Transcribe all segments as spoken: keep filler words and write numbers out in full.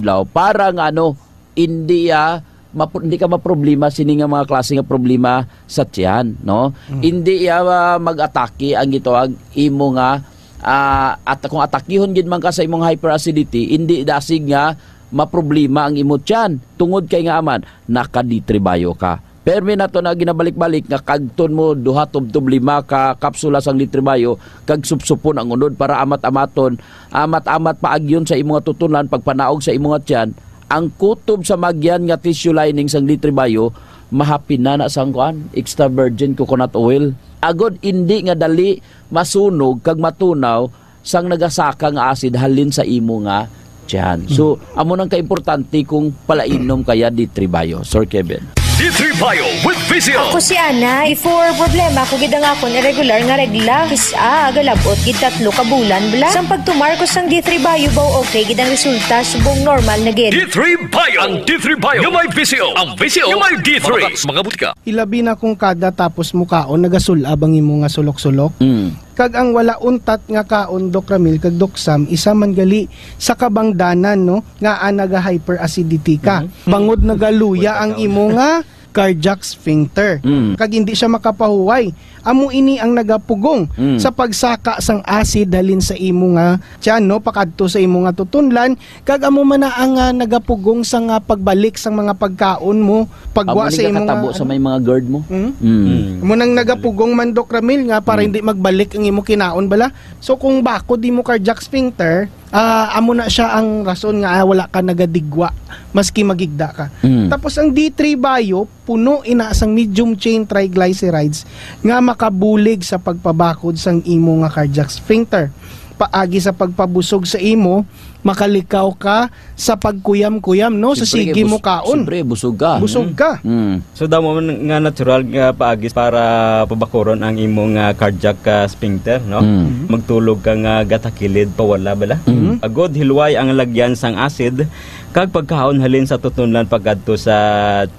adlaw para nga, ano, hindi, ah, mapro-, hindi ka maproblema sini nga mga klase nga problema sa tiyan, no? Mm. Hindi, ah, mag-atake ang gitawag imo nga, ah, at kung atakihon gid man ka sa imong hyperacidity, hindi dasig nga maproblema ang imo tiyan tungod kay nga aman naka D three Bio ka. Permi nato na ginabalik-balik nga kagton mo duha tubtob lima ka kapsula sang D three Bio kag supsupon ang unod para amat-amaton, amat-amat paagyon sa imo nga tutunlan, pagpanaog sa imo nga tiyan. Ang kutob sa magyan nga tissue lining sang D three Bio, mahapin na na sang kuan, extra virgin coconut oil. Agod indi nga dali masunog kag matunaw sang nagasaka nga acid halin sa imo nga tiyan. So, amo nang kaimportante kung palainom kaya D three Bio, Sir Kevin. D three Bio with Visio. Ako si Ana. Before, problema ko gid ang akon irregular nga regla. Kis-a, galabot gid tatlo ka bulan bala. Sang pagtumar ko sang D three Bio, baw okay gid ang resulta, subong normal na gid. D three Bio. Ang D three Bio nga may Visio. Ang Visio nga may D three. Mga, mga butika. Ilabi na kung kada tapos mukaon, nagasul-ab ang imo nga sulok-sulok. Mm. Kag ang wala untat nga kaon, Doc Ramil kag Doc Sam, isa man gali sa kabangdanan, no, nga, ah, naga-hyperacidity ka. Mhm. Bangod nagaluya ang imo nga cardiac sphincter. Mm. Kag hindi siya makapahuway. Amo ini ang nagapugong Mm. sa pagsaka sang acid halin sa imo nga tiyan, no, pakadto sa imo nga tutunlan, kag amo man na ang, ah, nagapugong sa nga pagbalik sang mga pagkaon mo, pagwa Amo ni sa imo kakatabo nga, sa ano? May mga GERD mo. Mm. Mm. Amo nang nagapugong man, Doc Ramil, nga para Mm. hindi magbalik ang imo kinaon bala. So, kung bakod imo cardiac sphincter, ah, amo na siya ang rason nga, ah, wala ka nagadigwa, maski magigda ka. Mm. Tapos ang D three Bio, puno ina sang medium chain triglycerides nga makabulig sa pagpabakod sang imo nga cardiac sphincter. Paagi sa pagpabusog sa imo, makalikaw ka sa pagkuyam-kuyam, no? Sa Siyempre, sige bus-, mo kaon. Siyempre, busog ka. Busog Mm. ka. Mm. So, damo man nga natural nga paagi para pabakuron ang imong, ah, cardiac, ah, sphincter, no? Mm. Magtulog ka nga gatakilid, pawala bala. Mm. Agod hilway ang lagyan sang acid, kag pagkaon halin sa tutunlan pagkadto sa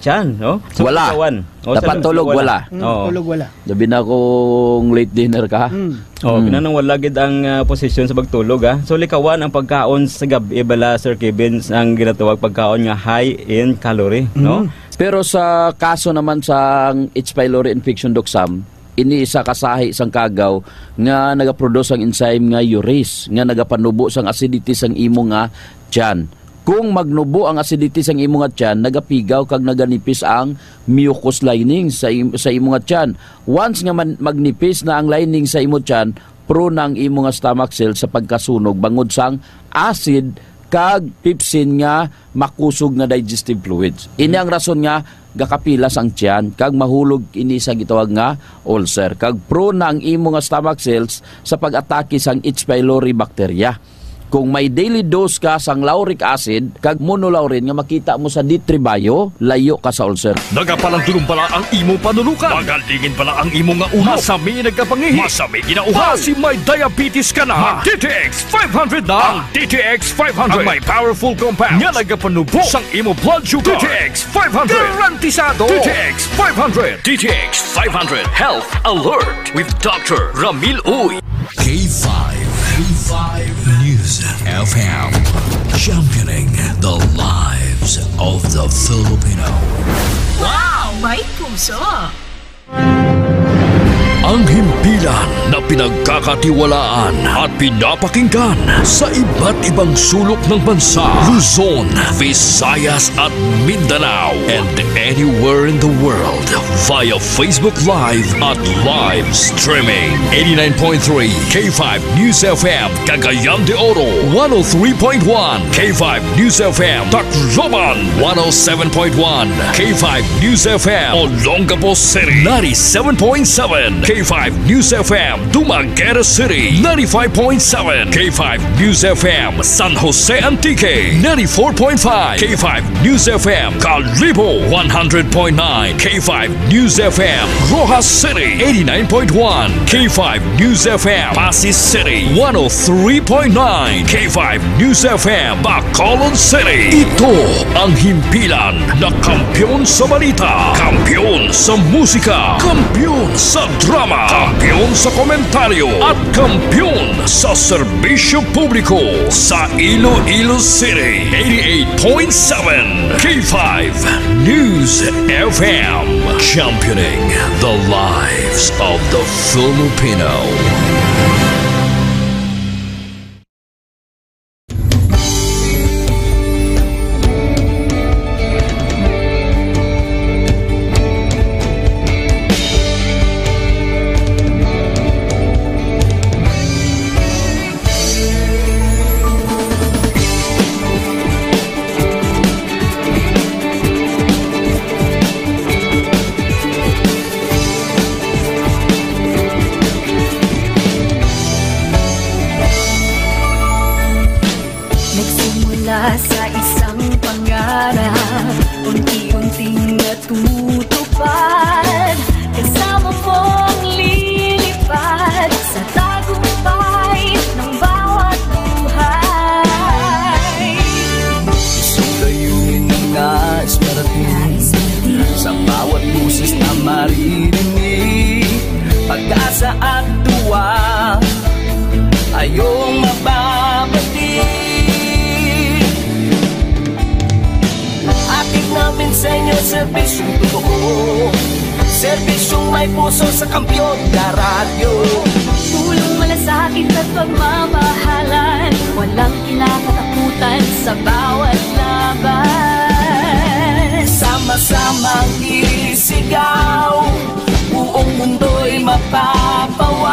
tiyan, no? So, Wala. Likawan. O, Dapat sa tulog, wala. Wala. Mm, Oo. Tulog, wala. Labi na kung late dinner ka. Mm. Oh, Mm. kinahanglan wala gid ang, ah, posisyon sa pagtulog, ah. So, likawan ang pagkaon sa gab-i bala, Sir Kevin, ang ginatawag pagkaon nga high in calorie, no? Mm. Pero sa kaso naman sa H. pylori infection, Doc Sam, ini isa ka sahi sang kagaw nga nagaproduce ang enzyme nga urease nga nagapanubo sang acidity sang imo nga tiyan. Kung magnubo ang acidity sang imo nga tiyan, nagapigaw kag naganipis ang mucous lining sa im-, sa imo nga tiyan. Once nga man, magnipis na ang lining sa imo tiyan, prone na ang imo nga stomach cell sa pagkasunog bangod sang acid kag pepsin nga makusog nga digestive fluids. Ini ang rason nga gakapilas ang tiyan kag mahulog ini sa gitawag nga ulcer. Kag prone na ang imo nga stomach cells sa pag-atake sang H. pylori bacteria. Kung may daily dose ka sang lauric acid kag monolaurin nga makita mo sa D three Bio, layo ka sa ulcer. Nagapalandulong bala ang imo panulukan? Magalingin bala ang imo nga ulo? Masami nagkapangihi? Masami ginauhaw? Basi may diabetes ka na? Mag D T X five hundred na. Ang D T X five hundred ang may powerful compound nga nagapanubo sang imo blood sugar. D T X five hundred. Garantisado. D T X five hundred. D T X five hundred Health Alert with Doctor Ramil Uy. K five, K five News F M, championing the lives of the Filipino. Wow! May puso! Ang himpilan na pinagkakatiwalaan at pinapakinggan sa iba't ibang sulok ng bansa, Luzon, Visayas at Mindanao, and anywhere in the world via Facebook Live at live streaming. Eighty-nine point three K five News F M, Cagayan de Oro, one oh three point one K five News F M, Tacloban, one oh seven point one K five News F M, Olongapo City, ninety-seven point seven K five News F M, Dumaguete City, ninety-five point seven K five News F M, San Jose Antique, ninety-four point five K five News F M, Kalibo, one hundred point nine K five News F M, Roxas City, eighty-nine point one K five News F M, Passi City, one oh three point nine K five News F M, Bacolod City. Ito ang himpilan na kampiyon sa balita, kampiyon sa musika, kampiyon sa drama. Kampiyon sa komentaryo at kampiyon sa serbisyo publiko sa Iloilo City. Eighty-eight point seven K five News F M, championing the lives of the Filipino. Nagsimula sa isang pangarap, unti-unting natutupad. Kasama mong lilipad sa tagumpay ng bawat buhay. Isang layunin na nais marating, sa bawat boses na maririnig, pag-asa at tuwa ay iyong mababati. Hatid namin sa inyo serbisyong totoo, serbisyong may puso sa kampiyon na radyo. Tulong, malasakit at pagmamahalan, walang kinakatakutan sa bawat laban. Sama-samang isigaw, buong mundo'y mapapawaw.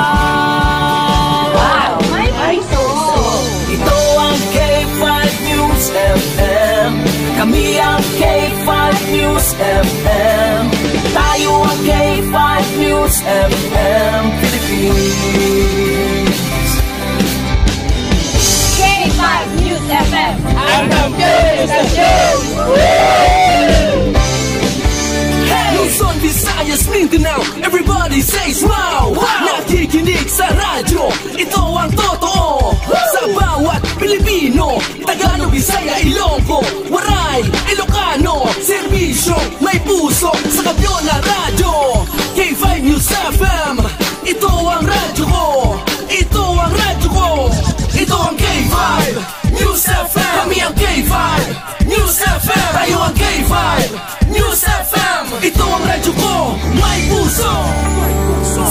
Wow! May puso! Ito ang K five News F M. Kami ang K five News F M. Tayo ang K five News F M Philippines. K five News F M. Ang kampiyon sa show! Luzon, Visayas, Mindanao, everybody says wow! Wow! Nakikinig sa radyo, ito ang totoo. Sa bawat Pilipino, Tagalog, Bisaya, Ilonggo, Waray, Ilocano, serbisyo may puso sa kampiyon na radyo. K five News F M, ito ang radyo ko. Ito ang radyo ko. Ito ang K five News F M. Kami ang K five News F M. Tayo ang K five News F M. Ito ang radyo ko. May puso.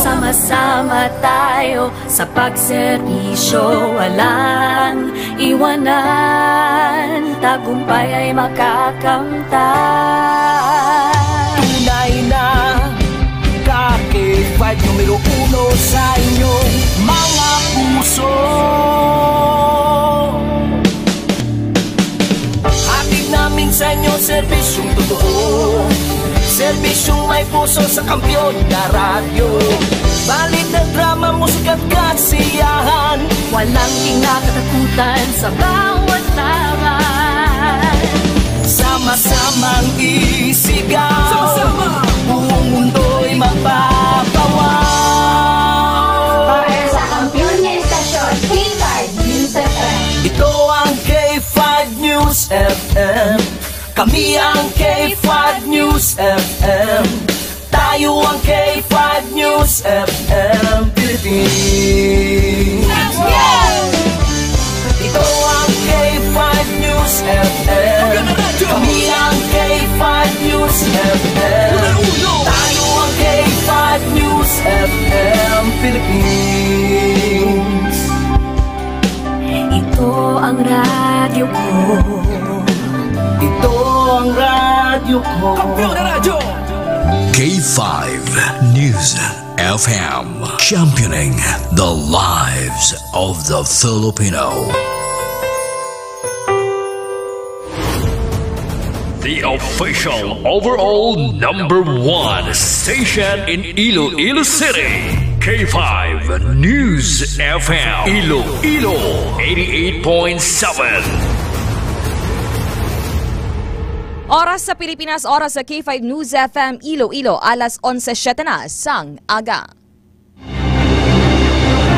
Sama-sama tayo sa pagserbisyo, walang iwanan, tagumpay ay makakamtan. Tunay na ka K five, numero uno sa inyong mga puso. Hatid namin sa inyo serbisyong totoo, serbisyong may puso sa kampiyon na radyo. Balita, drama, musika at kasiyahan, walang kinakatakutan sa bawat laban. Sama-samang isigaw, sama-sama, buong mundo'y mapapawaw. Para sa kampiyon nga estasyon, K five News F M. Ito ang K five News F M. Kami ang K five News F M. Tayo ang K five News F M Philippines. Ito ang K five News F M. Kami ang K five News F M. Tayo ang K five News F M Philippines. Ito ang radyo ko. Ito ang radyo ko. Kampiyon na radyo! K five News F M, championing the lives of the Filipino. The official overall number one station in Iloilo City, K five News F M, Iloilo, eighty-eight point seven. Oras sa Pilipinas, oras sa K five News F M Iloilo, alas onse siyete na sang aga.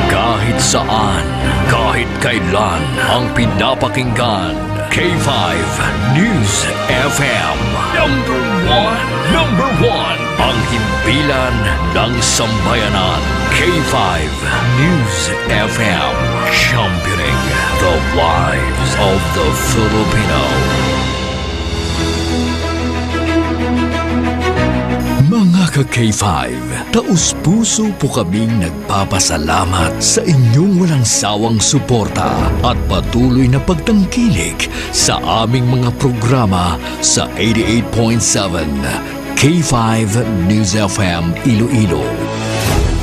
Kahit saan, kahit kailan, ang pinapakinggan, K five News F M. Number one, number one, Ang himpilan ng sambayanan, K five News F M, championing the lives of the Filipino. Mga ka K five, taus-puso po kaming nagpapasalamat sa inyong walang sawang suporta at patuloy na pagtangkilik sa aming mga programa sa eighty-eight point seven K five News F M Iloilo.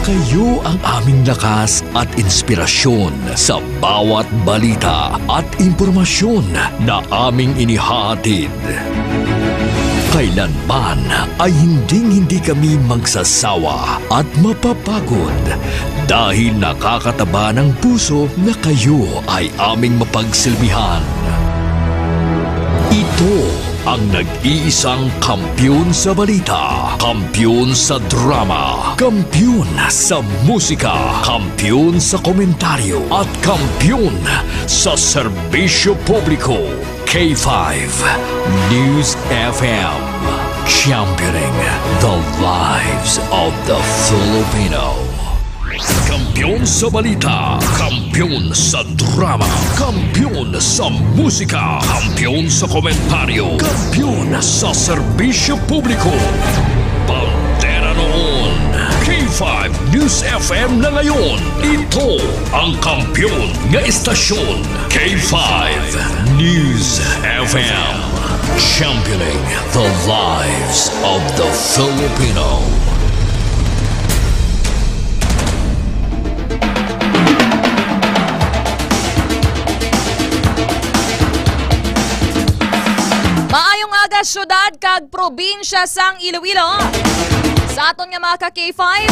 Kayo ang aming lakas at inspirasyon sa bawat balita at impormasyon na aming inihahatid. Kailanman ay hinding-hindi kami magsasawa at mapapagod dahil nakakataba ng puso na kayo ay aming mapagsilbihan. Ito ang nag-iisang kampiyon sa balita, kampiyon sa drama, kampiyon sa musika, kampiyon sa komentaryo, at kampiyon sa serbisyo publiko. K five News F M, championing the lives of the Filipino. Kampiyon sa balita, kampiyon sa drama, kampiyon sa musika, kampiyon sa komentaryo, kampiyon sa serbisyo publiko. Bandera noon, K five News F M na ngayon. Ito ang kampiyon nga estasyon, K five News F M. Championing the lives of the Filipino. Maayong aga, syudad kag probinsya sang Iloilo. Sa aton nga mga ka K five,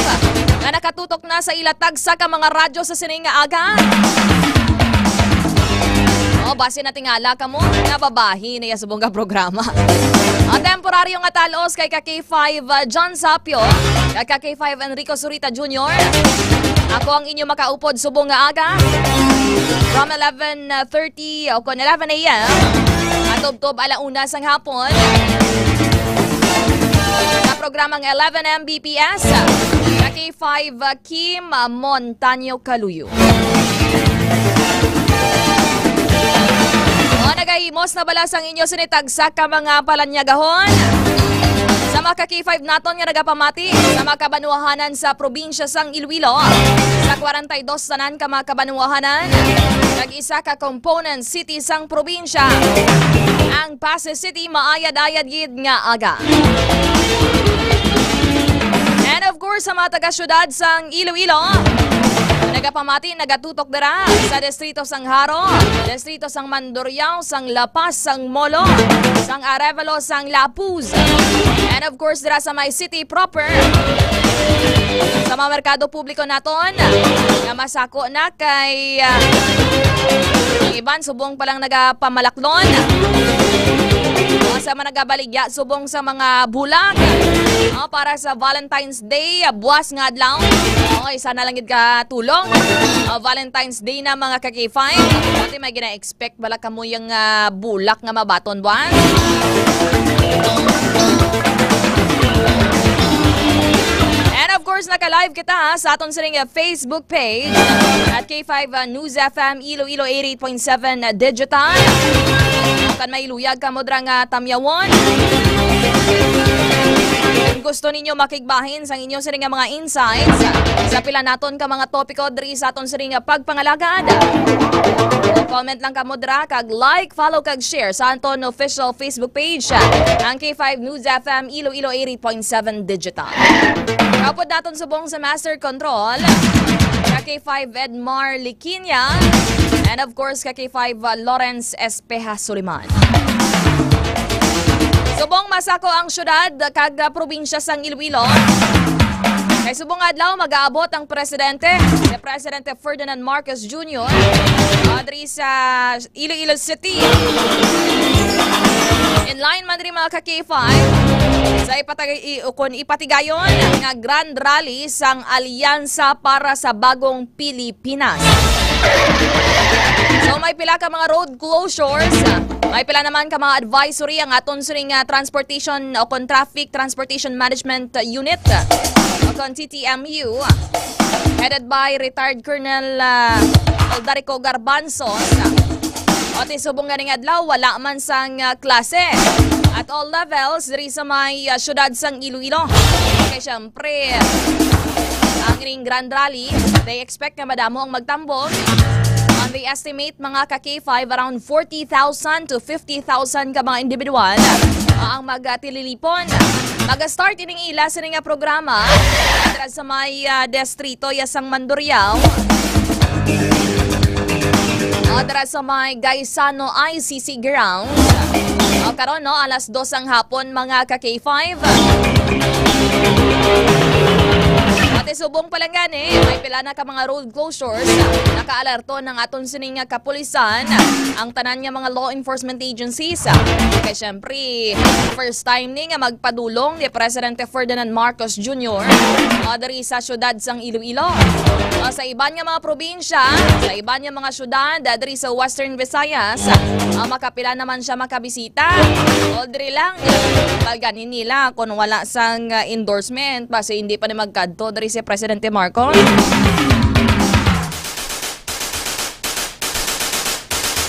nga nakatutok na sa ila tagsa ka mga radyo sa sining nga aga. O, basi natingala kamo nga babahi na iya subong nga programa. Ang temporaryo nga talos kay ka K five, uh, John Sapio, kag ka K five Enrico Zurita Junior. Ako ang inyo makaupod subong nga aga. From eleven thirty o kon eleven a m, matubtob ala una sang hapon. Sa programang eleven M B P S, ka K five, uh, Kim Montaño Caluyo. O, nagahimos na bala sang inyo sini tagsa ka mga palanyagahon? Sa mga ka K five naton nga nagapamati sa mga kabanwahanan sa probinsya sang Iloilo, sa kwarenta y dos tanan ka mga kabanwahanan, kag isa ka component city sang probinsya, ang Passi City, maayad-ayad gid nga aga. And of course, sa mga taga-syudad sang Iloilo, nagapamati, nagatutok dira sa distrito sang Jaro, distrito sang Mandurriao, sang La Paz, sang Molo, sang Arevalo, sang Lapuz. And of course, dira sa may city proper, sa mga merkado publiko naton, nga masako na kay, ah, ang iban subong pa lang nagapamalaklon. O, sa mga nagabaligya subong sa mga bulak, o, para sa Valentine's Day, ah, buwas nga adlaw. O, isa na lang gid ka tulong. O, Valentine's Day na, mga ka K five. Pati may gina-expect bala kamo yung, ah, bulak nga mabaton buwas. And of course, naka-live kita, ha, sa aton sining, ah, Facebook page at K five, ah, News F M Iloilo eighty-eight point seven, ah, Digital. Kan may luyag kamo dira nga tamyawon, kung gusto ninyo makigbahin sang inyo sini nga mga insights sa pila naton ka mga topiko diri sa aton sini nga pagpangalagad, comment lang kamo dira kag like, follow kag share sa aton official Facebook page, ang K five News F M Iloilo eighty point seven Digital. Kaupod naton subong sa Master Control, ka K five Edmar Liquinia, and of course, ka K five, uh, Lawrence Espeja Suliman. Subong masako ang syudad kag, uh, probinsya sang Iloilo. Kay subong adlaw, mag-aabot ang presidente, si Presidente Ferdinand Marcos Junior, uh, diri sa Iloilo City. In line man diri, mga ka K five, sa ipatag-, i-, ukon ipatigayon nga Grand Rally sang Alyansa para sa Bagong Pilipinas. So, may pila ka mga road closures, ah, May pila naman ka mga advisory ang aton sining, ah, transportation o kon Traffic Transportation Management Unit, ah, o kon T T M U, headed by retired Colonel, ah, Aldarico Garbanzon. O ti subong ganing adlaw, wala man sang, ah, klase at all levels diri sa may, ah, syudad sang Iloilo. Kay syempre, ang ring Grand Rally, they expect nga madamo ang magtambong. On the estimate, mga ka K five, around forty thousand to fifty thousand ka mga individual, ah, ang magatililipon. Mag-start ining ila sini nga programa dira sa may, ah, distrito ya sang Mandurriao. Ah, dira sa may Gaisano I C C grounds. Ah, karon, no, alas dos ang hapon, mga ka K five. Pati subong pa lang gani, may pila na ka mga road closures. Nakaalerto ng aton sining kapulisan ang tanan nga mga law enforcement agencies. Kay syempre, first time ni nga magpadulong ni Presidente Ferdinand Marcos Junior, ah, diri sa syudad sang Iloilo. Ah, sa iban nga mga probinsya, sa iban nga mga syudad, ah, diri sa Western Visayas, ah, makapila naman siya makabisita. O diri lang, balganin nila kung wala sang, ah, endorsement, basi hindi pa ni magkadto diri si Presidente Marcos.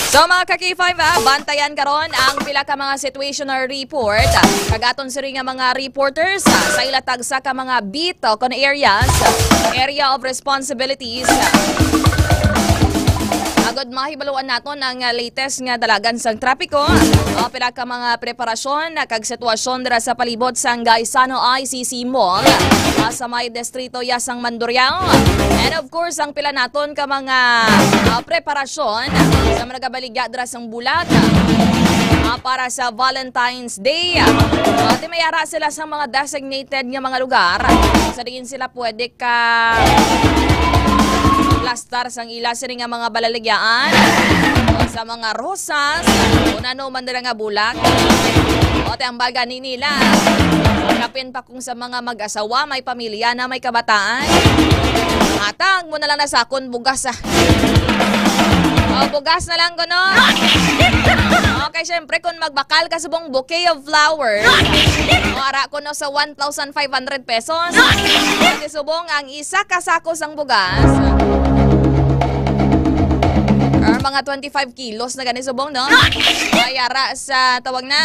So, mga ka K five, ah, bantayan karon ang pila ka mga situational report, ah, kag aton siri nga mga reporters, ah, sa ila tagsa ka mga beat o kon areas, area of responsibilities. Agod mahibaluan naton ang, ah, latest nga dalagan sang trapiko, ah, pila ka mga preparasyon, ah, kag sitwasyon dira sa palibot sang Gaisano I C C Mall, ah, sa may distrito ya sang Mandurriao. And of course, ang pila naton ka mga, ah, preparasyon sa mga nagabaligya dira sang bulak, ah, para sa Valentine's Day. Ah, ti may ara sila sa mga designated nga mga lugar sa diin sila pwede ka plastar sang ila sini nga mga balaligyaan, sa mga rosas, kung ano man nila nga bulak. O, ti ang baga ni nila. Kapin pa kung sa mga mag-asawa, may pamilya na, may kabataan. Hatag mo na lang na sa akon bugas, ah. O, bugas na lang kuno. Okay, syempre, kung magbakal ka subong bouquet of flowers, o, ara kuno sa one thousand five hundred pesos. Kasi subong ang isa ka sako sang bugas, or mga twenty-five kilos na gani subong, no? Ay, ara sa tawag na,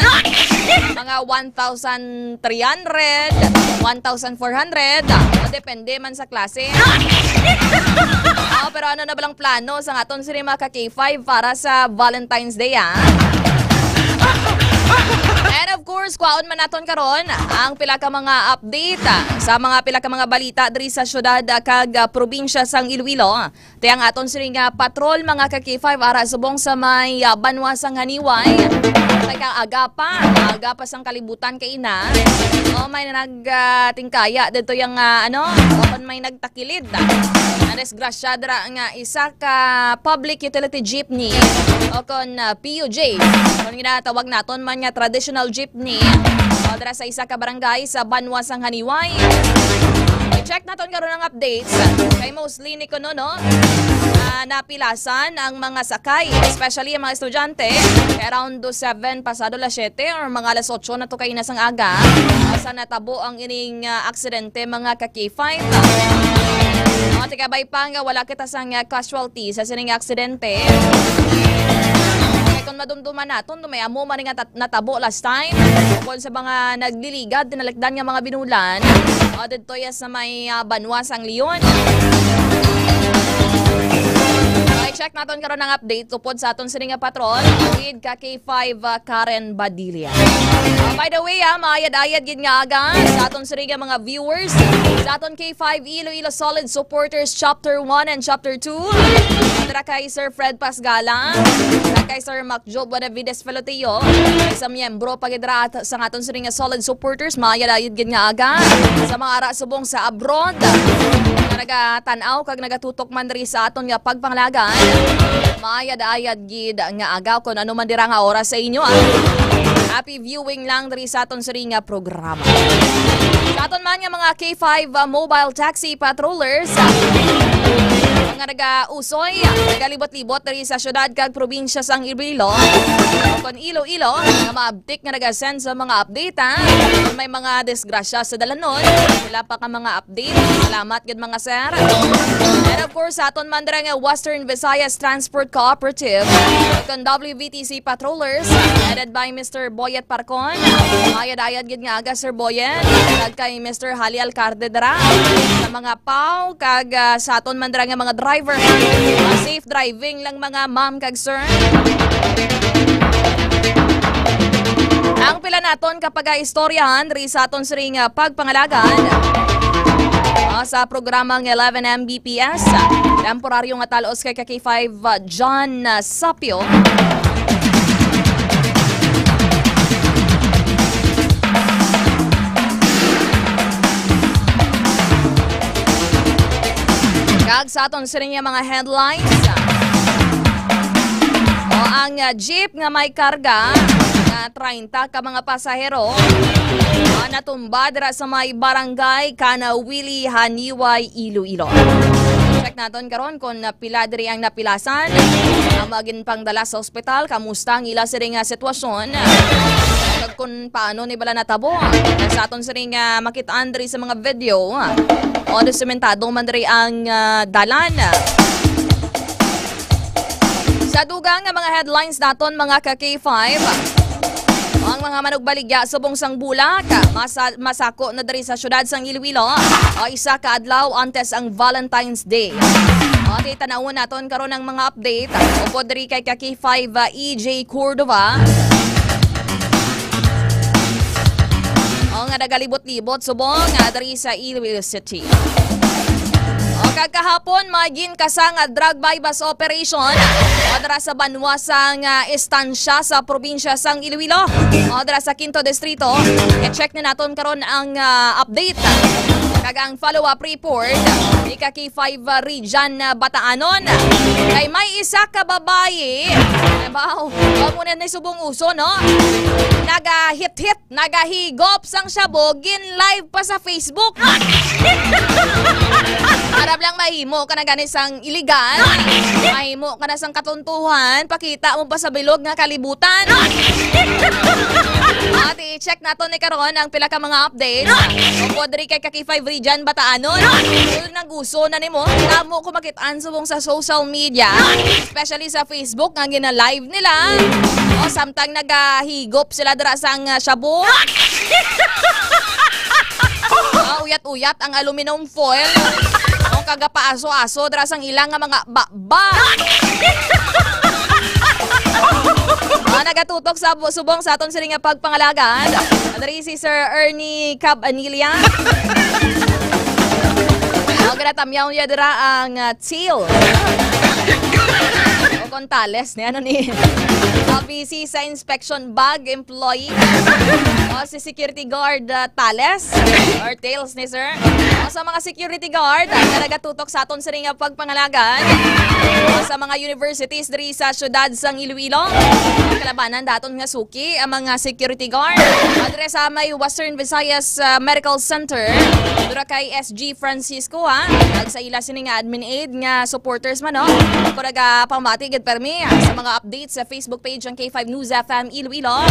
mga one thousand three hundred, one thousand four hundred. Depende man sa klase. Oh, pero ano na balang plano sa aton sini mga ka K five para sa Valentine's Day, ah? And of course, kwaon man naton karon ang pila ka mga update, ah, sa mga pila ka mga balita diri sa syudad, ah, kag, ah, probinsya sang Iloilo. Ti ang aton sini nga patrol, mga ka K five, ara subong sa may, ah, banwa sang Janiuay. Kay ka aga pa, aga pa sang kalibutan kay ina. O, may nag, ah, tingkaya dito yung, ah, ano, o kon may nagtakilid, ah. Nadisgrasya dira nga isa ka public utility jeepney o kon, ah, P U J. Kon ginatawag naton man nga traditional jeepney, o dira sa isa ka barangay sa banwa sang Janiuay. I-check naton karon ang updates. Kay mostly ni kuno, no? Ah, napilasan ang mga sakay, especially ang mga estudyante. Kay around do seven pasado las siete or mga alas otso na to kay na sang aga, sa natabo ang ining, ah, aksidente, mga ka K five. Mga tigabay pa nga wala kita sang, ah, casualty sa sining aksidente. Kay kung madumduman naton, may amo man nga tat-, natabo last time. Kung sa mga nagliligad, tinalikdan nga mga binulan, ah, didto ya sa may, ah, banwa sang Leon. Okay, check naton karon ang update upod sa aton sini nga patrol, with ka K five, ah, Karen Badilla. Ah, by the way, ah, maayad-ayad gid nga aga sa aton sini nga mga viewers, sa aton K five Iloilo Solid Supporters Chapter one and Chapter two. Dira kay Sir Fred Pasgala, kay Sir Mac Job Benavides Feloteo, sa miyembro pa gid ra at sa aton sini nga solid supporters, maayad-ayad gid nga aga. Sa mga ara subong sa abroad, nga nagatan-aw kag nagatutok man diri sa aton nga pagpanglagan, maayad-ayad gid nga aga kung ano man dira nga oras sa inyo, ah. Happy viewing lang diri sa aton sini nga programa. Sa aton man nga mga K five, ah, mobile taxi patrollers, ah, nga nagausoy, nagalibot-libot diri sa syudad kag probinsya sang Iloilo, o kon Iloilo, nga maabtik nga naga-send sa mga update, ha? Kon may mga disgrasya sa dalanon, wala pa ka mga update. Salamat gid, mga sir. And of course, sa aton man dira nga Western Visayas Transport Cooperative, kon W V T C patrollers, headed by Mister Boyet Parcon. Mayad-ayad gid nga aga, Sir Boyet, kag kay Mister Hali Alcarde dira sa mga paw, kag, ah, sa aton man dira nga mga driver. Ah, safe driving lang, mga ma'am kag sir. Ang pila naton kapag-istoryahan diri sa aton siring, ah, pagpangalagan, ah, sa programang eleven M B P S. Temporaryo nga talos kay ka K five, ah, John, ah, Sapio. Kag sa aton siring nga mga headlines, o ang, ah, jeep nga may karga nga treinta ka mga pasahero, ah, natumba dira sa may barangay Kanawili, Haniway, Iloilo. Check naton karon kung, ah, pila diri ang napilasan, ang mga ginpangdala sa ospital, kamusta ang ila siring nga sitwasyon, kag kung paano ni bala natabo. Sa aton siring nga makit-an diri sa mga video, o, dokumentado man diri ang, ah, dalan. Sa dugang nga mga headlines naton, mga ka K five, ang mga manugbaligya subong sang bulak, masa-, masako na diri sa siyudad sang Iloilo, o, isa ka adlaw antes ang Valentine's Day. O, ti, tanawon naton karon ang mga update upod diri kay ka K five, ah, E J Cordova. O, nga nagalibot-libot subong, ah, diri sa Iloilo City. O, kag kahapon, may ginkasa nga drug buy-bust operation, o, dira sa banwa sang, ah, Estancia sa probinsya sang Iloilo. O, dira sa Quinto Distrito, i-check na naton karon ang, ah, update. Kag ang follow-up report ni ka K five Region, ah, Bataanon. Kay may isa ka babayi, baw, baw mo na ni subong uso, no? Nagahit-hit, nagahigop sang shabu, gin-live pa sa Facebook. Para lang mahimo ka na gani sang iligal, mahimo ka na sang katuntuhan, pakita mo pa sa bilog nga kalibutan. At i-check naton ni karon ang pila ka mga updates. Upod diri kay ka K five Region Bataanon. Kung naguso na nimo, damo ko makit-an subong sa social media, especially sa Facebook nga gina-live nila. O, samtang nagahigop sila dira sang, ah, shabu. Ah, uyat-uyat ang aluminum foil. O, kagapaaso-aso dira sang ila nga mga baba. Ah, nagatutok sa bu-, subong sa aton sini nga pagpangalagan. Diri si Sir Ernie Cabanilla. O, ginatamyaw niya dira ang, ah, seal. O kon tales ni ano ni. Ah, busy sa inspection bag employee. O, si security guard, ah, tales or tails ni sir. O, sa mga security guard, ah, nga nagatutok sa aton sini nga pagpangalagan. O, sa mga universities diri sa siyudad sang Iloilo. Kalabanan daton nga suki ang mga security guard. Adre sa may Western Visayas, ah, Medical Center. Dura kay S G Francisco, ha? Kag sa ila sini nga admin aid nga supporters man, no? Ako nagapamati gid permi, ha, sa mga updates sa Facebook page ang K five News F M Iloilo.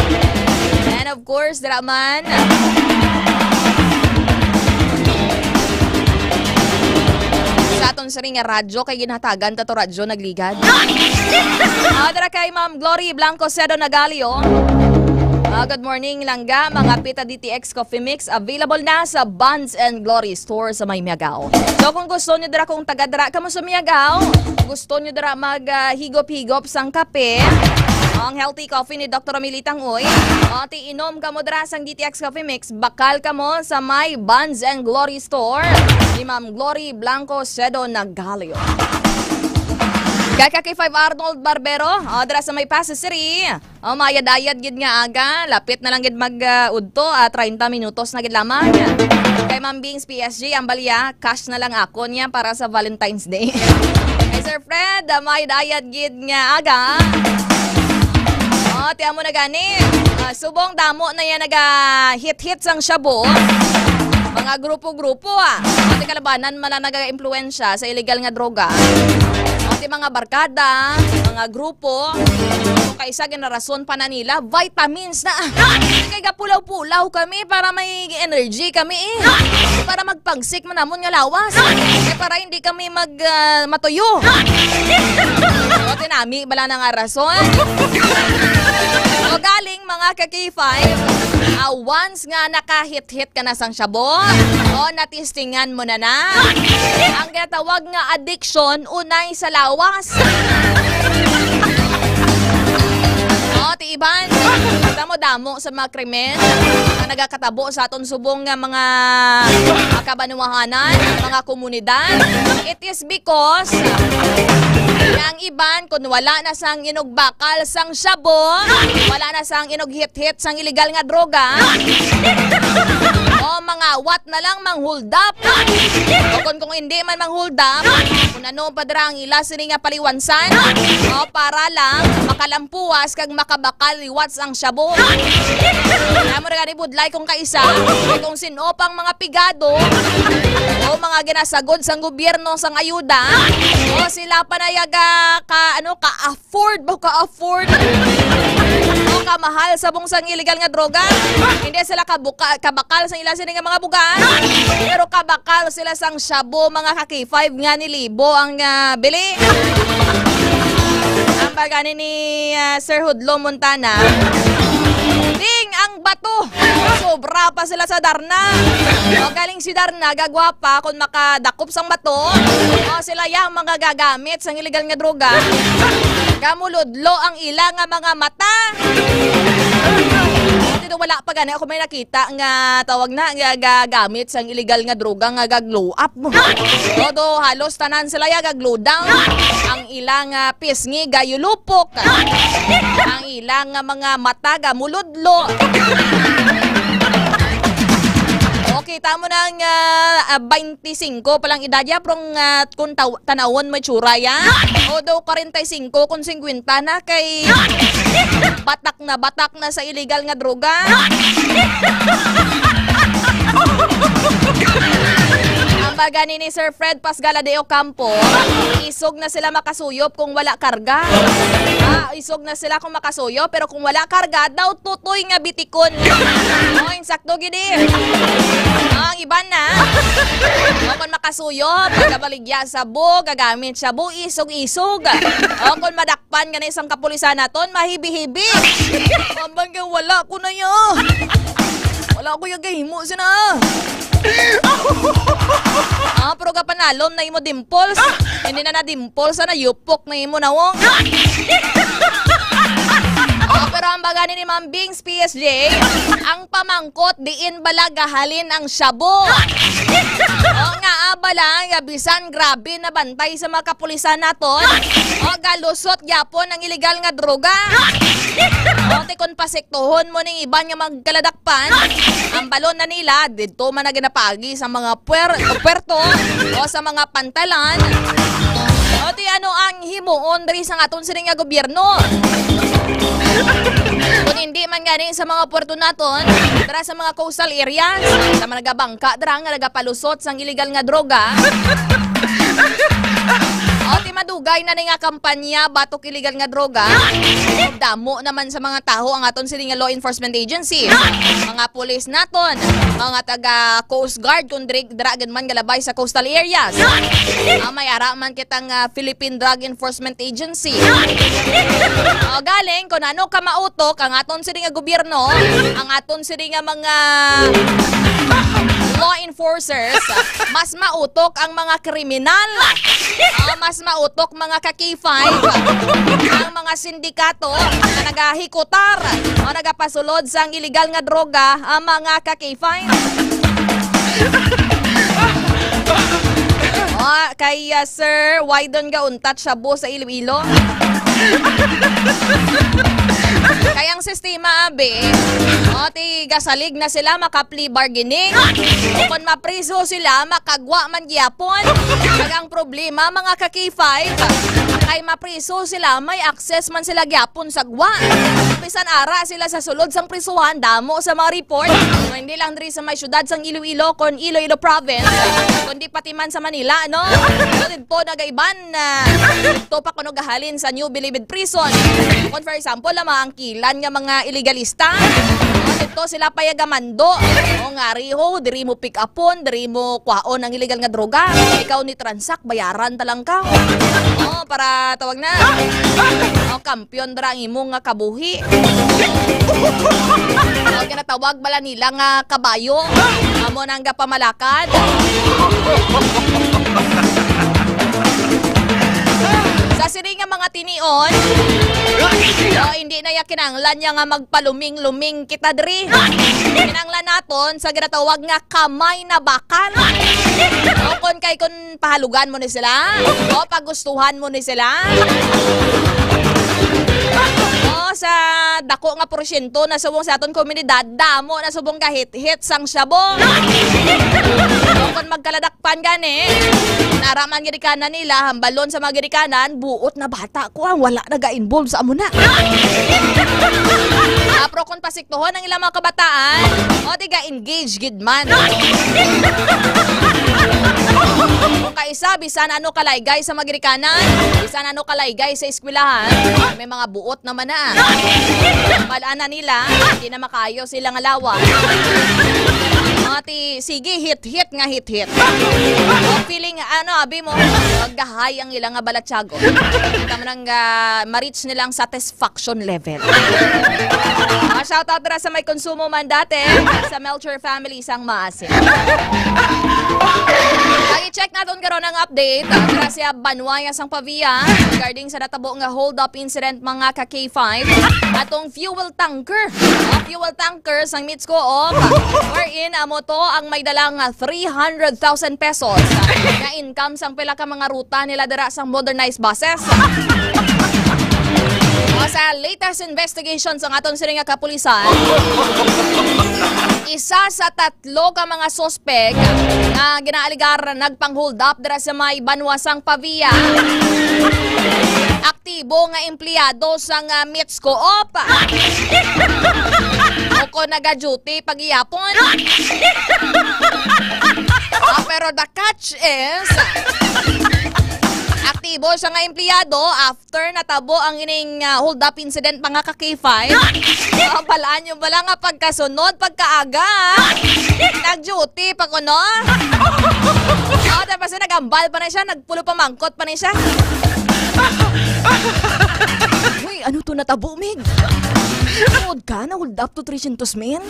And of course, dira man sa aton sini nga radyo, kay ginhatagan ta to radyo, nagligad. Ah, dira kay Ma'am Glory Blanco Sedo Nagalio. Ah, good morning, Langga. Mga pita D T X Coffee Mix available na sa Buns and Glory Store sa may Miagao. So, kung gusto nyo dira, kung taga dira kamo sa Miagao, gusto nyo dira mag, ah, higop-higop sang kape, ang healthy coffee ni Doktor Amelie Tangoy, o ti inom kamo dira sang D T X Coffee Mix, bakal kamo sa may Buns and Glory Store ni Ma'am Glory Blanco Sedo Nagalio. Kay ka K five Arnold Barbero, o, dira sa may Pasay City. O, mayad-ayad gid nga aga, lapit na lang gid mag, ah, udto, ah, treinta minutos na gid lamang. Kay Ma'am Bings P S G, ang balya, cash na lang ako niya para sa Valentine's Day. Kay Sir Fred, ah, mayad-ayad gid nga aga. O, ti amo na gani. Ah, subong damo na yan naga-hit-hit sang shabu. Nga grupo-grupo, ah. Pati kalabanan man lang nagaimpluwensya sa illegal nga droga. Pati mga barkada, mga grupo, kung kaisa ginarason pa na nila, vitamins na. Kay gapulaw-pulaw kami para may energy kami, eh. Para magpagsik man namon nga lawas. Kay para hindi kami mag, ah, matuyo. Pati nami, bala na nga rason. O galing, mga ka-K five, ah, once nga nakahit-hit ka na sang shabu, o natistingan mo na na, ang ginatawag nga addiction, unay sa lawas. O, ti Iban, kita mo damo sa mga krimen nga nagakatabo sa aton subong nga mga kabanwahanan, mga komunidad. It is because nga ang iban, kung wala na sang inugbakal sang shabu, wala na sang inughit-hit sang illegal nga droga, o mangawat na lang, manghuldap. O kung, kung hindi man manghuldap, kung ano pa dira ang ila sini nga paliwansan, o para lang makalampuwas kag makabakal liwat sang shabu. Kaya mo rin budlay kung kaisa, kay kung sino pang mga pigado o mga ginasagod sang gobyerno sang ayuda, o sila pa na yaga ka, ano, ka-afford ba, ka-afford o kamahal sa bungsang illegal nga droga. Hindi sila kabuka, kabakal sa ila sini nga mga bugas, pero kabakal sila sang shabu, mga ka-K five, nga nilibo ang, ah, bili. Ang bagani ni, ah, Sir Hudlo Montana, ding ang bato. Sobra pa sila sa Darna. O, galing si Darna, gagwapa, kung makadakop sang bato. O, sila yang mga gagamit sang illegal nga droga. Gamuludlo ang ila nga mga mata. Dito wala pa gani ako may nakita nga tawag na, nga gagamit sang illegal nga droga nga gag-glow up. Todo halos tanan sila ya gag-glow down. Ang ilang, ah, pisngi gayulupok. Ang ilang, ah, mga mata gamuludlo. O, kita mo na nga, ah, twenty-five pa lang edad ya, pero nga, kung taw-, tanawon mo itsura ya. O daw, forty-five kung fifty na kay batak na batak na sa illegal nga droga. Ang baga ni, ni Sir Fred Pasgala de Ocampo, isog na sila makasuyop kung wala karga. Ah, isog na sila kung makasuyop, pero kung wala karga, daw tutoy nga bitikon. O, insakto gid eh. O, ang iban na. O, kung makasuyop, magabaligya sa bu, gagamit sa bu, isog-isog. O, kung madak pan gani sang kapulisan naton, mahibi-hibi. Ambang kay wala ko na ya. Wala ko ya gahimo sina. Ah, pero gapanalom na imo dimples. Hindi na na dimples, na yupok na imo nawong. Ah, pero ang baga ni Ma'am Bings P S J, ang pamangkot diin bala gahalin ang shabu. O nga, ah, bala nga bisan grabe na bantay sa mga kapulisan naton, o galusot gyapon ang illegal nga droga. O ti kon pasiktuhon mo ning iban nga magkaladakpan, ang balon na nila didto man na ginapagi sa mga puer-, puerto o sa mga pantalan. O ti ano ang himuon diri sa aton sini nga gobyerno? Kung hindi man gani sa mga puerto naton, dira sa mga coastal areas, sa mga nagabangka dira nga nagapalusot sang illegal nga droga. O ti madugay na ni nga kampanya batok illegal nga droga. Damo naman sa mga taho ang aton sini nga law enforcement agency, mga pulis naton, mga taga Coast Guard, kung diri, dira gid man galabay sa coastal areas. Ah, may ara man kitang, ah, Philippine Drug Enforcement Agency. O, galing, kung ano ka mautok, ang aton sini nga gobyerno, ang aton sini nga mga law enforcers, mas mautok ang mga kriminal. Ah, mas mautok, mga ka-K five, ang mga sindikato nga nagahikutar o nagapasulod sang illegal nga droga, ang mga ka-K five. O, kay, ah, Sir Wydon Gauntat, shabu sa Iloilo. Kay ang sistema, abi, o, ti gasalig na sila maka-plea bargaining. O kon mapriso sila, makagwa man gyapon. Kag ang problema, mga ka-K five, kay mapriso sila, may access man sila gyapon sa gwa. Bisan ara sila sa sulod sang prisuhan, damo sa mga report. Hindi lang diri sa may syudad sang Iloilo, kon Iloilo province, kundi pati man sa Manila, no? So, didto nagaiban, ah, didto pa kuno gahalin sa New Bilibid Prison. Kon for example, ang mga angkilan nga mga iligalista, didto sila payagamando. O nga, riho, diri mo pick-upon, diri mo kwaon ang illegal nga droga. Ikaw ni transak, bayaran ta lang ka. O, para tawag na. O, kampiyon dira ang imo nga kabuhi. O, ginatawag bala nila nga kabayo. Amo nang gapamalakad. Sa sini nga mga tinion, o, hindi na ya kinahanglan niya nga magpaluming-luming kita diri. Kinahanglan naton sa ginatawag nga kamay na bakal. O, kon kay, kon pahalugan mo ni sila, o, pagustuhan mo ni sila. O, sa dako nga porsyento na subong sa aton komunidad, damo na subong gahit-hit sang shabu. O, kon magkaladakpan gani, naraman ginikanan nila, hambalon sa mga ginikanan, buot na bata ko ang wala naga-involve sa amo na. Ah, pero kung pasiktuhon ang ilang mga kabataan, o, di ga-engage gid man. Kung kaisa, bisan ano kalaygay sa mga ginikanan, bisan ano kalaygay sa eskwelahan, may mga buot naman na. Balaan na nila, hindi na makayo sila nga lawas. Mga ti, sige, hit-hit nga hit-hit. O, feeling, ano, abi mo, maggahay ang ilang nga balatyago. Kita mo nang, ah, ma-reach nila ang satisfaction level. Ah, shoutout dira sa may konsumo man dati, sa Melchor family sang maasin. Ang i-check naton karon ang update, ah, dira sa Banwa sang Pavia, regarding sa natabo nga hold-up incident, mga ka K five, atong fuel tanker. Ang fuel tanker sang Mitsco Op, wherein amo to ang may dala nga three hundred thousand pesos nga income sang pila ka mga ruta nila dira sang modernized buses. O, sa latest investigation sang aton sini nga kapulisan, isa sa tatlo ka mga suspek nga ginaaligar nagpang-hold up dira sa may Banwa sang Pavia, aktibo nga empleyado sang, ah, Mitsco Op. O kon naga-duty paghihapon. Ah, pero the catch is, aktibo siya nga empleyado after natabo ang ining, ah, hold-up incident, mga ka K five. Ah, balaan nyo bala nga pagkasunod, pagkaaga, nag-duty pa kuno. O, tapos nag-ambal pa na siya, nagpulo pa mangkot pa na siya. Uy, ano to natabo, Mig? Tuod ka, na-hold up to three hundred mil?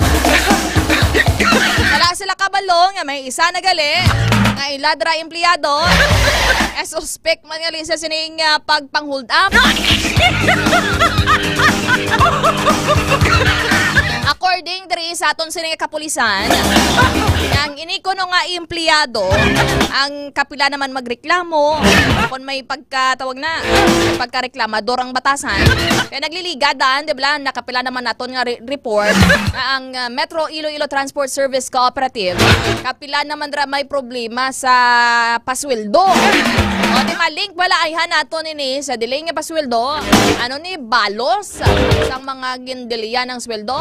Wala sila kabalo nga may isa na gali nga ila dira empleyado. Eh, suspek man gali sa sining, ah, pagpang-hold up. According diri sa aton sining kapulisan, ang ini kuno nga empleyado ang kapila naman magreklamo, kung may pagkatawag na, pagkareklamador ang batasan. Kaya nagliligadan, di ba, nakapila naman naton nga re-, report nga ang, ah, Metro Iloilo Transport Service Cooperative, kapila naman ra may problema sa pasweldo. O, di ma-link wala ayhan naton ini sa delay nga pasweldo. Ano ni balos sa mga gindilian ng sweldo?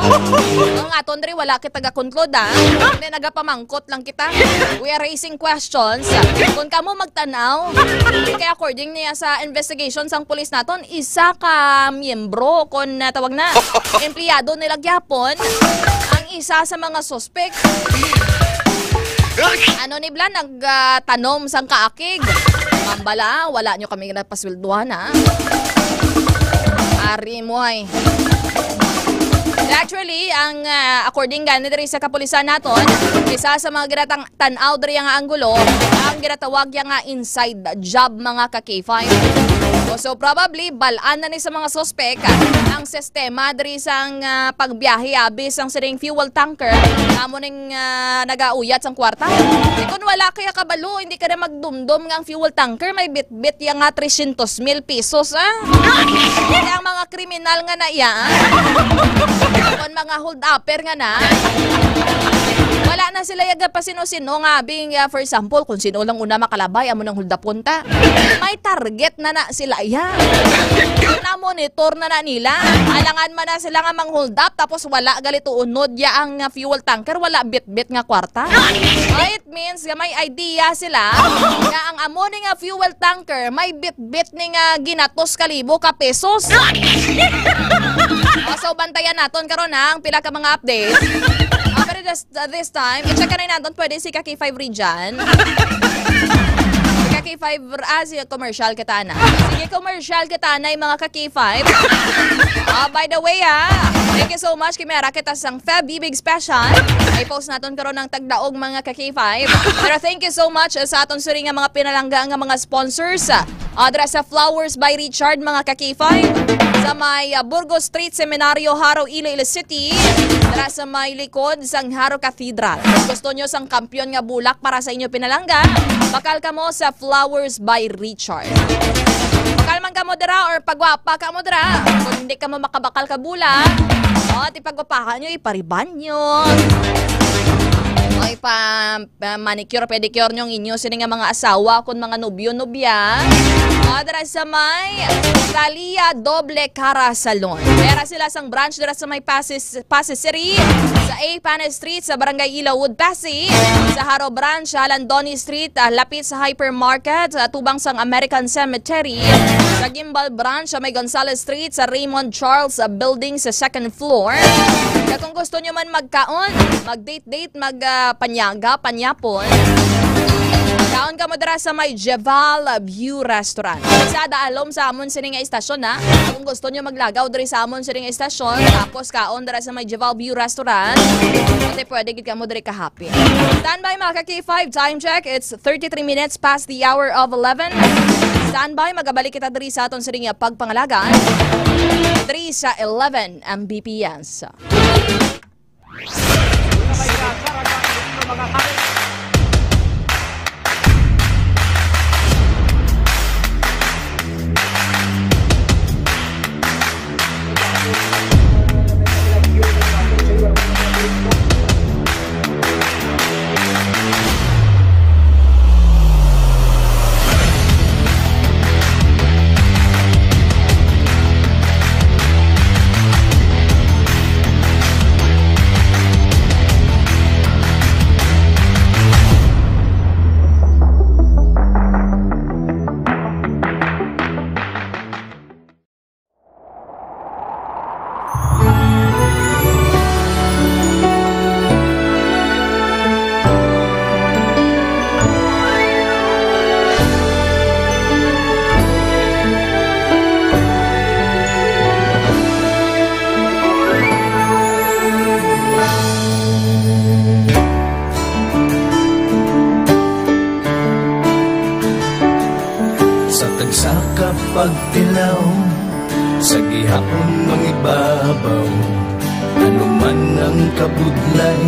Ang aton diri wala kita gakonklud, ah. Hindi, nagapamangkot lang kita. We are raising questions. Kung kamo magtanaw, kay according niya sa investigation sang pulis naton, isa ka miyembro kon, ah, tawag na, empleyado nila gyapon, ang isa sa mga suspect. Ano ni Blan, nag, ah, tanom sang kaakig. Mambala, wala nyo kami napaswelduhan, ha? Ari mo ay. Actually, ang, ah, according gani diri sa kapulisan naton, isa sa mga ginatang tan-aw diri nga anggulo, ang ginatawag ya nga inside job, mga ka K five. So, so probably, balaan na ni sa mga suspek, ah, ang sistema diri sang, ah, pagbiyahe, abi sang sining fuel tanker, amo ning, ah, nagauyat sang kwarta. Di kun wala kaya kabalo, hindi ka na magdumdom nga ang fuel tanker may bitbit ya nga trescientos mil pesos, ah. Kaya ang mga kriminal nga na iya, ah. Kon mga hold upper nga na, wala na sila yaga pa sino-sino nga, bing, ah, for example, kung sino lang una makalabay, amo nang hold up punta. May target na na sila iya. Na-monitor na na nila. Alangan man na sila nga mang hold up, tapos wala gali tuunod ya ang, ah, fuel tanker, wala bitbit nga kwarta. Ay, means nga may idea sila nga ang amo ni nga fuel tanker may bitbit ni nga ginatos ka libo ka pesos. O, so, bantayan naton karon, ha, ang pila ka mga updates. Ah, pero this, uh, this time, i-check ka na naton, pwede si ka K five Region. Si ka K five, ah, si commercial kita na. Sige, commercial kita na, yung mga ka K five. Ah, by the way, ha, thank you so much kay may ara kita sang Feb Bibig Special. I-post naton karon ang tagdaog, mga ka K five. Pero thank you so much, uh, sa aton suri nga mga pinalangga nga mga sponsors. Uh, dira sa Flowers by Richard, mga ka K five. Sa may, uh, Burgos Street, Seminario, Jaro, Iloilo City. Dira sa may likod sang Jaro Cathedral. Kung gusto nyo sang kampiyon nga bulak para sa inyo pinalangga, bakal kamo sa Flowers by Richard. Bakal man kamo dira or pagwapa kamo dira. Kung hindi kamo makabakal ka bulak, o, ipagwapahan nyo, ipariban nyo. O, ipa pa-, manicure, pedicure nyo ang inyo sini nga mga asawa, kun mga nobyo, nobya. Ah, dira sa may Talia Doble Cara Salon. Dira sila sang branch dira sa may Passi, Passi City, sa A Pana Street, sa Barangay Ilawod, Passi, sa Jaro Branch, sa Landoni Street, ah, lapit sa hypermarket, sa tubang sang American Cemetery, sa Gimbal Branch, sa may Gonzales Street, sa Raymond Charles, ah, Building, sa second floor. Kag kung gusto nyo man magkaon, mag-date date, mag, ah, panyaga, panyapon. Kaon kamo dira sa may Jeval View Restaurant. Sa daalom sa amon sini nga istasyon, ha. Kung gusto nyo maglagaw diri sa amon sini nga istasyon, tapos kaon dira sa may Jeval View Restaurant, pwede, pwede gid kamo diri kahapit. Standby, mga ka K five, time check, it's thirty-three minutes past the hour of eleven. Standby, magabalik kita diri sa aton sini nga pagpangalaga diri sa eleven M B P S. Sa tagsa ka pagtilaw, sa gihapon mangibabaw, ano man ang kabudlay,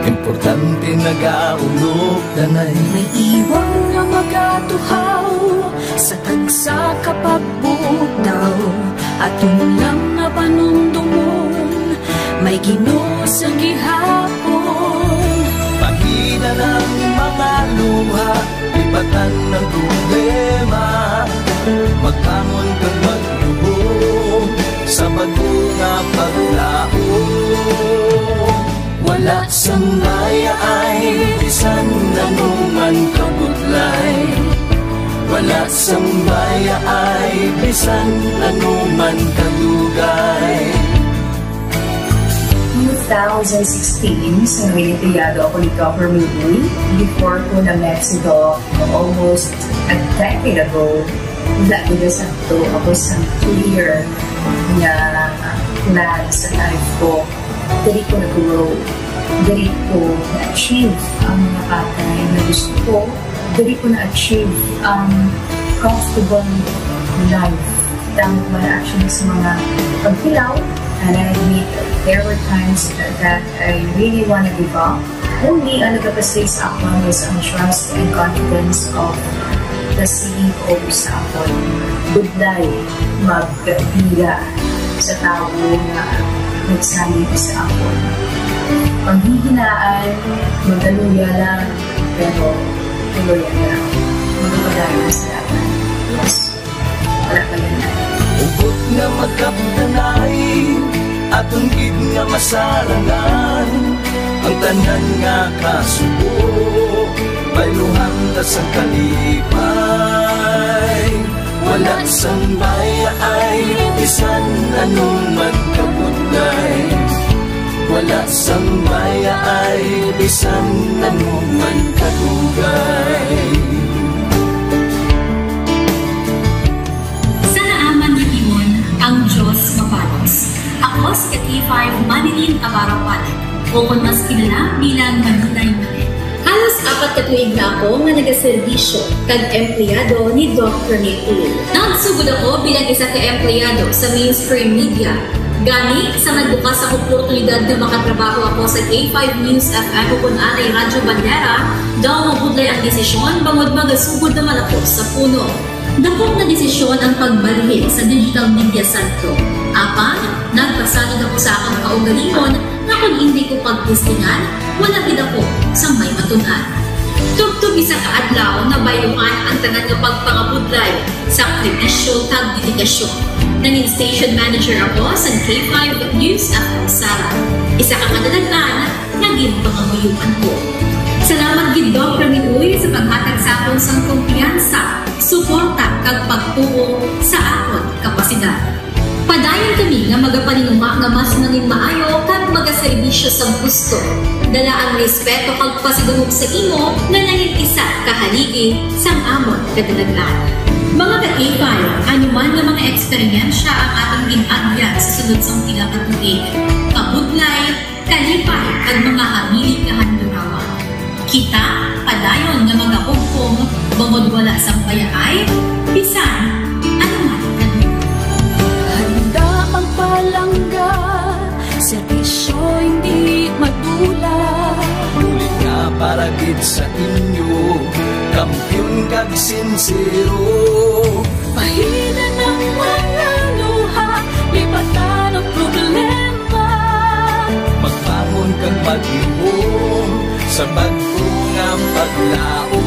importante nagaulog danay. May iwang nga magatuhaw sa tagsa ka pagbugtaw, aton lang nga panumdomon, may Ginoo sa gihapon. Pahina ng mga luha, lipatan ng problema, magbangon kag magluhod sa bag-o nga paglaom. Wala sang mayaay bisan ano man kabudlay. Wala sang mayaay bisan ano man kadugay. Two thousand sixteen, sa retayado ako ni Governor Uy, before ko na Mexico, almost a decade ago, wala ko na sakto. Ako sa clear nga plan sa life ko. Diri ko nag-grow. Diri ko na-achieve ang mga bagay na gusto ko. Diri ko na-achieve ang comfortable life. Damo man actually sa mga paghilaw, and I admit there were times that I really wanna give up. Only ang nagapasig sa akon is ang trust and confidence of the C E O sa akon. Budlay, magbira sa tawo nga nagsalig sa akon. Panghihinaan, magaluya lang, pero tuloy lang. Magpadayon sa laban. Yes. Wala pa yun. Hugot nga magkapdanay, aton gid nga masarangan ang tanan nga kasubo. Bayluhan ta sang kalipay, wala sang bayaay, bisan ano man kabudlay. Wala sang bayaay, bisan ano man kadugay. Sa naaman nga tion, ang Diyos mabalos. Ako si K five Manilyn Abarapan, o kon mas kilala bilang Maninay Mane. Halos apat ka tuig na ako nga nagaserbisyo kag empleyado ni Doc Rene Tulio. Nagsugod ako bilang isa ka empleyado sa mainstream media. Gani, sa nagbukas ang oportunidad nga makatrabaho ako sa K five News F M o kon anay Radyo Bandera, daw mabudlay ang desisyon bangod magasugod naman ako sa puno. Dako nga desisyon ang pagbalhin sa digital media sentro. Apang, nagpasalig ako sa akong kaugalingon nga kon indi ko pagtistingan, wala gid ako sang may matun-an. Tubtob isa ka adlaw, nabayluhan ang tanan nga pagpangabudlay, sakripisyo kag dedikasyon. Nangin station manager ako sa K five News F M Sara. Isa ka kadalag-an nga ginpangabuyuan ko. Salamat gid, Doc Ramil Uy, sa paghatag sa akon sang kumpiyansa, suporta, kag pagtuo sa akon kapasidad. Padayon kami nga magapaninguha nga mas nangin maayo kag magaserbisyo sa gusto. Dala ang respeto kag pasidungog sa imo nga nangin isa ka haligi sang amon kadalag-an. Mga ka-K five, ano man nga mga eksperyensya ang aton gin-agyan sa sulod sang pila ka tuig, kabudlay, kalipay, kag mga hamili kahandurawa. Kita padayon nga magahugpong bangod wala sang bayaay, bisan ano man kadugay. Handa magpalangga, serbisyo hindi madula. Bulig nga para gid sa inyo, kampiyon kag sinsero. Pahina ng mga luha, lipatan ang problema. Magbangon kag magluom sa bag-o nga paglaom.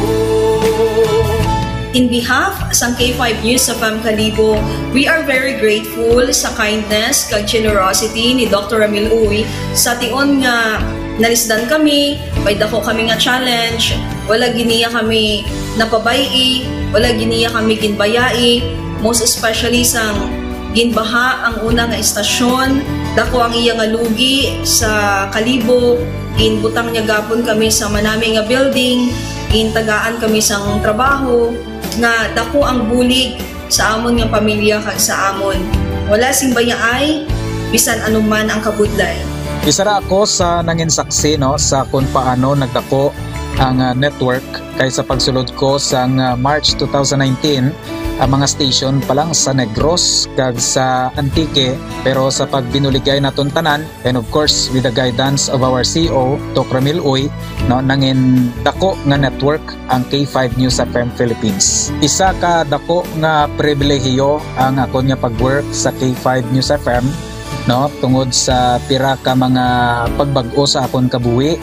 In behalf sang K five News F M Kalibo, we are very grateful sa kindness kag generosity ni Doctor Ramil Uy. Sa tion nga nalisdan kami, may dako kami nga challenge, wala gid niya kami napabay-i, wala gid niya kami ginbayai, most especially sang ginbaha ang una nga istasyon, dako ang iya nga lugi sa Kalibo, ginbutang niya gapon kami sa manami nga building, gintagaan kami sang trabaho, nga dako ang bulig sa amon nga pamilya kag sa amon. Wala sing bayaay, bisan ano man ang kabudlay. Isa ra ako sa nangin saksi, no, sa kung paano nagdako ang, ah, network, kay sa pagsulod ko sang, ah, March two thousand nineteen, ang mga station pa lang sa Negros kag sa Antique, pero sa pagbinuligay naton tanan, and of course, with the guidance of our C E O, Doc Ramil Uy, no, nangin dako nga network ang K five News F M Philippines. Isa ka dako nga pribilehiyo ang akon nga pag-work sa K five News F M, no, tungod sa pira ka mga pagbag-o sa akon kabuhi,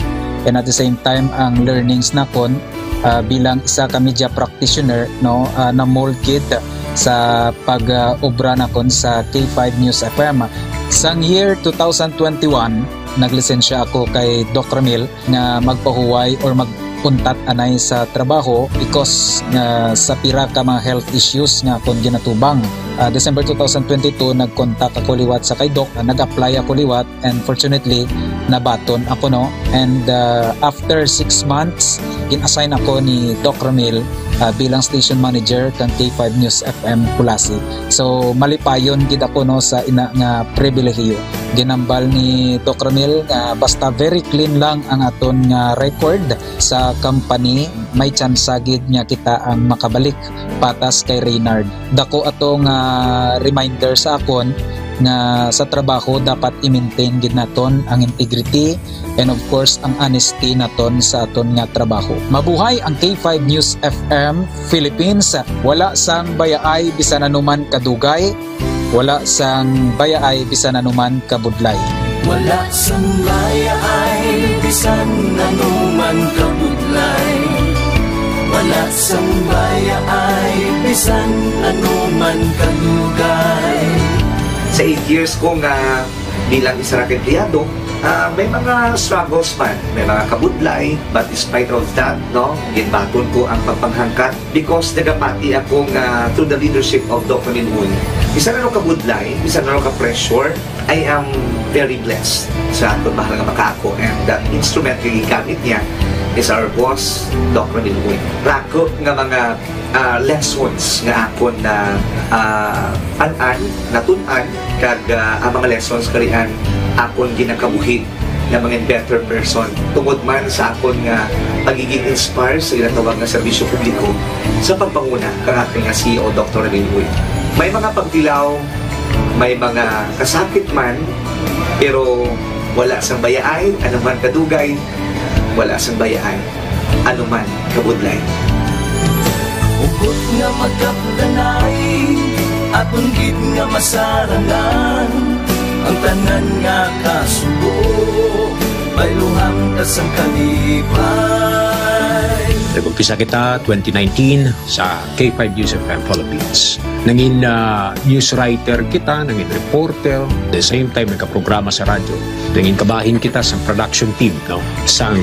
and at the same time, ang learnings nakon, ah, bilang isa ka media practitioner, no, ah, na-mold gid sa pag, ah, obra nakon sa K five News F M. Sang year two thousand twenty-one, naglisensya ako kay Doc Ramil nga magpahuway or mag-untat anay sa trabaho because nga sa pira ka mga health issues nga akon ginatubang. Ah, December two thousand twenty-two, nag-contact ako liwat sa kay Doc, ah, nag-apply ako liwat, and fortunately, nabaton ako, no. And, ah, after six months, gin-assign ako ni Doc Ramil, ah, bilang station manager kang K five News F M Culasi. So, malipayon gid ako, no, sa ina nga pribilehiyo. Ginambal ni Doc Ramil nga basta very clean lang ang aton nga record sa company, may tsansa gid nga kita ang makabalik patas kay Reynard. Dako ato nga reminder sa akon nga sa trabaho dapat i-maintain gid naton ang integrity and of course ang honesty naton sa aton nga trabaho. Mabuhay ang K five News F M Philippines. Wala sang bayaay bisan anuman kadugay, wala sang bayaay bisan anuman kabudlay. Wala sang bayaay bisan anuman kabudlay. Wala sang bayaay bisan anuman kadugay. Sa eight years ko nga bilang isa ra ka empleyado, ah, may mga struggles man, may mga kabudlay, but despite of that, no, ginbaton ko ang pagpanghangkat because nagapati ako nga through the leadership of Doc Ramil Uy, bisan ano kabudlay, bisan ano ka-pressure, I am very blessed sa akon mahal nga makaako, and the instrument nga gigamit niya is our boss, Doc Ramil Uy. Rako nga mga, ah, lessons nga akon na, ah, an-an, natun-an, kag, ah, ang mga lessons kari ang akon ginakabuhi na mga better person tungod man sa akon nga pagiging inspired sa ginatawag nga serbisyo publiko sa pagpanguna kang aton nga C E O, Doctor Ramil Uy. May mga pagtilaw, may mga kasakit man, pero wala sang bayaay, anuman kadugay, wala sang bayaay, anuman kabudlay. Hugot nga magkapdanay, aton gid nga masarangan, ang tanan nga kasubo, bayluhan ta sang kalipay. Nag-umpisa kita twenty nineteen sa K five News F M Philippines. Nangin, ah, news writer kita, nangin reporter, the same time nagkaprograma sa radyo. Nangin kabahin kita sa production team, no, sang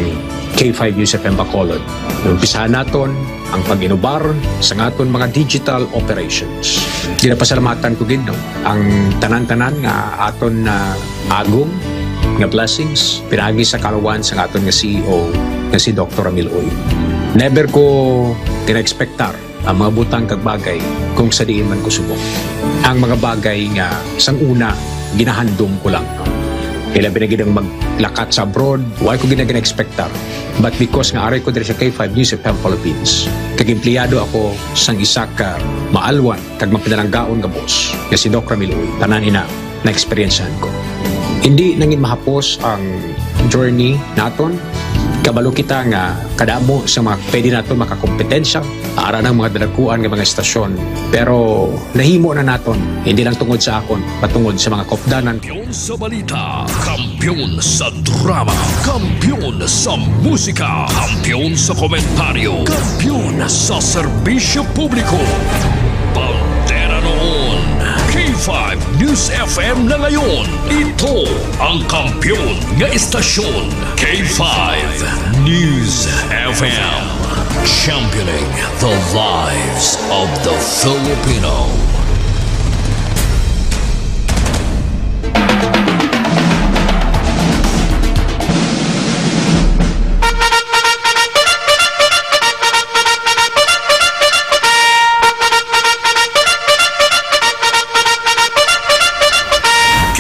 K five News F M Bacolod. Umpisahan naton ang pag-inubar sa aton mga digital operations. Ginapasalamatan ko gid, no, ang tanan-tanan nga aton na agom nga blessings pinaagi sa kaluwasan sa aton nga C E O nga si Doctor Ramil Uy. Never ko gina-expectar ang mga butang kag bagay kung sa diin man ko subong. Ang mga bagay nga sang una ginahandom ko lang. Ilabi na gid ang maglakat sa abroad, wa ko gid na gina-expectar. But because nga ari ko diri sa K five News F M Philippines, kag empleyado ako sang isa ka maalwan kag mapinalanggaon nga boss, nga si Doc Ramil Uy, tanan ina na-eksperyensyahan ko. Hindi nangin mahapos ang journey naton. Kabalo kita nga kadamo sa mga pwede naton makakompetensya, ara ng mga dalakuan nga mga estasyon. Pero nahimo na naton, hindi lang tungod sa akon, patungod sa mga kaupdanan. Kampiyon sa balita, kampiyon sa drama, kampiyon sa musika, kampiyon sa komentaryo, kampiyon sa serbisyo publiko. Bandera noon, K five News F M na ngayon. Ito ang kampiyon nga istasyon, K five News F M. Championing the lives of the Filipino.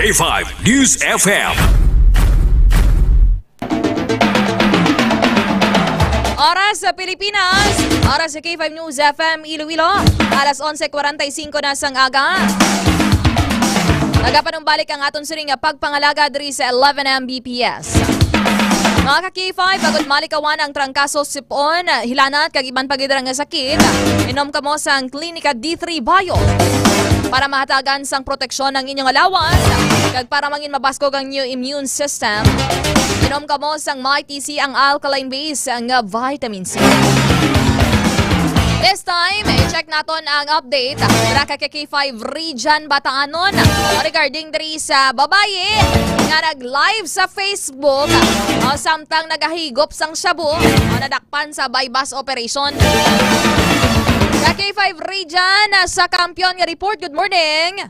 K five News F M. Oras sa Pilipinas, oras sa K five News F M Iloilo, alas onse kwarenta y cinco na sang aga. Nagapanumbalik ang aton sining nga pagpangalaga diri sa eleven M B P S. Mga ka-K five, agud malikawan ang trangkaso, sipon, hilanat, kag iban pa gid nga sakit, inom kamo sang Klinika D three Bio para mahatagan sang proteksyon ang inyong lawas, kag para mangin mabaskog ang inyong immune system, inom kamo sang Mighty C, ang alkaline base nga vitamin C. This time, i-check naton ang update dira kay K five Region Batanon regarding diri sa babayi nga nag-live sa Facebook, o, samtang nagahigop sang shabu, o, nadakpan sa buy-bust operation. Sa K five Region, sa Kampiyon nga report, good morning.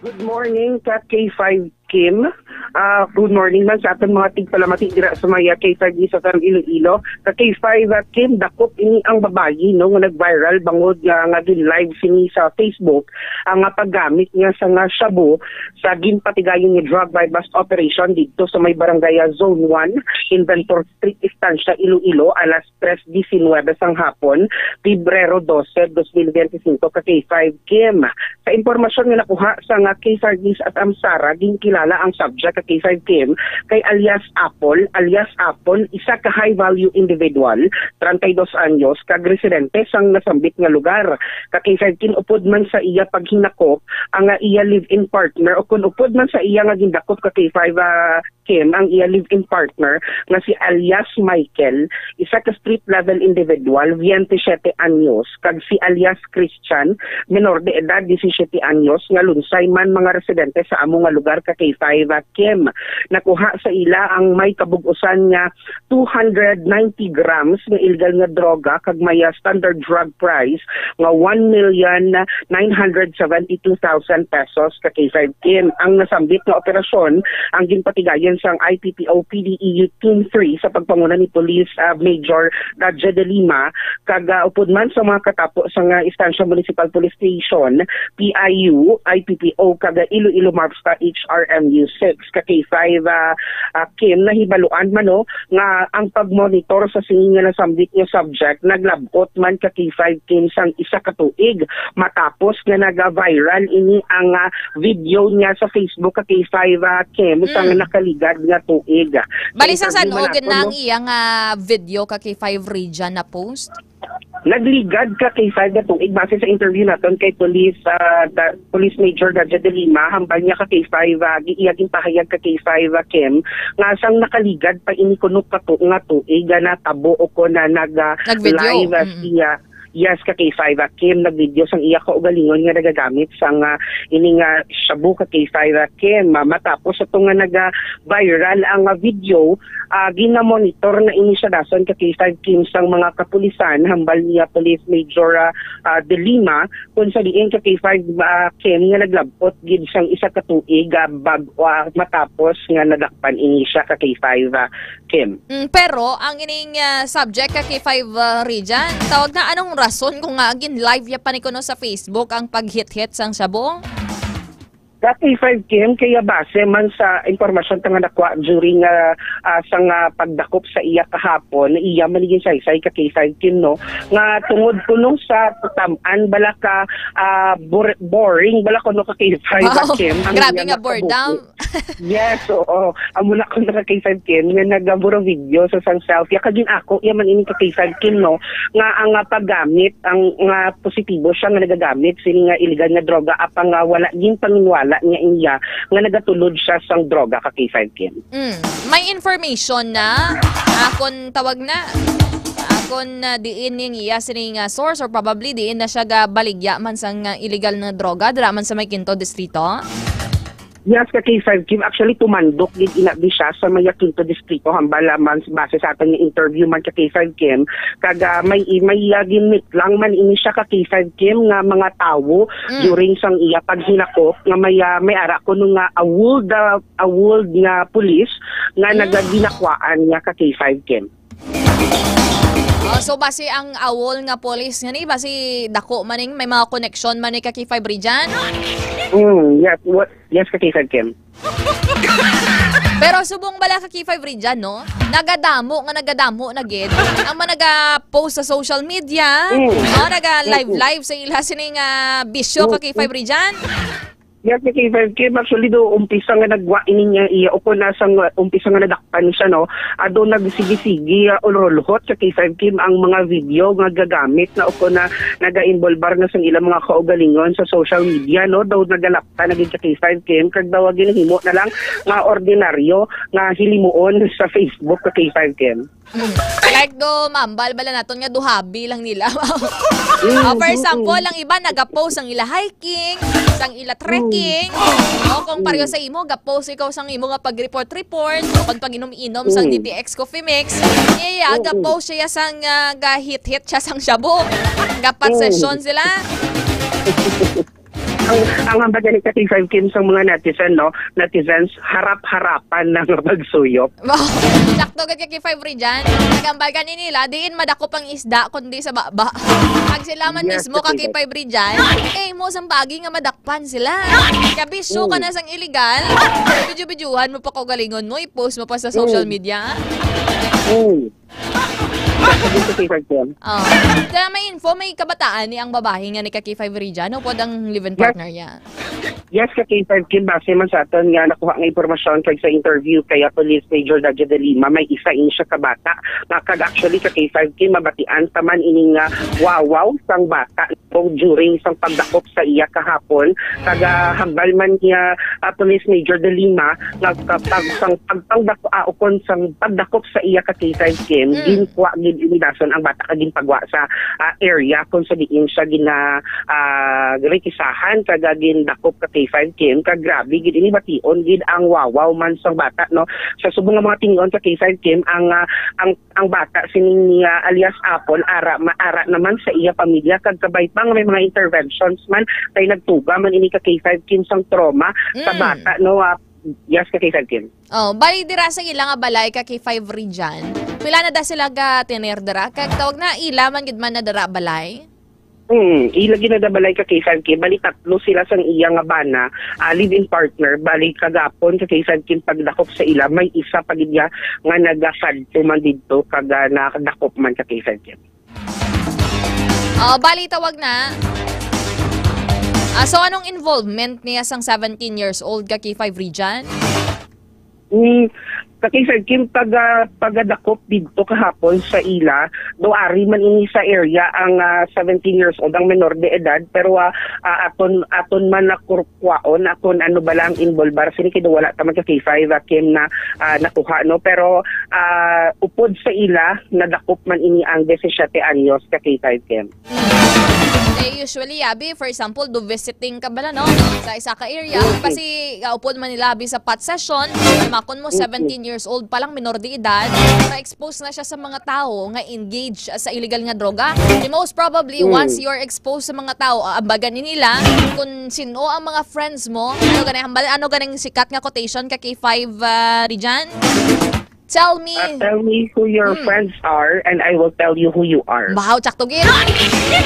Good morning, ka K five. Kim. Ah, good morning man sa aton mga tigpalamati dira sa may, ah, K five News F M Iloilo. Sa K five, ah, Kim, dakop ini ang babayi, no, nga nag-viral bangod nga, nga gin-live sini sa Facebook ang, ah, paggamit niya sa nga shabu sa ginpatigayon nga drug buy-bust operation didto sa may barangay, ah, Zone one, Inventor Street, Estancia, Iloilo, alas tres diecinueve sang hapon, Pebrero doce, dos mil bente singko, ka K five Kim. Sa impormasyon nga nakuha sa nga K five News at Amsara, ginkilala ang subject ka K five Kim kay alias Apple, alias Apple, isa ka high-value individual, treinta y dos anyos, kag residente sang nasambit nga lugar. Ka K five Kim, upod man sa iya paghinakop, ang, ah, iya live-in partner, o kun upod man sa iya nga gindakop ka K five, ah, Kim ang iya live-in partner nga si alias Michael, isa ka street level individual, veinte y siete anyos, kag si alias Christian, menor de edad, diecisiete anyos, nga lunsay man mga residente sa amo nga lugar ka K five, ah, Kim. Nakuha sa ila ang may kabug-usan nga two hundred ninety grams nga illegal nga droga kag may, ah, standard drug price nga one million nine hundred seventy-two thousand pesos ka K five Kim. Ang nasambit nga operasyon ang ginpatigayon sang I P P O P D E U Team three sa pagpanguna ni Police, ah, Major Dadje de Lima, kag, ah, upod man sa mga katapo sa nga Estancia Municipal Police Station, P I U, I P P O, kag Iloilo MARPSTA H R M U six ka K five, ah, ah, Kim, nahibaluan man, no, nga ang pagmonitor sa sini nga nasambit nga subject naglab-ot man ka K five Kim sang isa ka tuig matapos nga naga-viral ini ang, ah, video niya sa Facebook ka K five, ah, Kim, sang Mm. nakaligad nga tuig. Bali, sang Sa san-o interview man gid nato, na ang no? iya nga video ka K five Region na post? Nagligad ka K five nga tuig base sa interview naton kay Police, ah, da-, Police Major Gadja de Lima, hambal niya ka K five, ah, gi-, iya ginpahayag ka K five, ah, Kim, nga sang nakaligad pa ini kuno ka tu-, nga tuig, ah, natabo o kon na nag, ah, Nag-video. live, ah, Mm-mm. siya. Yes, ka K five, ah, Kim, nag-video sang iya kaugalingon nga nagagamit sang, ah, ini nga shabu ka K five, ah, Kim. Ah, matapos ato nga naga-viral ang, ah, video, ah, ginamonitor na ini siya dason ka K five Kim sang mga kapulisan, hambal niya Police Major, ah, ah, De Lima, kung sa diin ka K five, ah, Kim, nga naglab-ot gid sang isa ka tuig, ah, bag-o, ah, matapos nga nadakpan ini siya ka K five, ah, Kim. Mm, pero ang ining, ah, subject ka K five, ah, Region, tawag na, anong rason kung nga gin-live ya pa ni kuno sa Facebook ang paghit-hit sang shabu? Dati five K M, kaya base man sa impormasyon ta nga nakuha during, ah, ah, sa nga pagdakop sa iya kahapon, iya man ning saysay ka K five Kim, no, nga tungod kuno sa tam-an bala ka, ah, bor-, boring bala kuno ka K five Wow, Kim, ang grabe iya nga boredom. Nakabuhi. Yes, oo. Amo na kuno ka K five Kim nga nagaburo video sa sang selfie. Kagin ako, iya man ini ka K five Kim, no, nga ang, ah, paggamit, ang nga positibo siya nga nagagamit sini nga illegal nga droga, apang nga wala ginpanginwala niya iya nga nagatulod siya sang droga ka K five Kim. Mm. May information na, akon tawag na, akon na diin ning iya sini nga source or probably diin na siya gabaligya man sang, ah, illegal na droga, dira man sa may Quinto Distrito? Yes, ka K five Kim. Actually, tumandok gid ina di siya sa may Quinto Distrito, hambal, ah, man, base sa aton nga interview man ka K five Kim. Kag, ah, may, may, ah, ginmit lang man ini siya ka K five Kim nga mga tawo Mm. during sang iya paghinakop nga may, ah, may ara kuno nga award, ah, award nga pulis nga Mm. nagaginakwaan niya ka K five Kim. Oh, so basi ang awol nga pulis nga ni, basi dako man ning may mga koneksyon man ni ka K five Region? Mm, yes, what, yes, ka K five Kim. Pero subong bala ka K five Region, no? Nagadamo nga nagadamo na gid ang mga naga-post sa social media, Mm. no? Naga-live Mm. live sa ila sini nga bisyo ka Mm. K five Region. Yes, ka K five Kim, actually do umpisa nga nagwa ini niya iya o kung nasang umpisa nga nadakpan siya, no? Ado nagsigi-sigi, ah, ulrulhot sa K five Kim ang mga video nga gagamit na o kung na naga-involbar na sa ilang mga kaugalingon sa social media, no? Daw nagalapta na gid sa K five Kim, kag daw ginahimo na lang nga ordinaryo nga hilimuon sa Facebook ka K five Kim. Mm. Like do, ma'am, bal-, bala naton nga duhabi lang nila. Mm, Ah, for mm, example, mm. ang iba nagapost ang ila hiking, sang ila trekking. Mm. O kung Mm. pareho sa imo, gapost ikaw sang imo nga pag-report-report, o pag pag-inom-inom sang Mm. D T X Coffee Mix. Iya, Mm. gapost siya sang, ah, gahit-hit siya sang shabu. Gapat Mm. session sila. Ang, ang hambal gani ka K five Kim sa mga netizen, no? Netizens, harap-harapan na nga magsuyop. Wow. Sakto gid ka K five Rijan. Nagambal gani nila, diin madakop ang isda, kundi sa baba. Pag sila man Yes, mismo ka K five. K five Rijan, eh, mo sang bagi nga madakpan sila. Kabisyo ka Mm. na sang illegal. Bidyo-bidyohan mo pa kaugalingon mo, i-post mo pa sa social Mm. media. Mm. Sa K five Kim. Oh. Sa may info, may kabataan ni ang babae nga ni ka K five Rijan, upod ang live-in Yes. partner niya. Yes, ka K five Kim, base man sa aton nga nakuha nga impormasyon kag sa interview kay, ah, Police Major Daja de Lima, may isa ini siya ka bata. Nga kag actually ka K five Kim, mabatian ta man ini nga wawaw sang bata kung during sang pagdakop sa iya kahapon. Kag, ah, hambal man niya, ah, Police Major de Lima, nga kapag sang pagpangdako, ah, ukon sang pagdakop sa iya ka K five Kim, Mm. ginkuha gid ini dason ang bata kag ginpagwa sa, ah, area kung sa diin siya gina-, ah, rekisahan kag, ah, gindakop ka K five Kim. Kag grabe gid ini, bation gid ang wawaw man sang bata, no? Sa subong nga mga tingog ka K five Kim, ang, ah, ang, ang bata sining, ah, alias Apple, ara ma-, ara naman sa iya pamilya, kag kabay pa nga may mga interventions man, kay nagtuga man ini ka K five Kim sang trauma sa Mm. bata, no? Ah, yes, ka K five Kim. Oh, bali dira sa ila nga balay ka K five Rijan. Pila na da sila ga tener dira? Kag tawag na ila man gid man na dira balay? Hmm, ila gid na da balay ka K five Kim. Bali tatlo sila sang iya nga bana, ah, live-in partner. Bali kagapon ka K five Kim pagdakop sa ila, may isa pa gid ya nga nagasadto man didto kag, ah, nakadakop man ka K five Kim. Oh, bali tawag na. Ah, so anong involvement niya sang seventeen years old ka K five Rijan? Mm, ka K five Kim, paga-, pagadakop didto kahapon sa ila, do ari man ini sa area ang, ah, seventeen years old, ang menor de edad, pero, ah, ah, aton, aton man nakurkuaon, aton ano ba lang involbar, sini kay do wala ta man ka K five, ah, Kim, na, ah, nakuha, no? Pero, ah, upod sa ila, nadakop man ini ang disisiete anyos ka K five Kim. Eh, usually, abi, for example, do visiting ka bala, no? Sa isa ka area, Mm. kasi, uh, upod man nila, abi, sa pot session, makon mo, Mm. seventeen years old pa lang, minor de edad, ma-expose na siya sa mga tao nga engage sa illegal nga droga. Di most probably, Mm. once you're exposed sa mga tao, ah, ambagan ni nila kung sino ang mga friends mo. Ano gani, hambal, ano ganing sikat nga quotation ka K five, ah, Rijan? Tell me. Uh, tell me who your Hmm. friends are and I will tell you who you are. Bahaw, tsakto gid.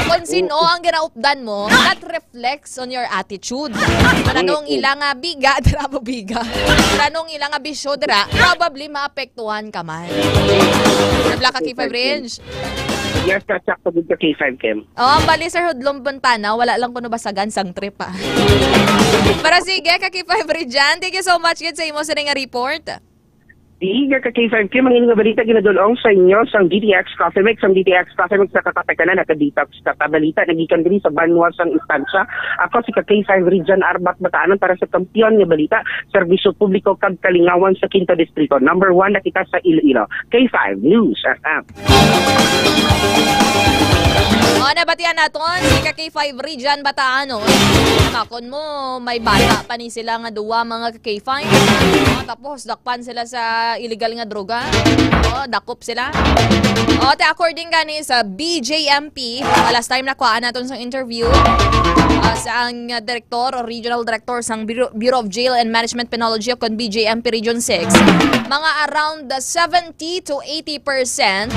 Kung sino ang ginaupdan mo, that reflects on your attitude. Kung anong Mm-mm. ila nga biga, dira mo biga. Kung anong ila nga bisyo, dira, probably maapektuhan ka man. Nabla ka, K five Range. Yes, ka, tsakto gid ka, K five Kim. Oh, ang bali, Sir Hudlom Fontana, wala lang kuno basagan sang trip, ah. Para sige, ka K five Rijan, thank you so much gid sa imo sining nga report. Di, ka K five Kim, ang inyong balita ginadul-ong sa inyo sang D T X Coffee Mix. Ang D T X Coffee Mix nakakapekana, nakadetox ka pa balita, nagikan diri sa banwa sang Estancia. Ako si ka K five Rijan Arbat Bataanon para sa Kampiyon nga Balita, Serbisyo Publiko kag Kalingawan sa Quinto Distrito. Number one na kita sa Iloilo. K five News F M. O, nabatian naton si ka K five Rijan Bataanon. Makon mo, may bata pa ni sila nga duwa, mga ka K five. O, tapos, dakpan sila sa illegal nga droga. O, dakop sila. O, te, according gani sa B J M P, last time nakuhaan naton sa interview, ah, sa ang, ah, direktor o regional director sang Bureau, Bureau of Jail and Management Penology o kon B J M P Region six, mga around the seventy to eighty percent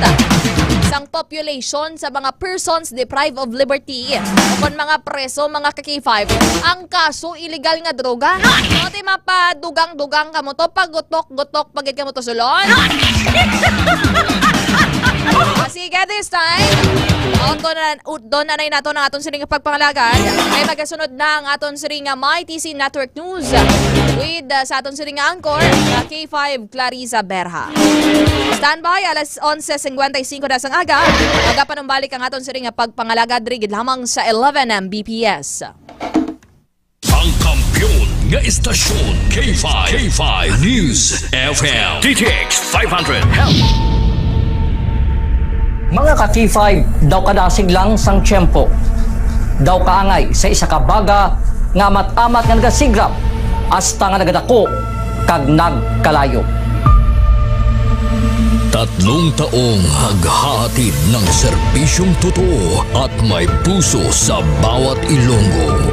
sang population sa mga persons deprived of liberty o kon mga preso, mga ka K five, ang kaso illegal nga droga. No, ti mapadugang-dugang kamo to, pagutok-gutok pa gid kamo to sulod. Ah, sige, this time, o, to na, u-, doon na nato ang aton sining pagpangalagad. Ay, magasunod na ang aton sining, ah, My T C Network News with, ah, sa aton sining anchor, ah, K five Clarissa Berha. Standby, alas onse cincuenta y cinco na sang aga. Magapanumbalik ang aton sining pagpangalagad diri gid lamang sa eleven M B P S. Ang kampiyon nga istasyon, K five, K five News F M, D T X five hundred. Mga ka K five, daw kadasig lang sang tiyempo. Daw kaangay sa isa ka baga nga amat-amat nga nagasigrap hasta nga nagadako kag nagkalayo. Tatlong taong naghahatid ng serbisyong totoo at may puso sa bawat Ilonggo.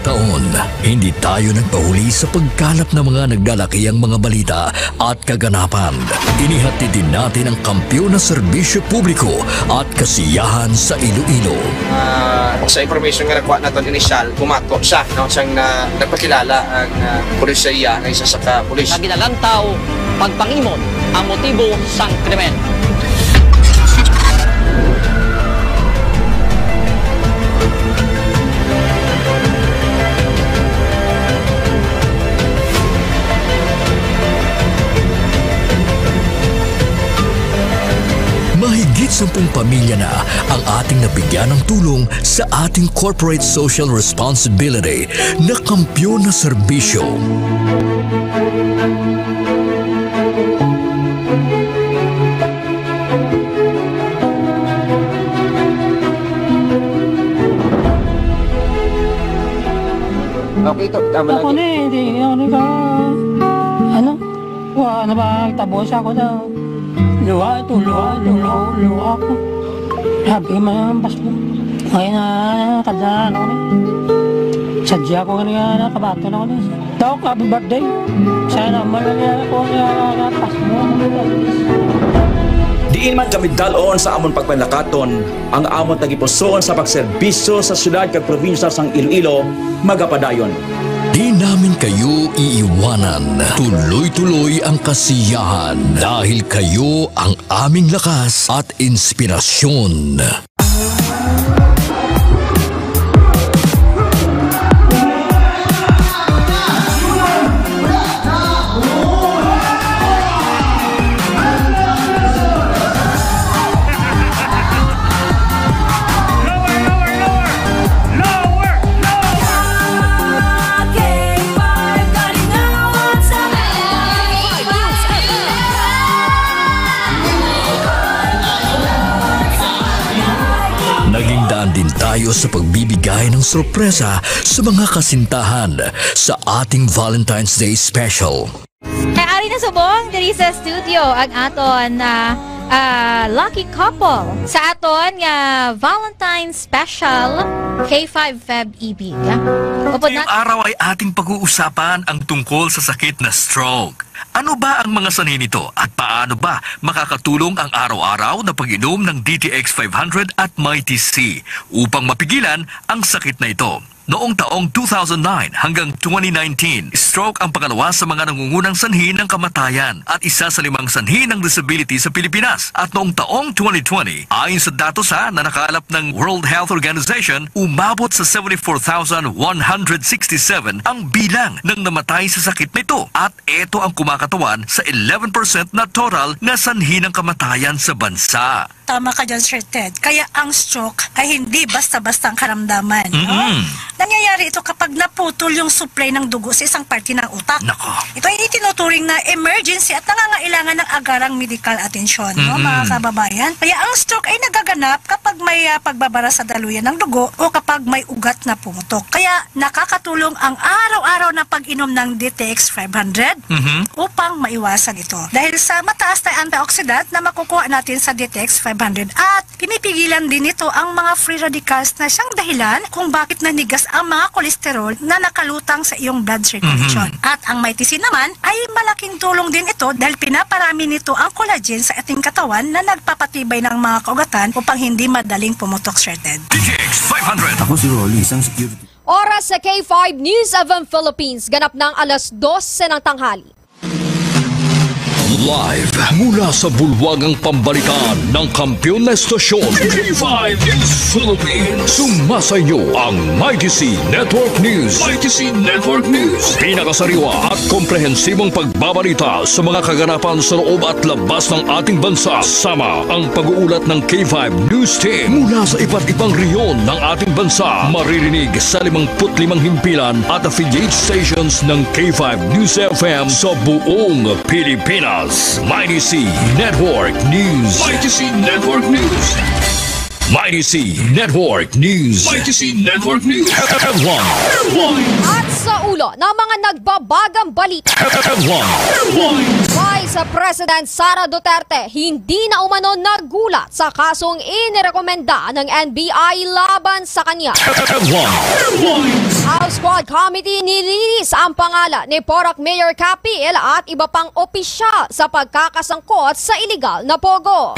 Taon, hindi tayo nagpahuli sa pagkalap ng mga naglalakihang mga balita at kaganapan. Inihatid din natin ang kampiyon na serbisyo publiko at kasiyahan sa Iloilo. Ah, sa information nga nakuha naton initial, bumato siya, no, siyang na, nagpakilala ang, ah, pulis sa iya nga isa sa ka pulis. Nga ginalantaw pagpangimot ang motibo sang krimen. Mahigit sampung pamilya na ang ating nabigyan ng tulong sa ating corporate social responsibility na kampiyon na serbisyo. Okay, to, tama Ako lang. Ni, hindi, hindi ako ni ka, ano, wa, ano ba, tabo siya ko daw. Luha ito, luha, luha, luha ko. Sabi man ang pasbo. Ngayon na, kadaan ako ni. Sadya ko nga nakabato na ako ni. Dok, happy birthday. Sana malala ko nga pasbo. Diin man kami dalon sa amon pagpanlakaton, ang amon tagipusoon sa pagserbisyo sa siyudad kag probinsya sang Iloilo magapadayon. Di namin kayo iiwanan. Tuloy-tuloy ang kasiyahan dahil kayo ang aming lakas at inspirasyon. Naging daan din tayo sa pagbibigay ng sorpresa sa mga kasintahan sa ating Valentine's Day special. Kay ari na subong diri sa studio ang aton, ah, ah, lucky couple sa aton nga Valentine's Special K five Feb Ibig. Upod na Ngayong araw ay ating pag-uusapan ang tungkol sa sakit na stroke. Ano ba ang mga sanhi nito at paano ba makakatulong ang araw-araw na pag-inom ng D T X five hundred at Mighty C upang mapigilan ang sakit na ito? Noong taong two thousand nine hanggang twenty nineteen, stroke ang pangalawa sa mga nangungunang sanhi ng kamatayan at isa sa limang sanhi ng disability sa Pilipinas. At noong taong twenty twenty, ayon sa datos, ha, na nakalap ng World Health Organization, umabot sa seventy-four thousand one hundred sixty-seven ang bilang ng namatay sa sakit na ito, at ito ang kumakatawan sa eleven percent na total na sanhi ng kamatayan sa bansa. Tama ka dyan, Sir Ted. Kaya ang stroke ay hindi basta-basta ang karamdaman, no? Mm-mm. Nangyayari ito kapag naputol yung supply ng dugo sa isang parte ng utak. Nako. Ito ay itinuturing na emergency at nangangailangan ng agarang medikal atensyon, no, Mm-mm. mga kababayan? Kaya ang stroke ay nagaganap kapag may, ah, pagbabara sa daluyan ng dugo o kapag may ugat na pumutok. Kaya nakakatulong ang araw-araw na pag-inom ng D T X five hundred Mhm. upang maiwasan ito. Dahil sa mataas na antioxidant na makukuha natin sa D T X five hundred at pinipigilan din nito ang mga free radicals na siyang dahilan kung bakit nanigas ang mga kolesterol na nakalutang sa iyong blood circulation. Mhm. At ang Mighty C naman ay malaking tulong din ito dahil pinaparami nito ang collagen sa ating katawan na nagpapatibay ng mga kaugatan upang hindi madaling pumutok, Sir Ted. D T X five hundred. Ako si Rolly, isang security. Oras sa K five News F M Philippines, ganap na ang alas dose ng tanghali. Live mula sa bulwagang pambalitaan ng kampiyon na estasyon, K five News Philippines. Sumasa inyo ang Mighty C Network News. Mighty C Network News. Pinakasariwa at komprehensibong pagbabalita sa mga kaganapan sa loob at labas ng ating bansa. Sama ang pag-uulat ng K five News Team mula sa iba't ibang rehiyon ng ating bansa. Maririnig sa limangput limang himpilan at affiliate stations ng K five News F M sa buong Pilipinas. Mighty C Network News. Mighty C Network News. Mighty C Network News. Mighty C Network News. Headlines. At sa ulo ng mga nagbabagang balita. Headlines. Vice President Sara Duterte hindi na umano nagulat sa kasong inirekomenda ng N B I laban sa kanya. Headlines. House Squad Committee nilinis ang pangalan ni Porac Mayor Capil at iba pang opisyal sa pagkakasangkot sa iligal na pogo.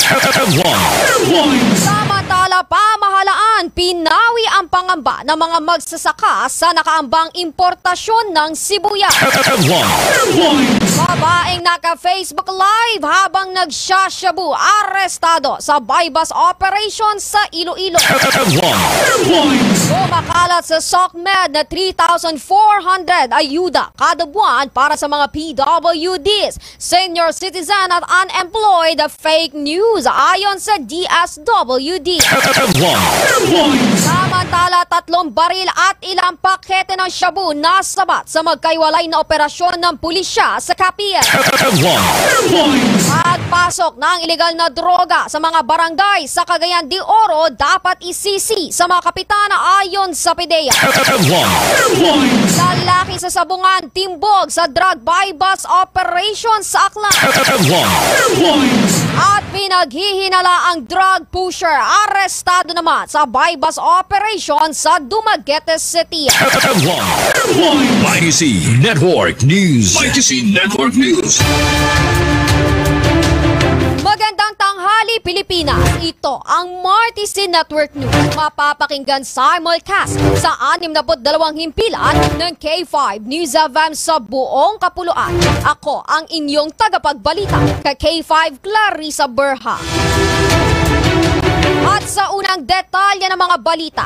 Samantala, pamahalaan, pinawi ang pangamba ng mga magsasaka sa nakaambang importasyon ng sibuyas. Babaeng naka-Facebook Live habang nagsha-shabu, arestado sa buy-bust operation sa Iloilo. Kumakalat sa SOCMED na three thousand four hundred ayuda kada buwan para sa mga P W Ds, senior citizen at unemployed. Fake news, ayon sa D S W D. Samantala, tatlong baril at ilang pakete ng shabu nasabat sa magkaiwalay na operasyon ng pulisya sa Capiz. Pagpasok ng iligal na droga sa mga barangay sa Cagayan de Oro dapat isisi sa mga kapitan, ayon sa PDEA. Lalaki sa Sabungan timbog sa drug buy-bust operation sa Aklan. At pinaghihinala ang drug pusher, arestado naman sa buy-bust operation sa Dumaguete City. Y T C Network News. Y T C Network News. Magandang tanghali, Pilipinas. Ito ang Martes Network News. Mapapakinggan simulcast sa anim na put dalawang himpilan ng K five News F M sa buong kapuluan. Ako ang inyong tagapagbalita, ka K five Clarissa Berha. At sa unang detalye ng mga balita,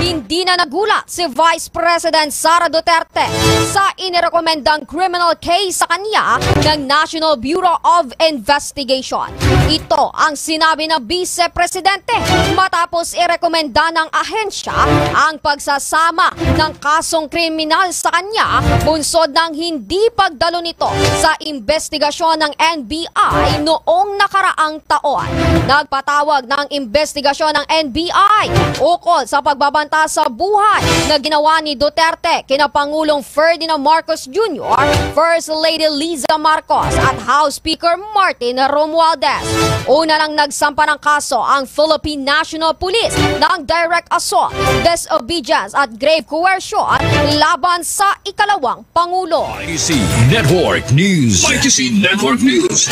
hindi na nagulat si Vice President Sara Duterte sa inirekomendang criminal case sa kanya ng National Bureau of Investigation. Ito ang sinabi ng Vice Presidente matapos irekomenda ng ahensya ang pagsasama ng kasong kriminal sa kanya bunsod ng hindi pagdalo nito sa investigasyon ng N B I noong nakaraang taon. Nagpatawag ng investigasyon ng N B I ukol sa pagbabanta sa buhay na ginawa ni Duterte kina Pangulong Ferdinand Marcos Junior, First Lady Liza Marcos, at House Speaker Martin Romualdez. Una nang nagsampa ng kaso ang Philippine National Police ng direct assault, disobedience at grave coercion laban sa ikalawang pangulo. Y T C Network News. Y T C Network News.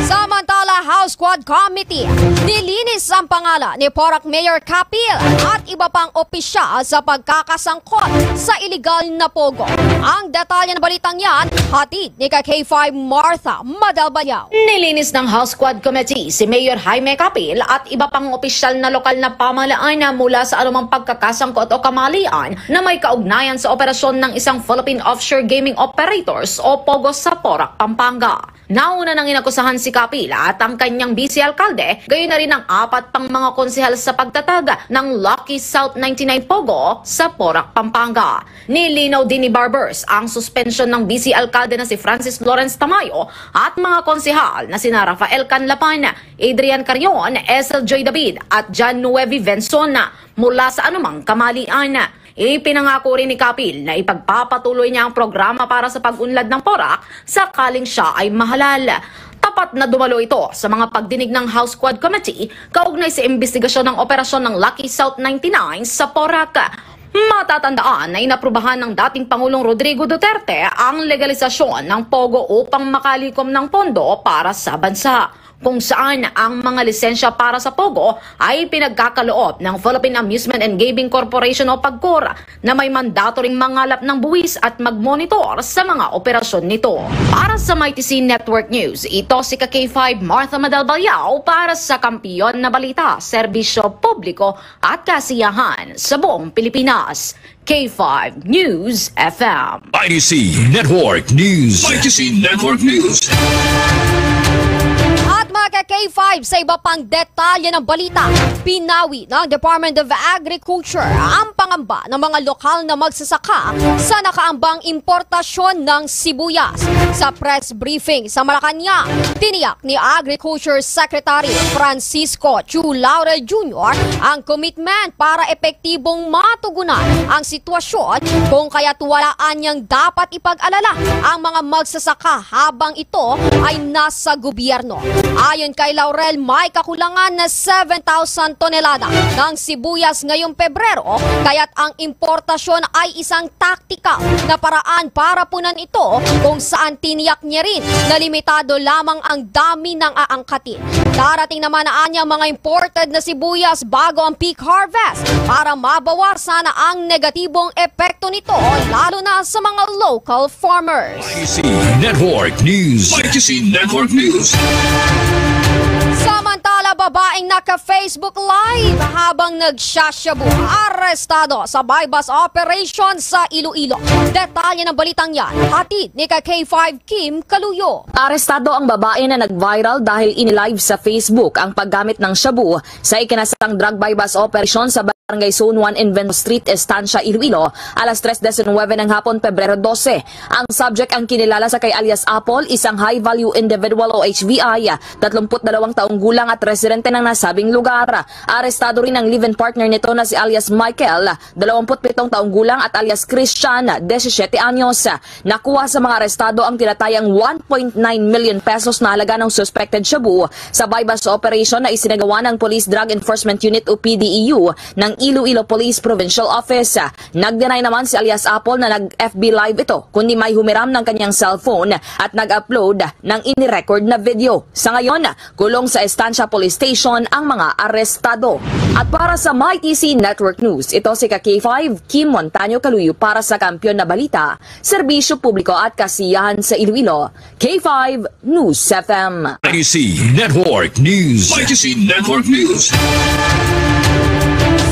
Samantala, House Quad Committee, nilinis ang pangalan ni Porac Mayor Capil at iba pang opisyal sa pagkakasangkot sa iligal na pogo. Ang detalye ng balitang yan, hatid ni ka K five Martha Madalbayaw. Nilinis ng House Quad Committee si Mayor Jaime Capil at iba pang opisyal na lokal na pamahalaan mula sa anumang pagkakasangkot o kamalian na may kaugnayan sa operasyon ng isang Philippine Offshore Gaming Operators o pogo sa Porac, Pampanga. Nauna nang inakusahan si Capil at ang kanyang vice alkalde, gayon na rin ang apat pang mga konsehal sa pagtatag ng Lucky South ninety-nine Pogo sa Porac, Pampanga. Nilinaw din ni Barbers ang suspensyon ng vice alkalde na si Francis Lawrence Tamayo at mga konsehal na sina Rafael Canlapan, Adrian Carion, Esel Joy David at John Nuevi Venzon mula sa anumang kamalian. Ipinangako rin ni Capil na ipagpapatuloy niya ang programa para sa pag-unlad ng Porac sakaling siya ay mahalal. Tapat na dumalo ito sa mga pagdinig ng House Quad Committee kaugnay sa imbestigasyon ng operasyon ng Lucky South ninety-nine sa Porac. Matatandaan na inaprubahan ng dating Pangulong Rodrigo Duterte ang legalisasyon ng pogo upang makalikom ng pondo para sa bansa, kung saan ang mga lisensya para sa pogo ay pinagkakaloob ng Philippine Amusement and Gaming Corporation o PAGCOR, na may mandato ring mangalap ng buwis at magmonitor sa mga operasyon nito. Para sa Mighty C Network News, ito si ka K five Martha Madalbayaw para sa Kampiyon na Balita, Serbisyo Publiko at Kasiyahan sa buong Pilipinas. K five News F M. Mighty C Network News. Mighty C Network News. At mga ka K five, sa iba pang detalye ng balita, pinawi ng Department of Agriculture ang pangamba ng mga lokal na magsasaka sa nakaambang importasyon ng sibuyas. Sa press briefing sa Malacañang, tiniyak ni Agriculture Secretary Francisco Chu Laurel Junior ang commitment para epektibong matugunan ang sitwasyon, kung kaya't wala anyang dapat ipag-alala ang mga magsasaka habang ito ay nasa gobyerno. Ayon kay Laurel, may kakulangan na seven thousand tonelada ng sibuyas ngayong Pebrero, kaya't ang importasyon ay isang taktikal na paraan para punan ito, kung saan tiniyak niya rin na limitado lamang ang dami ng aangkatin. Darating naman na anya ang mga imported na sibuyas bago ang peak harvest para mabawasan ang negatibong epekto nito, lalo na sa mga local farmers. Y T C Network News. Y T C Network News. Samantala, babaeng naka-Facebook Live habang nagsashabu, arestado sa buy-bust operation sa Iloilo. Detalye ng balitang yan, hatid ni ka K five Kim Kaluyo. Arestado ang babae na nag-viral dahil inilive sa Facebook ang paggamit ng shabu sa ikinasang drug buy-bust operation sa Barangay Zone one in Ventura Street, Estancia, Iloilo, alas tres diecinuebe ng hapon, Pebrero dose. Ang subject ang kinilala sa kay alias Apple, isang high-value individual o H V I, tatlumpu't dalawang taong gulang at residente ng nasabing lugar. Arestado rin ang live-in partner nito na si alias Michael, dalawampu't pitong taong gulang, at alias Christian, disisiete anyos. Nakuha sa mga arestado ang tinatayang one point nine million pesos na halaga ng suspected shabu sa buy-bust operation na isinagawa ng Police Drug Enforcement Unit o P D E U ng Iloilo Police Provincial Office. Nag-deny naman si alias Apple na nag-F B Live ito, kundi may humiram ng kanyang cellphone at nag-upload ng ini-record na video. Sa ngayon, kulong sa Estancia Police Station ang mga arestado. At para sa My T C Network News, ito si ka K five, Kim Montaño Kaluyo para sa Kampiyon na Balita, Serbisyo Publiko at Kasiyahan sa Iloilo, K five News F M. Y T C Network News. Y T C Network News.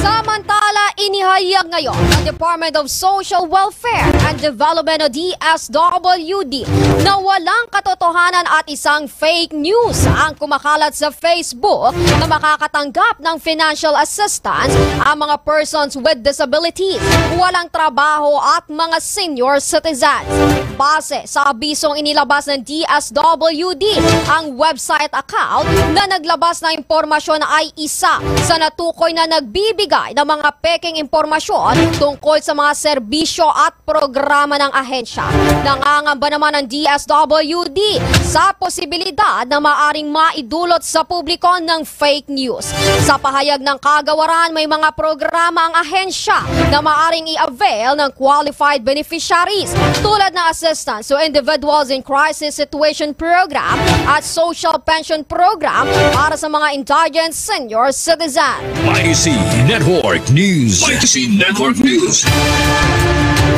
Samantala, inihayag ngayon ng Department of Social Welfare and Development o D S W D na walang katotohanan at isang fake news ang kumakalat sa Facebook na makakatanggap ng financial assistance ang mga persons with disabilities, walang trabaho at mga senior citizens. Base sa abisong inilabas ng D S W D, ang website account na naglabas ng impormasyon ay isa sa natukoy na nagbibigay ng mga peking impormasyon tungkol sa mga serbisyo at programa ng ahensya. Nangangamba naman ang D S W D sa posibilidad na maaring maidulot sa publiko ng fake news. Sa pahayag ng kagawaran, may mga programa ang ahensya na maaring i-avail ng qualified beneficiaries, tulad ng Assistance to Individuals in Crisis Situation Program at Social Pension Program para sa mga indigent senior citizen. Y T C Network News. Y T C Network News.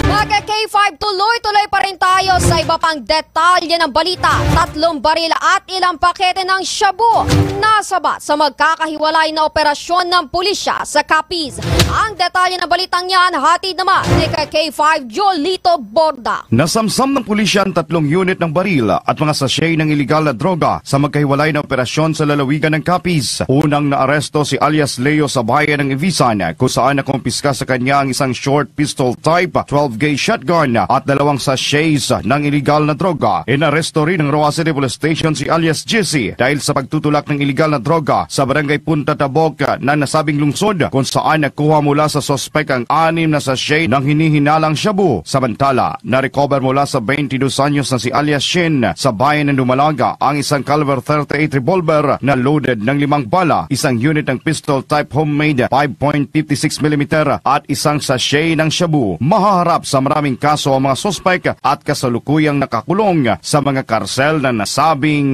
Mga ka K five, tuloy-tuloy pa rin tayo sa iba pang detalye ng balita. Tatlong baril at ilang pakete ng shabu nasabat sa magkakahiwalay na operasyon ng pulisya sa Capiz. Ang detalye ng balitang yan, hatid naman ni ka K five Jolito Borda. Nasamsam ng pulisya ang tatlong unit ng baril at mga sachet ng iligal na droga sa magkahiwalay na operasyon sa lalawigan ng Capiz. Unang naaresto si alias Leo sa bayan ng Ivisan, kung saan nakumpiska sa kanya ang isang short pistol type twelve gauge shotgun at dalawang sachets ng iligal na droga. Inaresto rin ng Roxas City Police Station si alias Jesse dahil sa pagtutulak ng iligal na droga sa barangay Punta Tabok ng nasabing lungsod, kung saan nakuha mula sa suspek ang anim na sachet ng hinihinalang shabu. Samantala, na-recover mula sa twenty-dos anyos na si alias Shin sa bayan ng Dumalaga ang isang caliber thirty-eight revolver na loaded ng limang bala, isang unit ng pistol type homemade five point fifty six millimeter at isang sachet ng shabu. Mahaharap sa maraming kaso ang mga suspek at kasalukuyang nakakulong sa mga karsel ng nasabing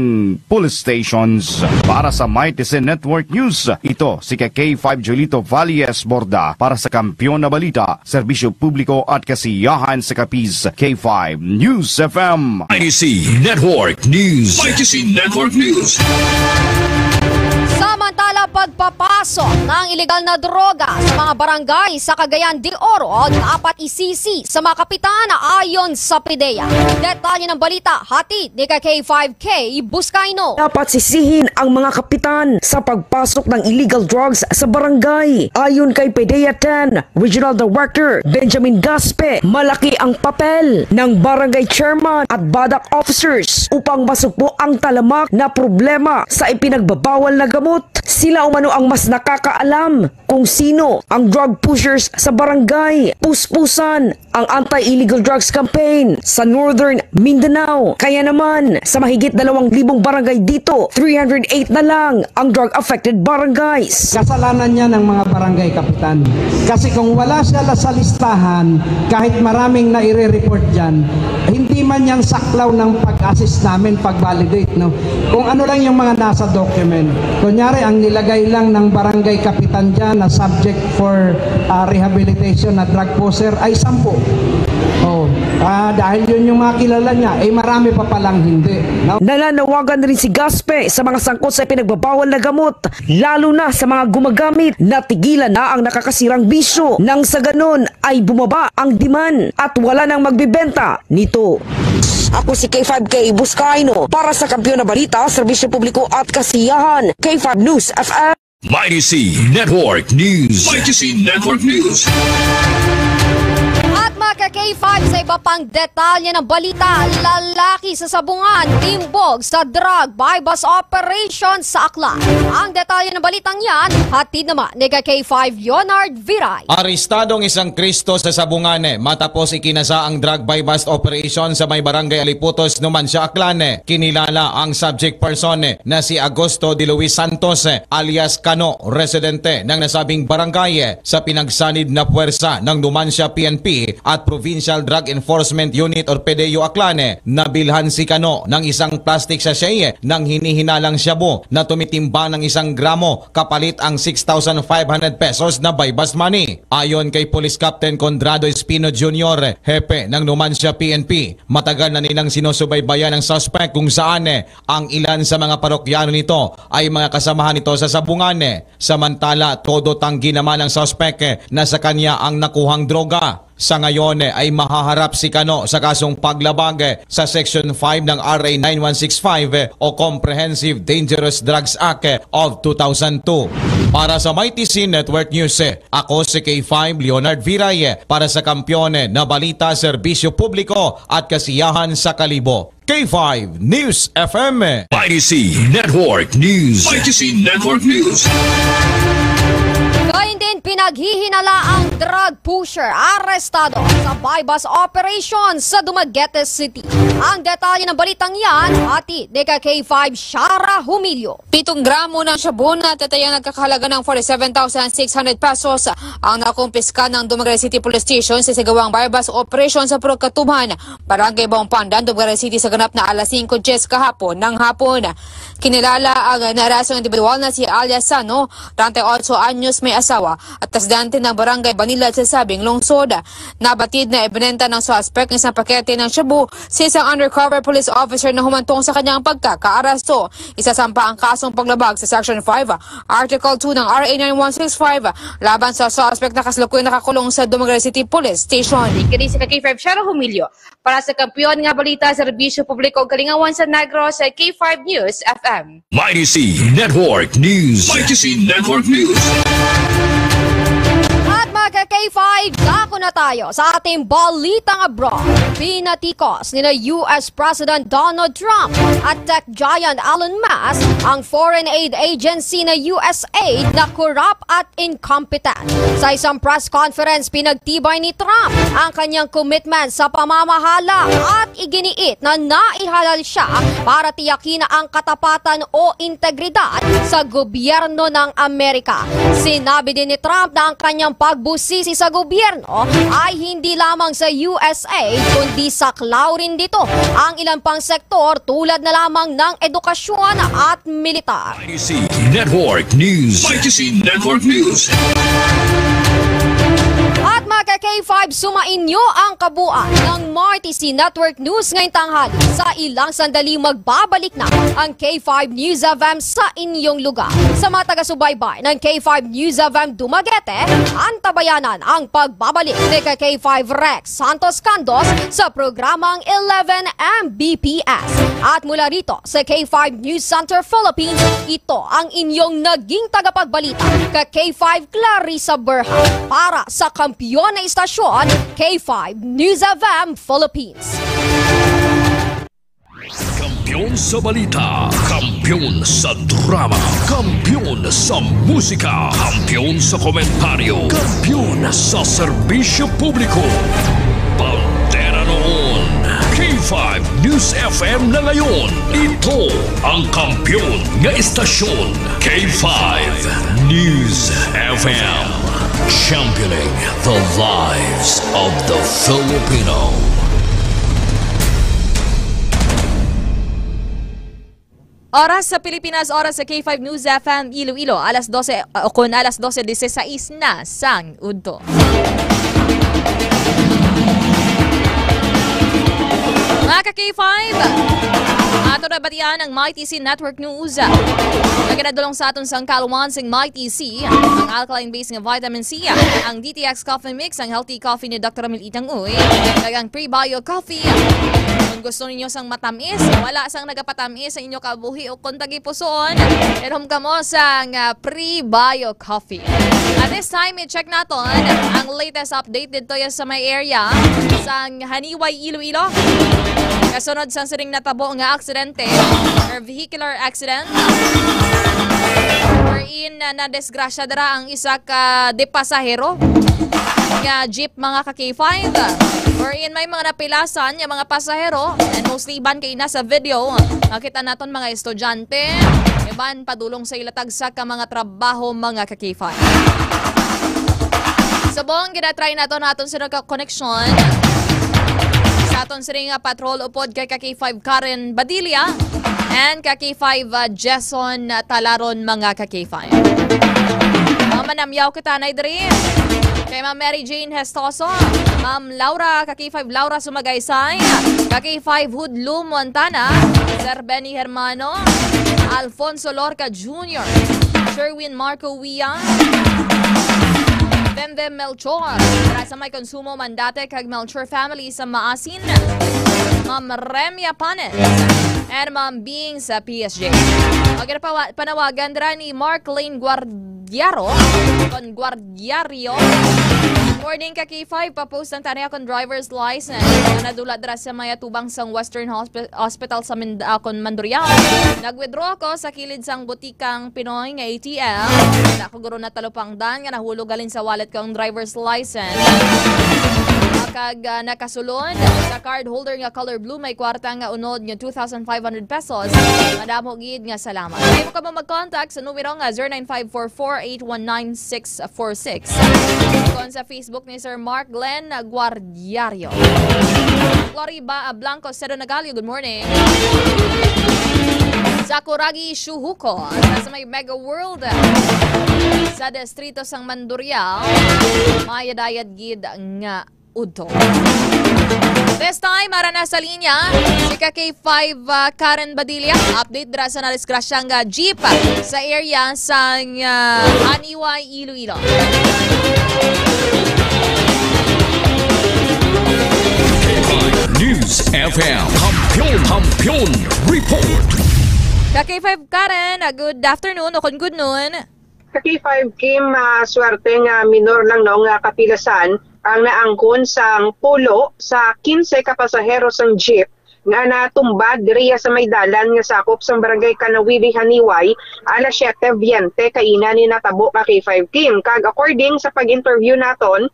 police stations. Para sa Mighty Sin Network News, ito si ka K five Julito Valles Borda para sa Kampiyon na Balita, Serbisyo Publiko at Kasiyahan sa Capiz, K five News F M. Y T C Network News. Y T C Network News. Samantala, pagpapasok ng iligal na droga sa mga barangay sa Cagayan de Oro dapat isisi sa mga kapitan, ayon sa PDEA. Detalye ng balita, hatid ni ka K five K Buscaino. Dapat sisihin ang mga kapitan sa pagpasok ng illegal drugs sa barangay. Ayon kay PDEA ten Regional Director Benjamin Gaspe, malaki ang papel ng barangay chairman at BADAC officers upang masugpo ang talamak na problema sa ipinagbabawal na gamot Sila umano ang mas nakakaalam kung sino ang drug pushers sa barangay. Puspusan ang anti-illegal drugs campaign sa Northern Mindanao. Kaya naman, sa mahigit dalawang libong barangay dito, three hundred eight na lang ang drug-affected barangays. Kasalanan niya ng mga barangay kapitan. Kasi kung wala siya la-, sa listahan, kahit maraming naire-report dyan, hindi man yan saklaw ng pag-assist namin, pag-validate, no? Kung ano lang yung mga nasa document. Kunyari, ang nilagay lang ng barangay kapitan dyan na subject for, ah, rehabilitation na drug pusher ay sampu. Oh, ah, dahil yun yung mga kilala niya, eh, marami pa palang hindi, no? Nananawagan rin si Gaspe sa mga sangkot sa pinagbabawal na gamot, lalo na sa mga gumagamit. Natigilan na ang nakakasirang bisyo, nang sa ganun ay bumaba ang demand at wala nang magbebenta nito. Ako si K five K Buscaino para sa Kampiyon na Balita, Serbisyo Publiko at Kasiyahan, K five News F M. Mighty C Network News. Mighty C Network News. At mga ka K five, sa iba pang detalye ng balita, lalaki sa Sabungan timbog sa drug buy-bust operation sa Aklan. Ang detalye ng balitang yan, hatid naman ni ka K five Leonard Viray. Arestado ang isang Kristo sa Sabungan, eh, matapos ikinasa ang drug buy-bust operation sa may barangay Aliputos, Numancia, Aklan, eh. Kinilala ang subject person, eh, na si Agosto de Luis Santos, eh, alias Kano, residente ng nasabing barangay, eh. Sa pinagsanib na puwersa ng Numancia P N P at Provincial Drug Enforcement Unit or PDEU Aklan, eh, nabilhan si Kano ng isang plastic sachet, eh, ng hinihinalang shabu na tumitimbang ng isang gramo, kapalit ang six thousand five hundred pesos na buy-bust money. Ayon kay Police Captain Conrado Espino Junior, hepe ng Numancia P N P, matagal na nilang sinusubaybayan ang suspect, kung saan, eh, ang ilan sa mga parokyano nito ay mga kasamahan nito sa Sabungan, eh. Samantala, todo tanggi naman ang suspect, eh, na sa kanya ang nakuhang droga. Sa ngayon, eh, ay mahaharap si Kano sa kasong paglabag, eh, sa Section five ng R A nine one six five, eh, o Comprehensive Dangerous Drugs Act, eh, of two thousand two. Para sa Mighty C Network News, eh, ako si K five Leonard Viray, eh, para sa Kampiyon, eh, na Balita, Serbisyo Publiko at Kasiyahan sa Kalibo. K five News F M. Mighty C Network News. Mighty C Network News. Gayun din, pinaghihinalaang drug pusher arestado sa buy-bust operation sa Dumaguete City. Ang detalye ng balitang yan, hatid ni ka K five Shara Humilio. Pitong gramo ng shabu na tatayang nagkakahalaga ng forty-seven thousand six hundred pesos ang nakumpiska ng Dumaguete City Police Station sa isinagawang buy-bust operation sa Purok Katuban, Barangay Baong Pandan, Dumaguete City, sa ganap na alas singko diyes kahapon ng hapon. Kinilala ang naarestong individual na si alias Sano, treinta y ocho anyos, may asawa at residente ng Barangay Banilad sa sabing lungsod. Nabatid na ibinenta ng suspect ang isang pakete ng shabu sa isang undercover police officer na humantong sa kanyang pagkakaaresto. Isasampa ang kasong paglabag sa Section five, Article two ng R A nine one six five laban sa suspect na kasalukuyan nakakulong sa Dumaguete City Police Station. Kini si ka K five Shara Humilio para sa Kampiyon nga Balita, Serbisyo Publiko ug Kalingawan sa Negros, sa K five News F M. Mighty C Network News. Mighty C Network News. At mga ka K five, dako na tayo sa ating balitang abroad. Pinatikos nina U S President Donald Trump at tech giant Elon Musk ang foreign aid agency na U S A I D na korap at incompetent. Sa isang press conference, pinagtibay ni Trump ang kanyang commitment sa pamamahala at iginiit na naihalal siya para tiyakin ang katapatan o integridad sa gobyerno ng Amerika. Sinabi din ni Trump na ang kanyang pagbusisi sa gobyerno ay hindi lamang sa U S A I D, kundi saklaw rin dito ang ilang pang sektor, tulad na lamang ng edukasyon at militar. Mighty C Network News. Mighty C Network News. At mga ka K five, sumainyo ang kabuuan ng Mighty C Network News ngayong tanghali. Sa ilang sandali, magbabalik na ang K five News F M sa inyong lugar. Sa mga taga-subaybay ng K five News F M Dumaguete, antabayanan ang pagbabalik ni ka K five Rex Santos Candos sa programang eleven M B P S. At mula rito sa K five News Center Philippines, ito ang inyong naging tagapagbalita, ka K five Clarissa Berha, para sa kampiyon na istasyon, K five News F M Philippines. Kampiyon Kampiyon sa balita, kampiyon sa drama, kampiyon sa musika, kampiyon sa komentaryo, kampiyon sa serbisyo publiko. Bandera noon, K five News F M na ngayon. Ito ang kampiyon nga estasyon, K five News F M. Championing the lives of the Filipino. Oras sa Pilipinas, oras sa K five News F M Iloilo, alas dose, uh, o kon alas dose dieciséis na sang udto. Mga ka K five, ato na batian ang Mighty C Network News. Naginadulong sa aton sang kaluman sing Mighty C, ang alkaline base nga vitamin C, ang D T X Coffee Mix, ang healthy coffee ni Doktor Ramil Itang Uy, kag ang Prebio Coffee. Kung gusto ninyo sang matamis, wala sang nagapatamis sa inyo kabuhi o kung tagipusoon, inom kamo sang, ah, Prebio Coffee. At this time, i-check naton ang latest update dito ya sa may area sang Haniway, Iloilo. Kasunod sang sining natabo nga aksidente or vehicular accident, wherein, ah, nadisgrasya dira ang isa ka de pasahero nga jeep, mga ka K five, wherein may mga napilasan nga mga pasahero, and mostly iban kay nasa video. Makita naton mga estudyante, iban padulong sa ila tagsa ka mga trabaho, mga ka K five. Subong ginatry naton aton sa koneksyon sa aton sining, ah, patrol upod kay ka K five Karen Badilla and ka K five, ah, Jason Talaron, mga ka K five. Mga manamyaw kita na diri kay Ma'am Mary Jane Hestoso, Ma'am Laura, ka K five Laura Sumagaysay, ka K five Hudlo Montana, Sir Benny Hermano, Alfonso Lorca Junior, Sherwin Marco Wia, Bembe Melchor, para sa may Consumo Mandate kag Melchor family sa Maasin, Ma'am Remia Panes, and Ma'am Bing sa P S J. Ang ginapawa-, panawagan dira ni Mark Lane Guardiaro, kon Guardiario. Morning ka K five, pa-post ang tani akong driver's license. Nadula dira sa may atubang sang Western Hospi-, Hospital sa Mind-, akon Mandurriao. Nag-withdraw ako sa kilid sang butikang Pinoy nga A T M. Wala ko guro natalupangdan nga nahulog halin sa wallet ko ang driver's license. Kag, ah, nakasulod sa card holder nga color blue, may kwarta nga unod nga two thousand five hundred pesos. Madamo gid nga salamat. Kay mo kamo mag-contact sa numero nga zero nine five four four eight one nine six four six. Kon sa Facebook ni Sir Mark Glenn Guardiario. Floriba, ah, Blanco, Cedo Nagalio, good morning. Sakuragi Shuhuko, sa may Mega World, sa distrito sang Mandurriao, mayadayad gid nga udto. This time, ara na sa linya si ka K five, ah, Karen Badilla. Update dira sa nadisgrasyang, ah, jeep sa area sang, ah, Haniway, Iloilo. News F M Kampiyon, Kampiyon Report. Ka K five Karen, ah, good afternoon o kon good noon. Sa K five Kim, ah, swerte nga minor lang, no, nga kapilasan ang naangkon sang pulo sa kinse ka pasahero sang jeep nga natumba diriya sa may dalan nga sakop sang Barangay Kanawibi, Haniway, alas siyete biyente kaina ni natabo, ka K five Kim. Kag according sa pag-interview naton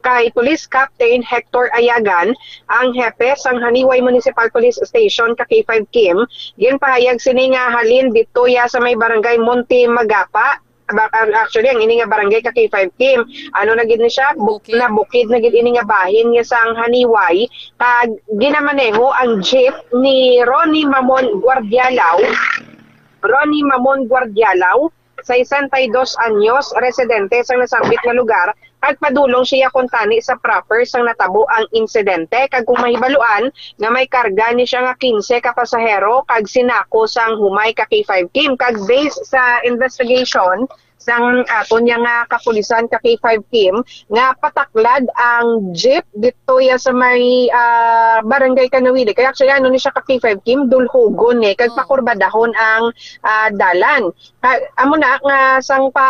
kay Police Captain Hector Ayagan, ang hepe sang Haniway Municipal Police Station, ka K five Kim, ginpahayag sini nga halin didto ya sa may Barangay Monte Magapa. Ba-, actually, ang ini nga barangay, ka K five Kim, ano na gid ni siya? Bu-, Bukid. Nabukid na gid ini nga bahin nga sang Haniway, kag ginamaneho ang jeep ni Ronnie Mamon Guardialaw. Ronnie Mamon Guardialaw, sesenta y dos anyos, residente sa nasambit nga lugar, kag padulong siya kuntani sa proper sang natabo ang insidente, kag kung mahibaluan nga may karga ni siya nga kinse ka pasahero kag sinako sang humay, ka K five Kim. Kag based sa investigation sang aton niya nga kapulisan ka K five Kim nga pataklad ang jeep dito ya sa may, ah, Barangay Kanawili. Kaya actually, ano ni siya ka K five Kim, dulhugon ni, kag Oh. pakurbadahon ang, ah, dalan. Ka-, amo na nga sang pa,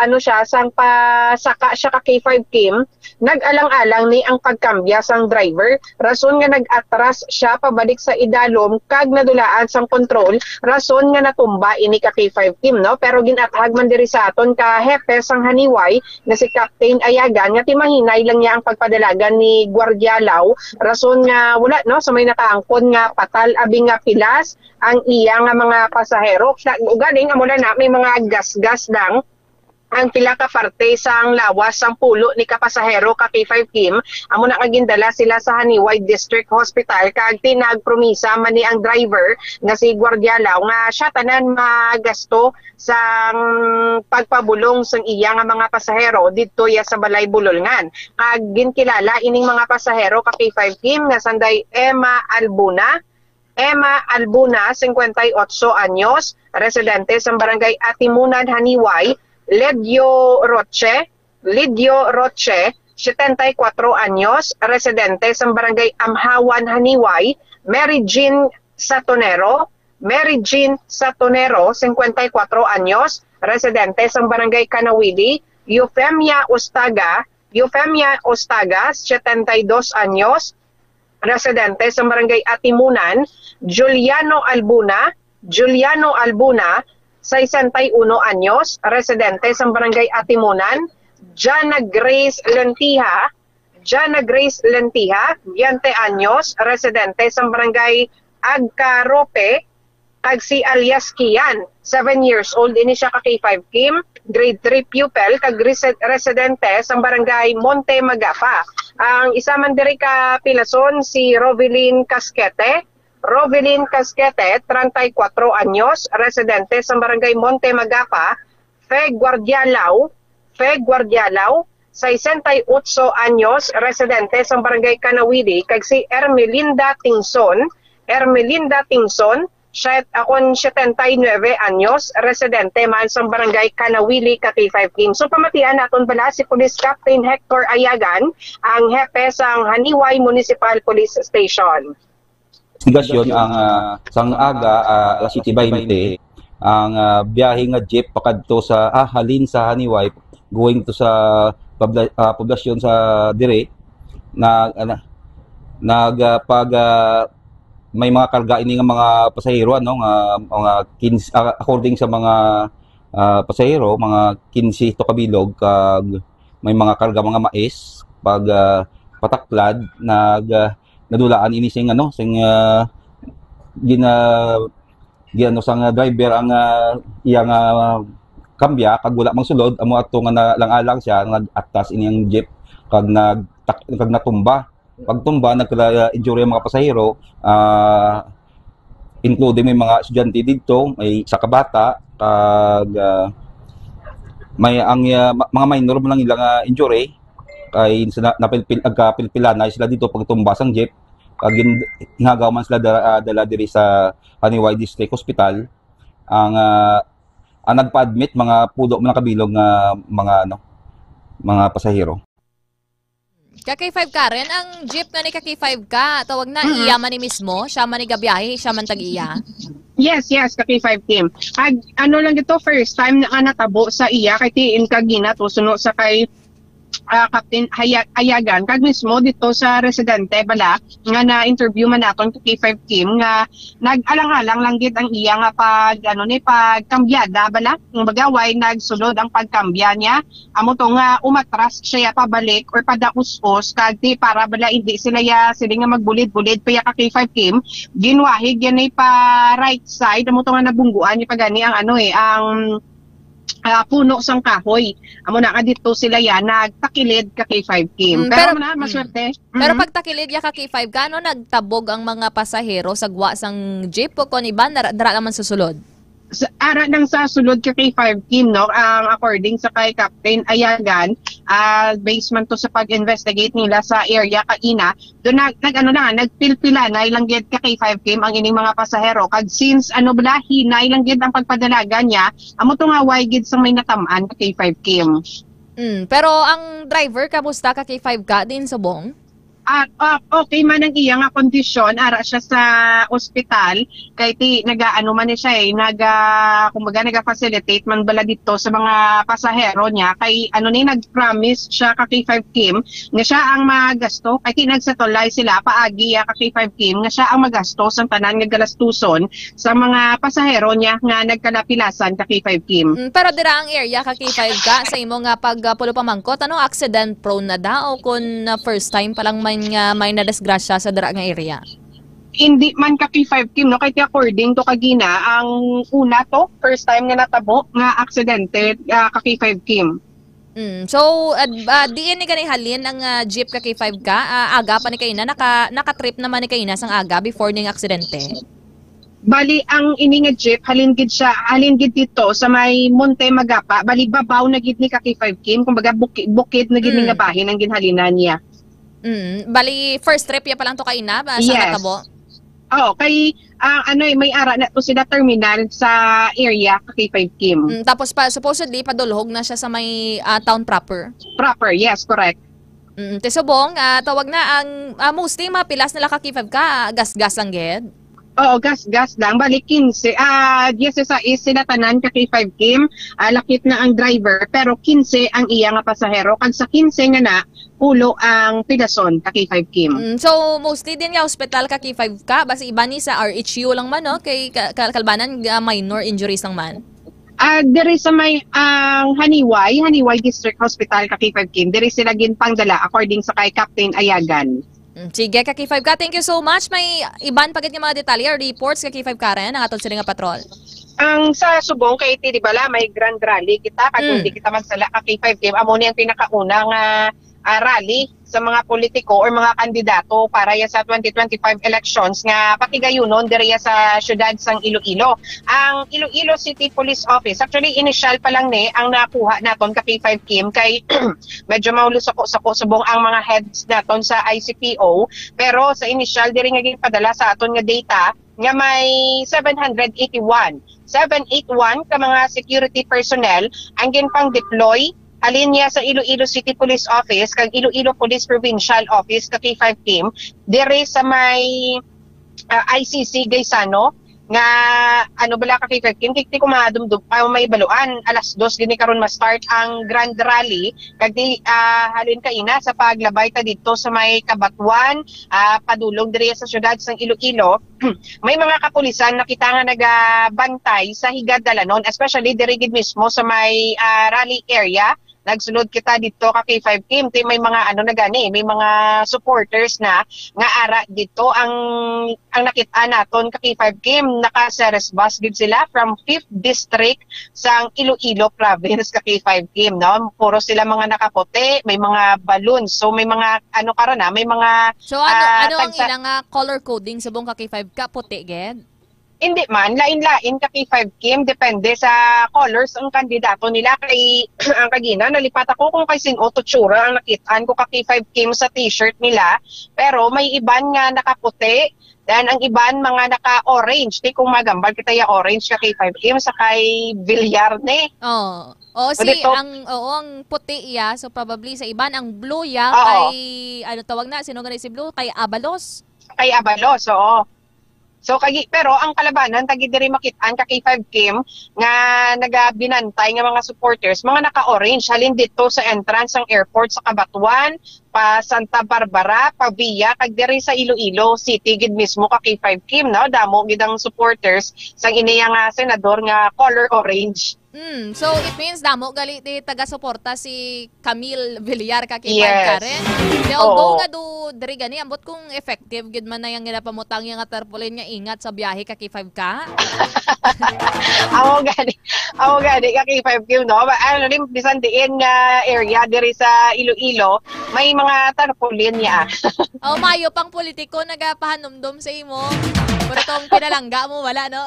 ano siya, sang pasaka siya ka K five Kim, nag-alang-alang ni ang pagkambya sang driver, rason nga nag-atras siya pabalik sa idalom kag nadulaan sang kontrol, rason nga natumba ini ka K five Kim, no? Pero gin-athag man diri sa aton ka hepe sang Haniway nga si Captain Ayagan nga timahinay lang niya ang pagpadalagan ni Guardia Lau, rason nga wala, no, sa may nakaangkon nga patal abi nga pilas ang iya nga mga pasahero. Sa ugaling amo na, na may mga gasgas lang ang pila ka parte sang lawas sang pulo ni ka pasahero ka K five Kim. Amo na nga gindala sila sa Haniway District Hospital, kag tinagpromisa man ni ang driver nga si Guardia Lau nga siya tanan magasto sang pagpabulong sang iya nga mga pasahero didto ya sa Balay Bulolngan. Kag ginkilala ining mga pasahero ka K five Kim nga sanday Emma Albuna, Emma Albuna, singkwenta y otso anyos, residente sa Barangay Atimunan, Haniway, Ledio Roche, Lidio Roche, setenta y cuatro anyos, residente sa Barangay Amhawan, Haniway, Mary Jean Satonero, Mary Jean Satonero, singkwenta y cuatro anyos, residente sa Barangay Kanawili, Eufemia Ustaga, Eufemia Ustaga, setenta y dos anyos, residente sa Barangay Atimunan, Juliano Albuna, Juliano Albuna, sesenta y uno anyos, residente sa Barangay Atimunan, Jana Grace Lentiha, Jana Grace Lentiha, veinte anyos, residente sa Barangay Agcarope, kag si alias Kian, seven years old, ini siya ka K five Kim, grade three pupil, kag resi-, residente sa Barangay Monte Magapa. Ang isa man diri ka pilason, si Rovelyn Casquete. Rovelyn Casquete, treinta y cuatro anyos, residente sa Barangay Monte Magapa. Fe Guardialao, Fe Guardialao, sesenta y ocho anyos, residente sa Barangay Kanawili, kag si Ermelinda Tingson, Ermelinda Tingson, siya, akon, setenta y nuebe anyos, residente man sa Barangay Kanawili, ka K five Kim. So, pamatian naton bala si Police Captain Hector Ayagan, ang hepe sang Haniway Municipal Police Station. Investigasyon ang, ah, sang aga, ah, alas siyete baynte, ang, ah, biyahe nga jeep pakadto sa, ah, halin sa Haniway, going to sa pabla-, ah, poblasyon sa dire, na, na, nag, ah, pag, ah, may mga karga ini nga mga pasahero, ano, nga mga kinse, ah, according sa mga, ah, pasahero, mga kinse to kabilog, kag may mga karga, mga mais, pag, ah, pataklad, nag, ah, nadulaan ini sing, ano, sing, ah, gina-, giano sang driver ang, ah, iya nga kambya, kag wala magsulod, amo ato nga nalang-alang siya, nag-atras ini ang jeep, kag nag-, tak-, kag natumba. Pagtumba, nagka-injury ang mga pasahero, ah, including may mga estudyante didto, may isa ka bata, kag, ah, may ang, ah, ma-, mga minor man lang ilang, ah, injury, kay sa na-, napilpil-, nagkapilpilanay sila didto pagtumba sang jeep, kag gin-, ginhagaw man sila dala, ah, dala diri sa Haniway District Hospital. Ang, ah, ang nagpa-admit, mga pulo man ang kabilog nga mga, ano, mga pasahero. Ka K five Karen, ang jeep nga ni ka K five ka, tawag na, iya man ni mismo, siya man ni gabiyahe, siya man tag-iya. Yes, yes, ka K five Kim. Ag, ano lang ito, first time na nga natabo sa iya, kay T M kagina to, suno sa kay, ah, Captain Haya-, Ayagan, kag mismo dito sa residente bala, nga na-interview man naton ka K five Kim, nga nag-alang-alang lang gid ang iya nga pag, ano ni, pagkambyada bala. Kumbaga, way nagsulod ang pagkambya niya. Amo to nga umatras siya pabalik or padaus-os, kag ti para bala hindi sila ya, sila nga magbulid-bulid pa ya ka K five Kim, ginwahig yan ay pa right side, amo to nga nabungguan ni pa gani ang, ano eh, ang, ah, puno sang kahoy. Amo na nga dito sila ya nagtakilid ka K five Kim. Mm, pero, pero amo na, mm, maswerte. Pero, mm-hmm, pagtakilid ya ka K five ka, ano, nagtabog ang mga pasahero sa gwa sang jeep o kon iban, dara, dara naman susulod? Sa, ara lang sa sulod ka K five Kim, no, ang according sa kay Captain Ayagan, ah, based man to sa pag-investigate nila sa area kaina, doon nag, nag ano lang, nagpilpilanay lang gid ka K five Kim ang ining mga pasahero. Kag since ano bala, hinay lang gid ang pagpadalagan niya, amo to nga way gid sa may natamaan ka K five Kim. Mm, pero ang driver, kamusta ka K five ka din subong? Ah, ah, okay man ang iya nga kondisyon, ara siya sa ospital, kay ti nagaano man ni siya eh, naga, kumbaga naga-facilitate man bala dito sa mga pasahero niya, kay ano ni, nag-promise siya ka K five Kim nga siya ang magasto, kay ti nagsatulay sila paagi ya ka K five Kim nga siya ang magasto sa tanan nga galastuson sa mga pasahero niya nga nagkalapilasan ka K five Kim. Mm, pero dira ang area ka K five ka sa imo nga pagpulo pamangkot, ano, accident prone na da o kun, ah, first time pa lang man nga may nadisgrasya sa dira nga area? Hindi man ka K five Kim, no, kay according to kagina, ang una to, first time nga natabo nga aksidente, ah, ka K five Kim. Mm. So, uh, uh, diin ni gani halin ang uh, jeep ka K five ka? Uh, aga pa ni kaina, naka, naka-trip naman ni kaina sang aga before ning aksidente? Bali, ang ini nga jeep, halin gid siya, halin gid dito sa may Monte Magapa, bali babaw na gid ni ka K five Kim, kumbaga buki, bukid na gid mm. nga bahin ang ginhalinan niya. Mm. Bali, first trip ya pa lang to kaina, ba, sa yes. Natabo? Oh, kay uh, ano eh, may ara na to sila terminal sa area ka K five Kim. Mm, tapos pa supposedly padulhog na siya sa may uh, town proper. Proper, yes, correct. Mm, te subong, uh, tawag na ang uh, mostly mga pilas na lang ka K five ka, uh, gas-gas lang gid. Oo, gas-gas lang. Bali, quince. Ah, uh, sila tanan ka K five Kim. Uh, lakip na ang driver, pero quince ang iya nga pasahero. Kag sa quince nga na, pulo ang pidason ka K five Kim. Mm, so, mostly din nga hospital ka K five ka, basi iba ni sa R H U lang man, no? Kay ka, ka, kalbanan uh, minor injuries lang man. Ah, uh, diri sa may ang uh, Haniway, Haniway District Hospital ka K five Kim, diri sila ginpangdala according sa kay Captain Ayagan. Mm, sige, ka K five ka. Thank you so much. May iban pa gid nga mga detalye or reports ka K five Karen ang aton sila nga patrol. Ang sa subong kay ti di bala may grand rally kita kag mm. Hindi kita magsala ka K five Kim, amo ni ang pinakauna nga uh, rally sa mga politiko or mga kandidato para ya sa twenty twenty-five elections nga patigayunon diriya sa siyudad sang Iloilo. Ang Iloilo City Police Office, actually initial pa lang ni ang nakuha naton ka K five Kim kay medyo maulo sako-sako subong ang mga heads naton sa I C P O, pero sa initial diri nga ginpadala sa aton nga data nga may seven hundred eighty-one, seven eight one ka mga security personnel ang ginpang-deploy halin niya sa Iloilo City Police Office kag Iloilo Police Provincial Office ka K five Kim diri sa may uh, I C C Gaisano nga ano bala ka K five Kim, kikti ko madumdum pa may baluan, alas dos gini karon ma-start ang grand rally kag di uh, halin kaina sa paglabay ta dito sa may Kabatuan, uh, padulong diri sa syudad sang Iloilo. May mga kapulisan nakita nga nagabantay sa higad dalanon, especially diri gid mismo sa may uh, rally area. Nagsulod kita dito ka K five Kim, ti may mga ano na gani, may mga supporters na nga ara dito ang ang nakita naton ka K five Kim, naka Ceres bus gid sila from fifth district sang Iloilo province ka K five Kim, no? Puro sila mga nakaputi, may mga balloons. So may mga ano karon na, may mga So ano uh, ano ang tagsa- ilang uh, color coding subong ka K five ka puti gid? Hindi man, lain-lain ka K five Kim, depende sa colors ang kandidato nila. Kay ang kagina, nalipat ako kung kay sin-o to tsura ang nakitaan ko ka K five Kim sa t-shirt nila. Pero may iban nga nakaputi, then ang iban mga naka-orange. Di kung magambal kita ya orange ka K five Kim sa kay Villar ni. Oh. Oh, si ang oo, ang puti iya, so probably sa iban ang blue iya kay ano tawag na, sino gani si blue? Kay Abalos. Kay Abalos, oo. So kagi pero ang kalabanan tagi diri makit-an ka K five Kim nga nagabinantay nga mga supporters, mga naka-orange halin dito sa entrance sang airport sa Cabatuan, pa Santa Barbara, pa Via kag diri sa Iloilo City gid mismo ka K five Kim, no? Damo gid ang supporters sang iniya nga senador nga color orange. Mm, so it means damo gali ti taga-suporta si Camille Villar ka K five Yes. Karen. Di, although Oo. nga do diri gani, ambot kung effective gid man na yang ginapamutang yang nga tarpaulin nga ingat sa biyahe ka K five ka. Amo gani, amo gani ka K five Kim, no? Ba, ano, rin, bisan diin nga area diri sa Iloilo, may mga tarpaulin niya. Oh, mayo pang politiko nagapahanumdom sa imo. Pero tong pinalangga mo, wala, no?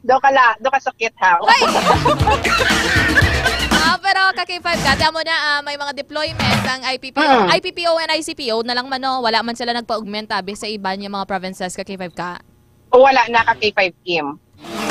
Do ka la, do ka sakit, ha? Ay! Ah, pero ka K five ka, tamo na, ah, may mga deployment ang I P P O, Mm. I P P O and I C P O na lang man, no? Wala man sila nagpa-augment, abi, sa iban nga mga provinces ka K five ka. O, wala na ka K five Kim.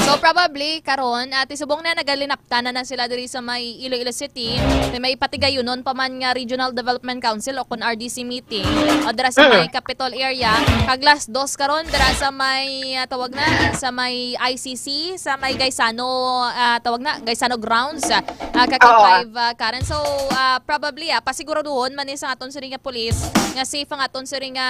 So, probably, karon, ah, ti subong na nagalinaptanan na sila diri sa may Iloilo City. May, may patigayunon pa man nga Regional Development Council o kon R D C meeting o dira sa Mm. may Capitol area. Kag last dos karon dira sa may, ah, tawag na, sa may I C C, sa may Gaisano, ah, tawag na, Gaisano grounds, ah, ka Oo. K five, ah, Karen. So, ah, probably, ah, pasiguraduhon man ni sa aton sini nga police nga safe ang aton sini nga,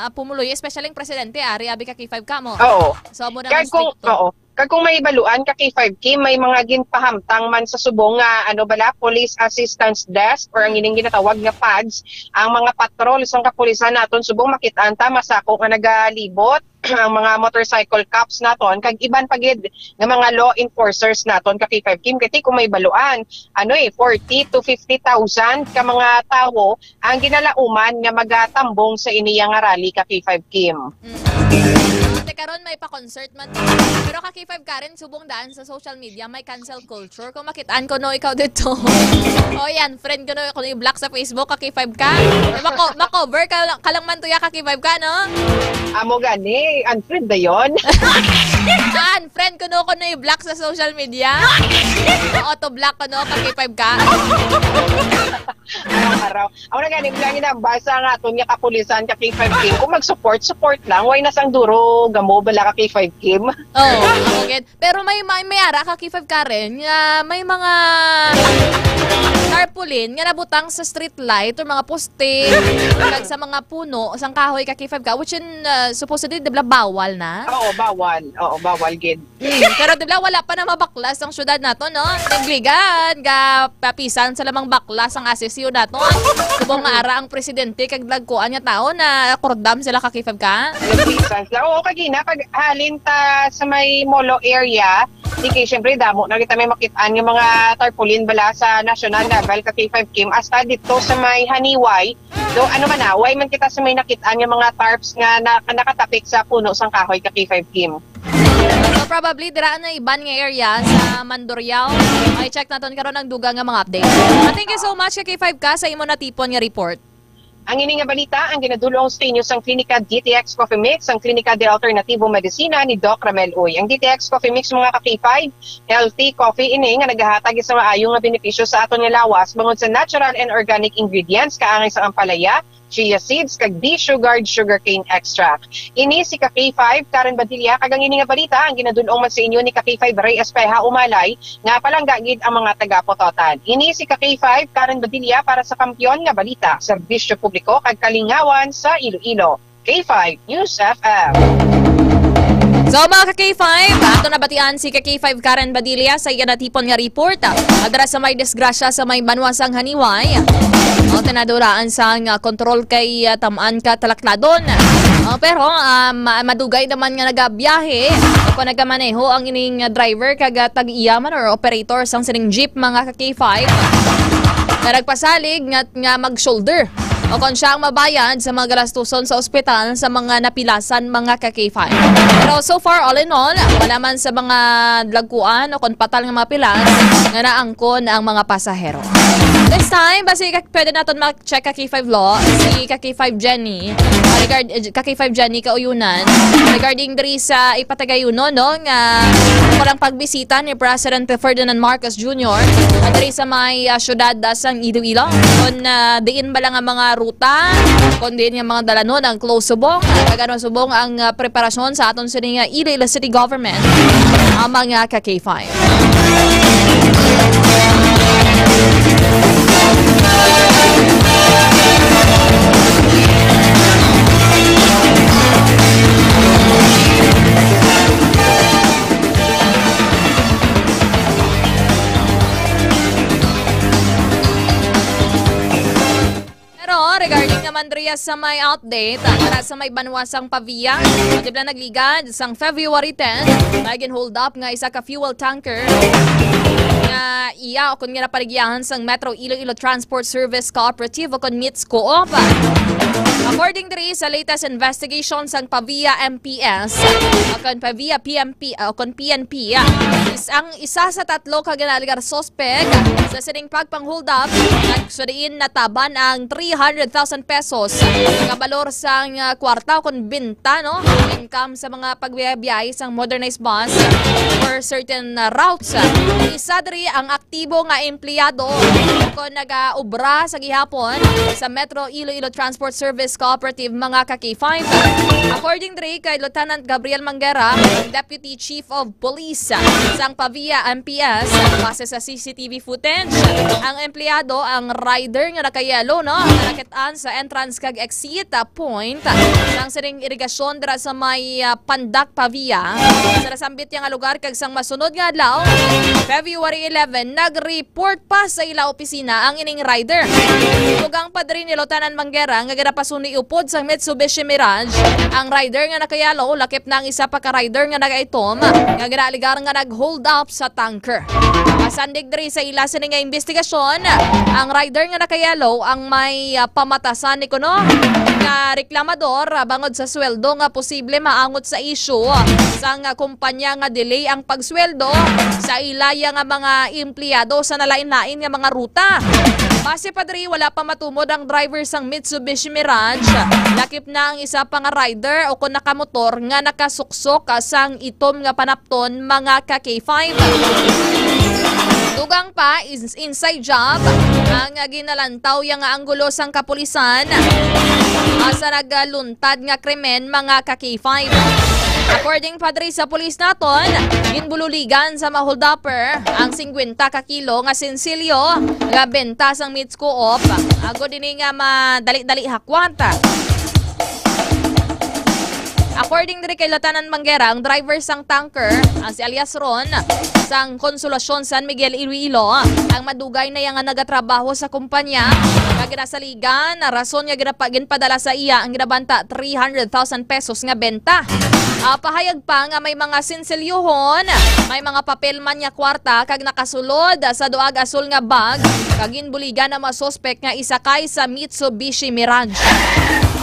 ah, pumuloy, especially ang presidente, ari, abi ka K five ka mo. Oo. So, amo na Kag ang kung, stricto. oo. Kag kung may baluan ka K five Kim, may mga ginpahamtang man sa subong nga, ano bala, police assistance desk or ang ining ginatawag nga pads, ang mga patrol sang kapulisan naton subong makit-an ta masako nga nagalibot ang mga motorcycle cops naton kag iban pa gid nga mga law enforcers naton ka K five Kim. Kay ti kung may baluan, ano eh, forty to fifty thousand ka mga tawo ang ginalauman nga magatambong sa iniya nga rally ka K five Kim. Mm. Ate, karon may pa-concert man. Pero ka K five Karen, subong daan sa social media, may cancel culture. Kung makitaan ko no ikaw dito. O yan, friend ko no, kung i-block sa Facebook, ka K five ka. Eh, mako-, makover ka, lang- ka lang man tuya ka K five ka, no? Amo gani, unfriend na yon. Ah, unfriend ko no, kung i-block sa social media. O, auto-block ko no, ka K five ka. Araw-araw. Ako na gani, lang ginambasa nga aton nga kapulisan ka K five Kim. Kung mag-support, support lang. Why na sang duro, gamo, bala ka K five Kim? Oh, ako gid. Pero may, may, may ara ka K five Karen nga may mga tarpaulin nga nabutang sa street light or mga poste kag sa mga puno sang kahoy ka K five ka, which in, uh, supposedly, di ba, bawal na? Oo, bawal. Oo, bawal gid. Mm, pero di ba, wala pa na mabaklas ang syudad nato, no? Nagligan, ga papisan sa lamang baklas ang asesyo nato. Subong nga ara ang presidente kag dagkuan nga tao na kordam sila ka K five ka. Nagpisan sila. Oo, kagina, pag halin ta sa may Molo area, di kay, syempre, damo na kita may makitaan nga mga tarpaulin bala sa national level ka K five Kim. Hasta dito sa may Haniway, do, ano man na, way man kita sa may nakitaan nga mga tarps nga na, nakatapik sa puno sang kahoy ka K five Kim. So, probably, dira na iban nga area sa Mandurriao. I-check naton karon ang dugang nga mga update. Ah, thank you so much, ka K five ka, sa imo natipon nga report. Ang ini nga balita ang ginadul-ong sa inyo sang Klinika D T X Coffee Mix, ang Klinika de Alternativo Medicina ni Doc Ramel Uy. Ang D T X Coffee Mix, mga ka K five, healthy coffee ini nga nagahatag sa maayo nga benepisyo sa aton nga lawas bangod sa natural and organic ingredients kaangay sa ampalaya, chia seeds, kag desugared sugarcane extract. Ini si ka K five, Karen Badilla, kag ang ini nga balita ang ginadul-ong man sa inyo ni ka K five Ray Espeha Umalay, nga palangga gid ang mga taga-Pototan. Ini si ka K five, Karen Badilla, para sa Kampiyon nga Balita, Serbisyo Publiko kag Kalingawan sa Iloilo. K five News F M. So, mga ka K five, ato nabatian si ka K five Karen Badilla sa iya natipon nga report. Adra sa may disgrasya sa may banwa sang Haniway. O, tinaduraan sang, ah, kontrol kay, ah, Taman ka Talakladon. O, pero, ah, ma-, madugay naman nga nagabiyahe o kung nagamaneho ang ining, ah, driver kag, ah, tag-iya man or operator sang sining jeep, mga ka K five, nga nagpasalig nga, nga mag-shoulder o kon siya ang mabayad sa mga galastuson sa ospital sa mga napilasan, mga ka K five. Pero so far, all in all, wala man sa mga dagkuan o kon patal nga mga pilas nga naangkon ang mga pasahero. This time, basi ka-, pwede naton ma-check ka K five Law, si ka K five Jenny, uh, regard-, eh, ka K five Jenny Kauyunan, regarding diri sa ipatagayuno, no, nga walang pagbisita ni President Ferdinand Marcos Junior, uh, diri sa may, uh, syudad, uh, sang Iloilo. Kon, uh, diin bala nga mga ruta, kon diin nga mga dalanon ang close subong, uh, kag ano subong ang, uh, preparasyon sa aton sini nga Iloilo City Government, uh, mga ka K five. Naman diri sa may update, ah, para sa may banwa sang Pavia, dibla nagligad sang February ten, may gin-hold up nga isa ka fuel tanker nga iya o kon nga napaligyahan sang Metro Iloilo Transport Service Cooperative o kon MITS Coop. According diri sa latest investigation sang Pavia M P S, o kon Pavia P M P, o kon P N P, ah, is ang isa sa tatlo ka ginaalegar suspek sa sining pagpang-hold up, nag-, sa diin nataban ang three hundred thousand pesos nga balor sang, ah, kwarta o kon binta, no? Income sa mga pagbiyahe-biyahe sang modernized bus for certain, ah, routes. Isa diri ang aktibo nga empleyado kon nagaobra sa gihapon sa Metro Iloilo Transport Service Cooperative, mga ka-K five. According diri kay Lieutenant Gabriel Manguera, ang Deputy Chief of Police sang Pavia M P S, base sa C C T V footage, ang empleyado, ang rider nga naka-yellow, no, nga nakit-an sa entrance kag exit, ah, point sang sining irigasyon dira sa may, ah, Pandak, Pavia, sa nasambit niya nga lugar, kag sang masunod nga adlaw, February eleven, nag-report pa sa ila opisina ang ining rider. Tugang pa diri ni Lieutenant Manguera nga ginapasun-i upod sang Mitsubishi Mirage ang rider nga naka-yellow, lakip na ang isa pa ka rider nga naka-itom nga ginaalegar nga nag-hold up sa tanker. Masandig diri sa ila sini nga investigasyon, ang rider nga naka-yellow ang may, ah, pamatasan ni kuno nga reklamador, ah, bangod sa sweldo nga posible maangot sa issue sang, ah, kumpanya nga delay ang pagsweldo sa ilaya nga mga empleyado sa nalain-lain nga mga ruta. Base pa diri, wala pa matumod ang driver sang Mitsubishi Mirage. Lakip na ang isa pa nga rider o kon nakamotor nga nakasuksok, ah, sang itom nga panapton, mga ka-K five. Dugang pa, ins-, inside job ang, ah, ginalantaw ya nga anggulo sang kapulisan, ah, sa nagaluntad nga krimen, mga ka-K five. According pa diri sa pulis naton, ginbululigan sa maholdupper ang singkwenta ka kilo nga sinsilyo nga benta sang MITS Coop, agod ini nga madali-dali hakwat. According diri kay Lieutenant Manguera, ang driver sang tanker, ang si alias Ron, sang Consolacion, San Miguel, Iloilo, ang madugay na iya nga nagatrabaho sa kumpanya nga ginasaligan, na rason nga ginapa-, ginpadala sa iya ang ginabanta three hundred thousand pesos nga benta. Ah, pahayag pa nga may mga sinsilyohon, may mga papel man nga kwarta, kag nakasulod sa duag asul nga bag, kag ginbuligan ang mga suspek nga isakay sa Mitsubishi Mirage.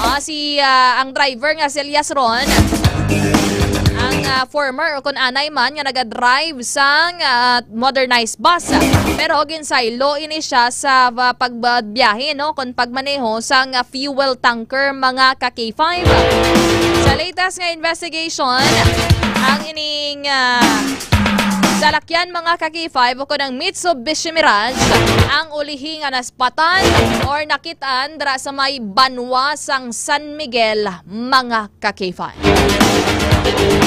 Ah, si, ah, ang driver nga si Elias Ron, ang, ah, former o kun anay man nga nagadrive sang, ah, modernized bus. Pero ginsaylo ini siya sa, ah, pagbiyahe, no, kun pagmaneho sang, ah, fuel tanker, mga ka-K five. Sa latest nga investigation, ang ining, ah, salakyan, mga ka-K five, o kun ang Mitsubishi Mirage, ang ulihi nga naspatan or nakit-an dira sa may banwa sang San Miguel, mga ka-K five.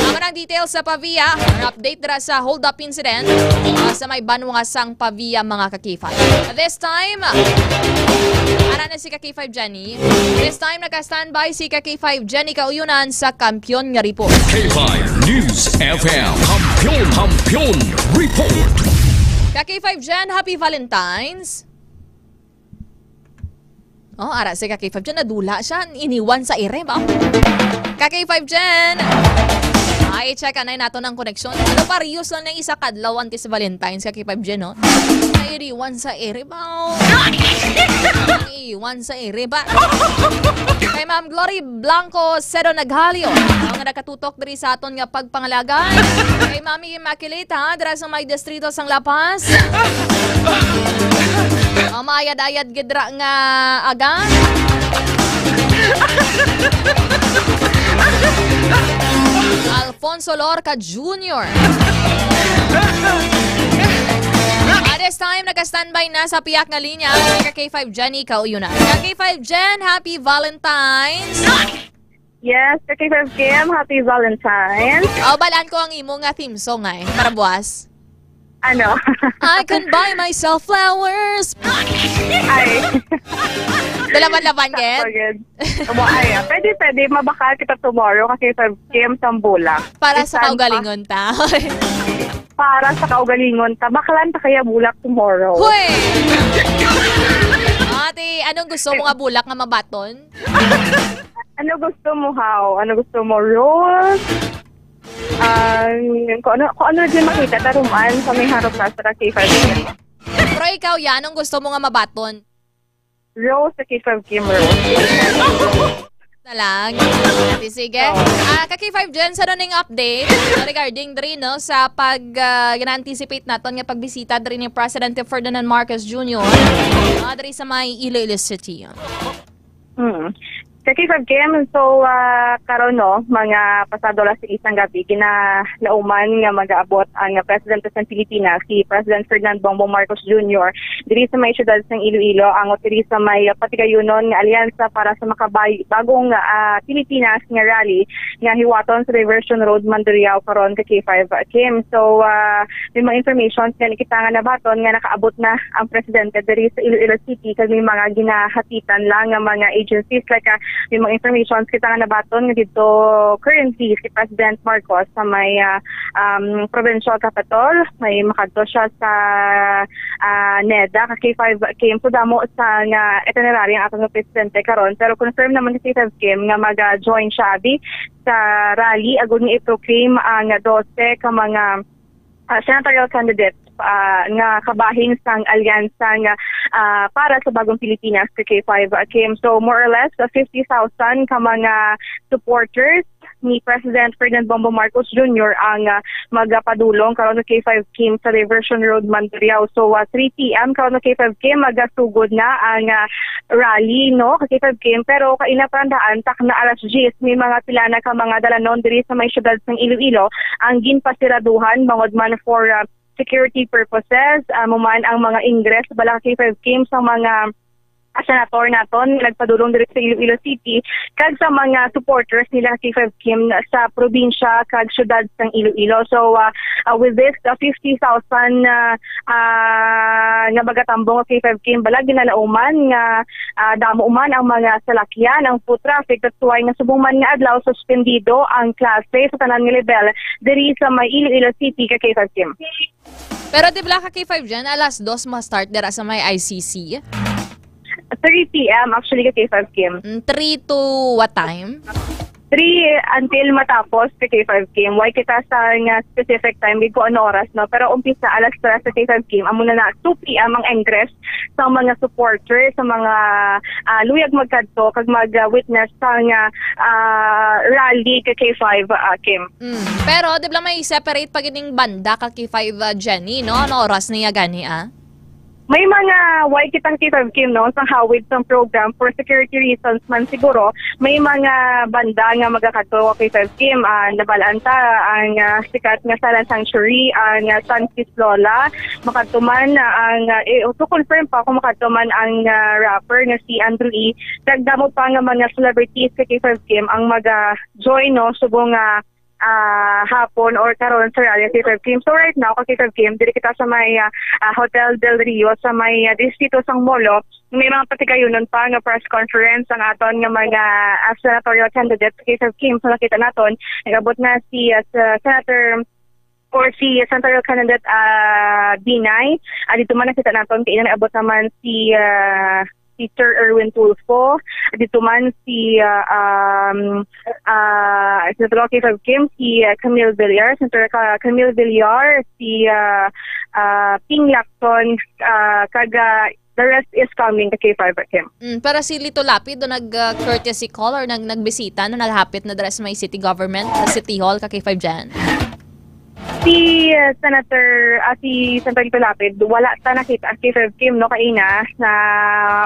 Amo ang details sa Pavia, or update dira sa hold-up incident, ah, sa may banwa sang Pavia, mga ka-K five. This time, ara na si ka-K five Jenny. This time, naka-standby si ka-K five Jenny Kauyonan sa Kampiyon nga Report. K five News F M. Kampiyon, Kampiyon Report. Ka-K five Jen, happy Valentine's. Oh, ara si ka-K five Jen, nadula siya, iniwan sa ere ba? Ka-K five Jen! Ay, check anay nato ng koneksyon. Ano pa, reuse lang ng isa kadlaw antes Valentine's, ka-K five Jen, no? Nairiwan sa ere ba? Naiwan sa ere ba? Kay Ma'am Glory Blanco Cedo Naghalio, ang nakatutok diri sa aton nga pagpangalaga. Kay Mami Immaculate, ha, dira sa may distrito sang La Paz. Ang maayad-ayad gid ra nga aga. Alfonso Lorca Junior. At this time, naka-standby na sa piyak nga linya si ka-K five Jenny Kauyonan. Ka-K five Jen, happy Valentine's! Yes, ka-K five Kim, happy Valentine's! Oh, balaan ko ang imo nga theme song ay, para buwas. Ano? I can buy myself flowers. Ay. Dalaman-laban, Sakto gid. Gid. Amo, ay, ah, pwede, pwede. Mabakal kita tomorrow kasi sa Kim Sambola. Para sa Bisan pa kaugalingon ta. Para sa kaugalingon ta. Bakalan ta kaya bulak tomorrow. Hoy! Ate, Anong gusto mo nga bulak nga mabaton? Ano gusto mo, how? Ano gusto mo, rose? Ang, kung ano, kung ano din makita, taruman sa may harap na sa K five Kim. Pero ikaw, ya, anong gusto mo nga mabaton? Rose sa K five Kim, rose. Na lang. Ate, sige. Ah, ka K five Jen, sa ning update regarding diri, no, sa pag, ah, gina-anticipate naton nga pagbisita diri ni Presidente Ferdinand Marcos Junior, ah, diri sa may Iloilo City. Mm. Sa K five Kim, so, ah, karon, no, mga pasado alas sais sang gabi, ginalauman nga mag-aabot ang Presidente sa Pilipinas, si President Ferdinand Bongbong Marcos Junior, diri sa may siyudad sang Iloilo, angot diri sa may patigayunon nga Alyansa para sa Makabay-, Bagong, ah, Pilipinas nga rally nga hiwaton sa Diversion Road, Mandurriao karon, ka K five Kim. So, ah, may mga informations nga nakita nga nabaton nga nakaabot na ang presidente diri sa Iloilo City, kag may mga ginahatitan lang nga mga agencies, like, ah, may mga informations kita nga nabaton nga dito currently si President Marcos sa may, ah, um, provincial capital, may makadto siya sa, ah, neda, ka K five Kim. So, damo sa nga itinerary ang aton nga presidente karon, pero confirm naman ka K five Kim nga mag-join siya abi sa rally agud nga i-proclaim ang dose ka mga, ah, senatorial candidates, ah, nga kabahin sang alyansa nga, ah, para sa Bagong Pilipinas, ka K five Kim. So, more or less, ah, fifty thousand ka mga supporters ni President Ferdinand Bongbong Marcos Junior ang, ah, magapadulong karon, ka K five Kim, sa Diversion Road, Mandurriao. So, ah, three P M karon, ka K five Kim, magasugod na ang, ah, rally, no, ka K five Kim. Pero kaina pa ang daan, takna alas diyes, may mga pila na ka mga dalanon diri sa may siyudad sang Iloilo ang ginpasiraduhan bangod man for, ah, security purposes. Amo man ang mga ingress bala, ka K five Kim, sa mga, ah, senator naton nga nagpadulong diri sa Iloilo City kag sa mga supporters nila, ka K five Kim, sa probinsya kag siyudad sang Iloilo. So, ah, ah, with this, ah, fifty thousand, ah, ah, nga magatambong, ka K five Kim, bala ginalauman nga, ah, damo man ang mga salakyan, ang foot traffic. That's why nga subong man nga adlaw, suspendido ang klase sa tanan nga level diri sa may Iloilo City, ka K five Kim. Pero di bala, ka K five Jen, alas dos ma-start dira sa may I C C? Three P M actually, ka K five Kim. Mm, three to what time? Three until matapos, ka K five Kim. Wala kita sa nga specific time gid kung ano oras, no? Pero umpisa alas tres, ka K five Kim. Amo na na, two P M ang ingress sa mga supporters, sa mga, ah, luyag magkadto kag mag-witness sa nga, ah, rally, ka K five, ah, Kim. Mm. Pero di bala may separate pa gid ning banda, ka K five, ah, Jenny, no? Ano oras niya gani, ah? May mga, wala kitang, ka K five Kim, no, sa hawid sang program for security reasons man siguro. May mga banda nga magakadto, ka K five Kim, ah, nabalaan ta ang, ah, sikat nga Silent Sanctuary, ang, ah, San Lola, makadto man, ah, ang, ah, eh, to confirm pa kung makadto man ang, ah, rapper nga si Andrew E. Kag damo pa nga mga celebrities, ka K five Kim, ang maga-join, no, subong nga, ah, hapon or karon sa rally, ka K five Kim. So right now, ka K five Kim, diri kita sa may, ah, ah, Hotel Del Rio, sa may, ah, distrito sang Molo. May mga patigayunon pa nga press conference ang aton nga mga, ah, senatorial candidates, ka K five Kim. So nakita naton, nag-abot na si, ah, sa Senator or si Senatorial Candidate, ah, Binay. Ah, dito man nakita naton, kay nag-abot naman si, ah, si Sir Erwin Tulfo. Dito man si, ah, um, ah, Senator Rocky Kim, si, ah, Camille Villar, Senator Ca-, Camille Villar, si, ah, ah, Ping Lacson, ah, kag, ah, the rest is coming, ka K five Kim. Mm, pero si Lito Lapid, do nag, ah, courtesy call or nag-, nagbisita, no, naghapit na dira sa may city government, sa City Hall, ka K five Jen? Si, uh, Senator, ah, si Senator Lito Lapid, wala ta nakita, ka K five Kim, no, kaina, na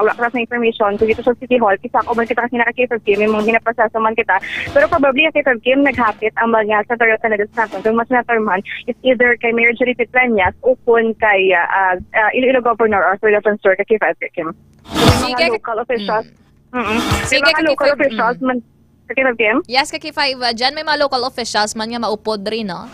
wala ka sa information kung dito sa City Hall, kisa ko man kita kasi na, ka K five Kim, yung mga ginaproseso man kita. Pero probably, ka K five Kim, naghapit ang mga senatorial candidates natin. Kung mas senator man, it's either kay Mayor Jerry Petreñas o kung kay, ah, ah, ah, Iloilo Governor Arthur Defensor, ka K five Kim. May mga Sige, ka local officials. Mm. Mm-mm. May Sige, mga ka K five, local officials mm. man. Ka K five Kim? Yes, ka K five, uh, dyan may mga local officials man nga maupod rin, no?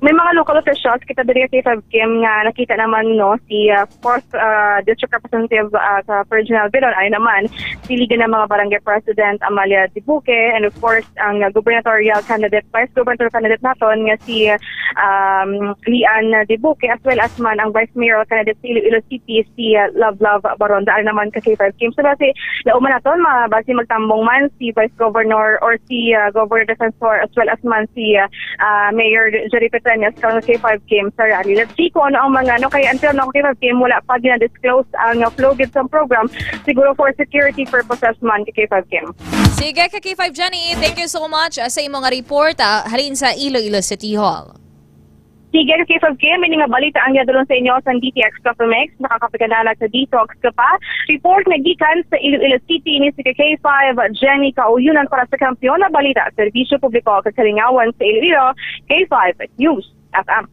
May mga local officials kita diri sa K five Kim nga nakita naman, no, si, ah, fourth, ah, District Representative, ah, sa Regional Bilon, ay naman, si Liga ng mga Barangay President Amalia Dibuque, and of course, ang, ah, gubernatorial candidate, vice gubernatorial candidate naton nga si, um, Lian Dibuque, as well as man ang vice mayoral candidate sa Iloilo City, si, ah, Love Love Baronda. Ay naman ka K five Kim. So, basi, lauman naton, ma-, basi magtambong man si Vice Governor or si, ah, Governor Defensor, as well as man si, ah, ah, Mayor Jerry Petrañas kang K five Kim sa rally. Let's see kung ano ang mga, ano, kay until now, K five Kim, wala pa gina-disclose ang, ah, flow gid sa program. Siguro for security purposes man, K five Kim. Sige, ka K five Jenny, thank you so much, ah, sa imo nga report, ah, halin sa Iloilo City Hall. Sige, ka K five Kim, ini nga balita ang yadulon sa inyo sa D T X Coffee Mix, nakakapaganalag sa Detox Spa. Report nga gikan sa Iloilo City, ini si K five Jenny Kauyunan para sa Kampiyon na Balita, Serbisyo Publiko kag Kalingawan sa Iloilo, K five News F M.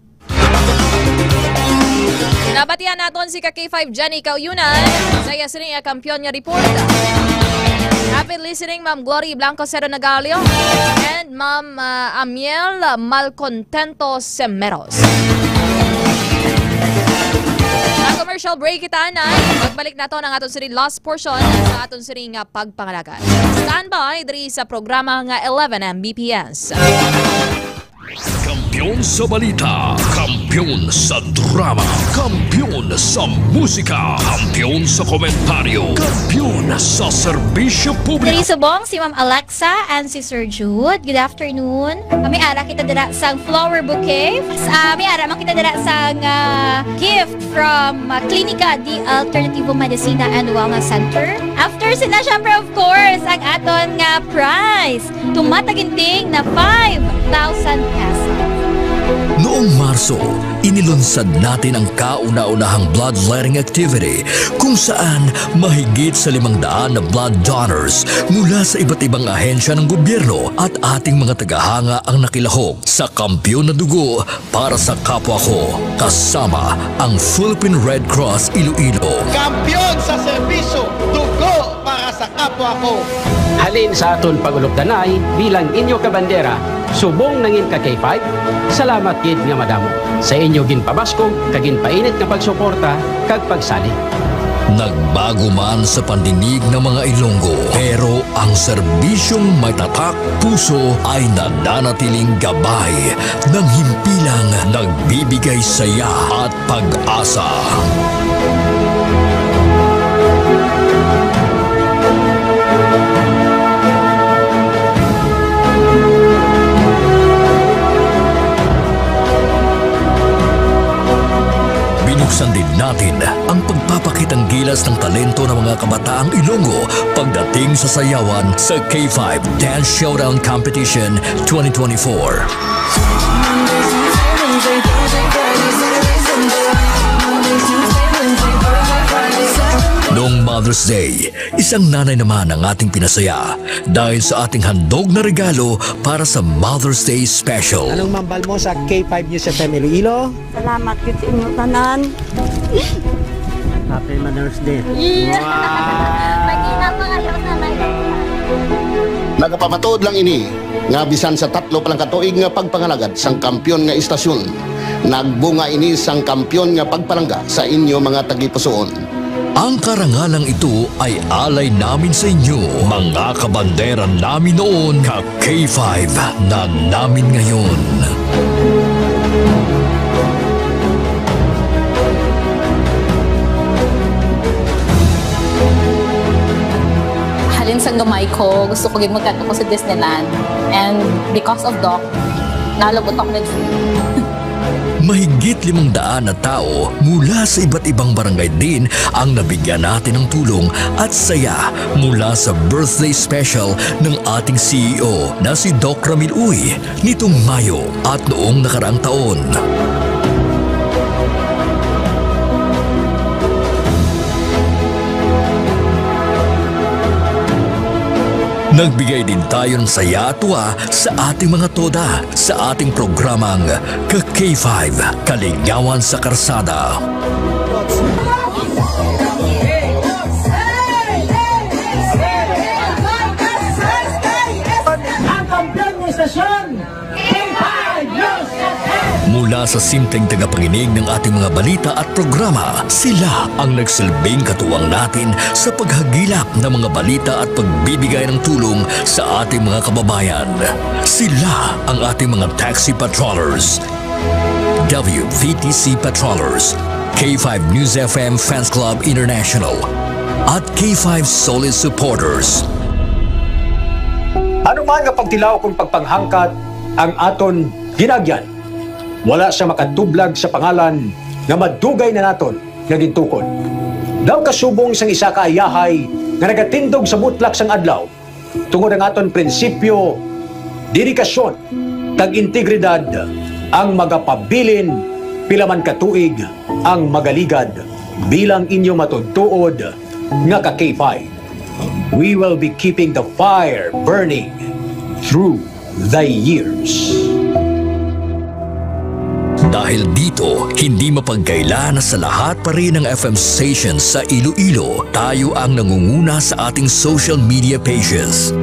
Nabatian naton si ka K five Jenny Kauyunan sa iya sini nga kampiyon nga report. Happy listening, Ma'am Glory Blanco Cero Nagalio and Ma'am, ah, Amiel Malcontento Semeros. Sa commercial break kita na, magbalik naton ang aton sini last portion sa aton sini nga pagpangalaga. Standby diri sa programa nga eleven M B P S. Kampiyon sa balita, kampiyon sa drama, kampiyon sa musika, kampiyon sa komentaryo, kampiyon sa serbisyo publiko. Diri subong si Ma'am Alexa and si Sir Jude. Good afternoon. Kami ara kita dira sang flower bouquet. Ah, may ara man kita dira sang, ah, gift from, ah, Klinika di Alternativo Medicina and Wellness Center. After sina, syempre, of course, ang aton nga prize. Tumataginting na five thousand pesos. Noong Marso, inilunsad natin ang kauna-unahang bloodletting activity kung saan mahigit sa limang daan na blood donors mula sa iba't ibang ahensya ng gobyerno at ating mga tagahanga ang nakilahok sa Kampiyon na Dugo para sa Kapwa Ko, kasama ang Philippine Red Cross Iloilo. Kampiyon sa serbisyo, dugo para sa kapwa ko. Halin sa aton pag-ulokdanay bilang inyo kabandera, subong nangin ka K five, salamat gid nga madamo sa inyo ginpabaskog kag ginpainit nga pagsuporta kag pagsalig. Nagbago man sa pandinig ng mga Ilonggo, pero ang serbisyong may tatak puso ay nananatiling gabay ng himpilang nagbibigay saya at pag-asa. Binuksan din natin ang pagpapakitang gilas ng talento ng mga kabataang Ilonggo pagdating sa sayawan sa K five Dance Showdown Competition twenty twenty-four. Noong Mother's Day, isang nanay naman ang ating pinasaya dahil sa ating handog na regalo para sa Mother's Day Special. Anong mambal mo sa K five News F M Iloilo? Salamat gid sa inyo tanan. Happy Mother's Day. Iya. Wow! Pagkita pa kayo sa nanay. Nagapamatuod lang ini nga bisan sa tatlo pa lang ka tuig nga pagpangalagad sang kampiyon nga istasyon, nagbunga ini sang kampiyon nga pagpalangga sa inyo mga tagipusoon. Ang karangalang ito ay alay namin sa inyo, mga kabandera namin noon, ka K five na namin ngayon. Halin sang gamay ko, gusto ko gid magkadto ko sa Disneyland. And because of Doc, nalabot ako na. Mahigit limang daan na tao mula sa iba't ibang barangay din ang nabigyan natin ng tulong at saya mula sa birthday special ng ating C E O na si Doc Ramil Uy nitong Mayo at noong nakaraang taon. Nagbigay din tayo ng saya at tuwa sa ating mga toda sa ating programang Ka K five, Kalingawan sa Karsada. Ang kampiyon ng istasyon, K five News F M. Mula sa simpleng tagapakinig ng ating mga balita at programa, sila ang nagsilbing katuwang natin sa paghagilap ng mga balita at pagbibigay ng tulong sa ating mga kababayan. Sila ang ating mga taxi patrollers, W V T C patrollers, K five News F M Fans Club International, at K five Solid Supporters. Ano man nga pagtilaw kung pagpanghangkat ang aton ginagyan, wala siya makatublag sa pangalan nga madugay na naton nga gintukod. Daw kasubong sang isa ka ayahay nga nagatindog sa mutlak sang adlaw, tungod ang aton prinsipyo, dedikasyon, kag integridad ang magapabilin pila man ka tuig ang magaligad bilang inyo matuod-tuod nga ka K five. We will be keeping the fire burning through the years. Dahil dito, hindi mapagkaila na sa lahat pa rin ng F M stations sa Iloilo, tayo ang nangunguna sa ating social media pages.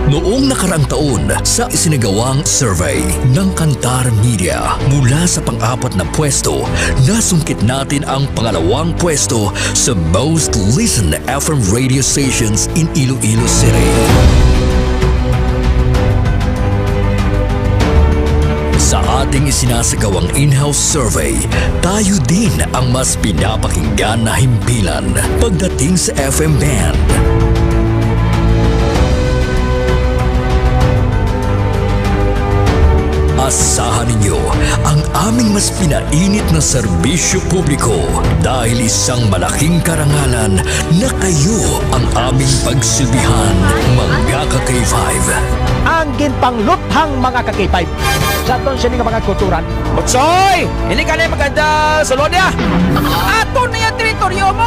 Noong nakaraang taon, sa isinagawang survey ng Kantar Media, mula sa pang-apat na pwesto, nasungkit natin ang pangalawang pwesto sa most listened F M radio stations in Iloilo City. Sa ating isinasagawang in-house survey, tayo din ang mas pinapakinggan na himpilan pagdating sa F M band. Asahan ninyo ang aming mas pinainit na serbisyo publiko, dahil isang malaking karangalan na kayo ang aming pagsilbihan, mga ka-K five. Ang ginpangluthang, mga ka-K five, sa aton sini nga mga kulturan. Butsoy! Hindi ka na maganda sa lodia! Ato na yung teritoryo mo!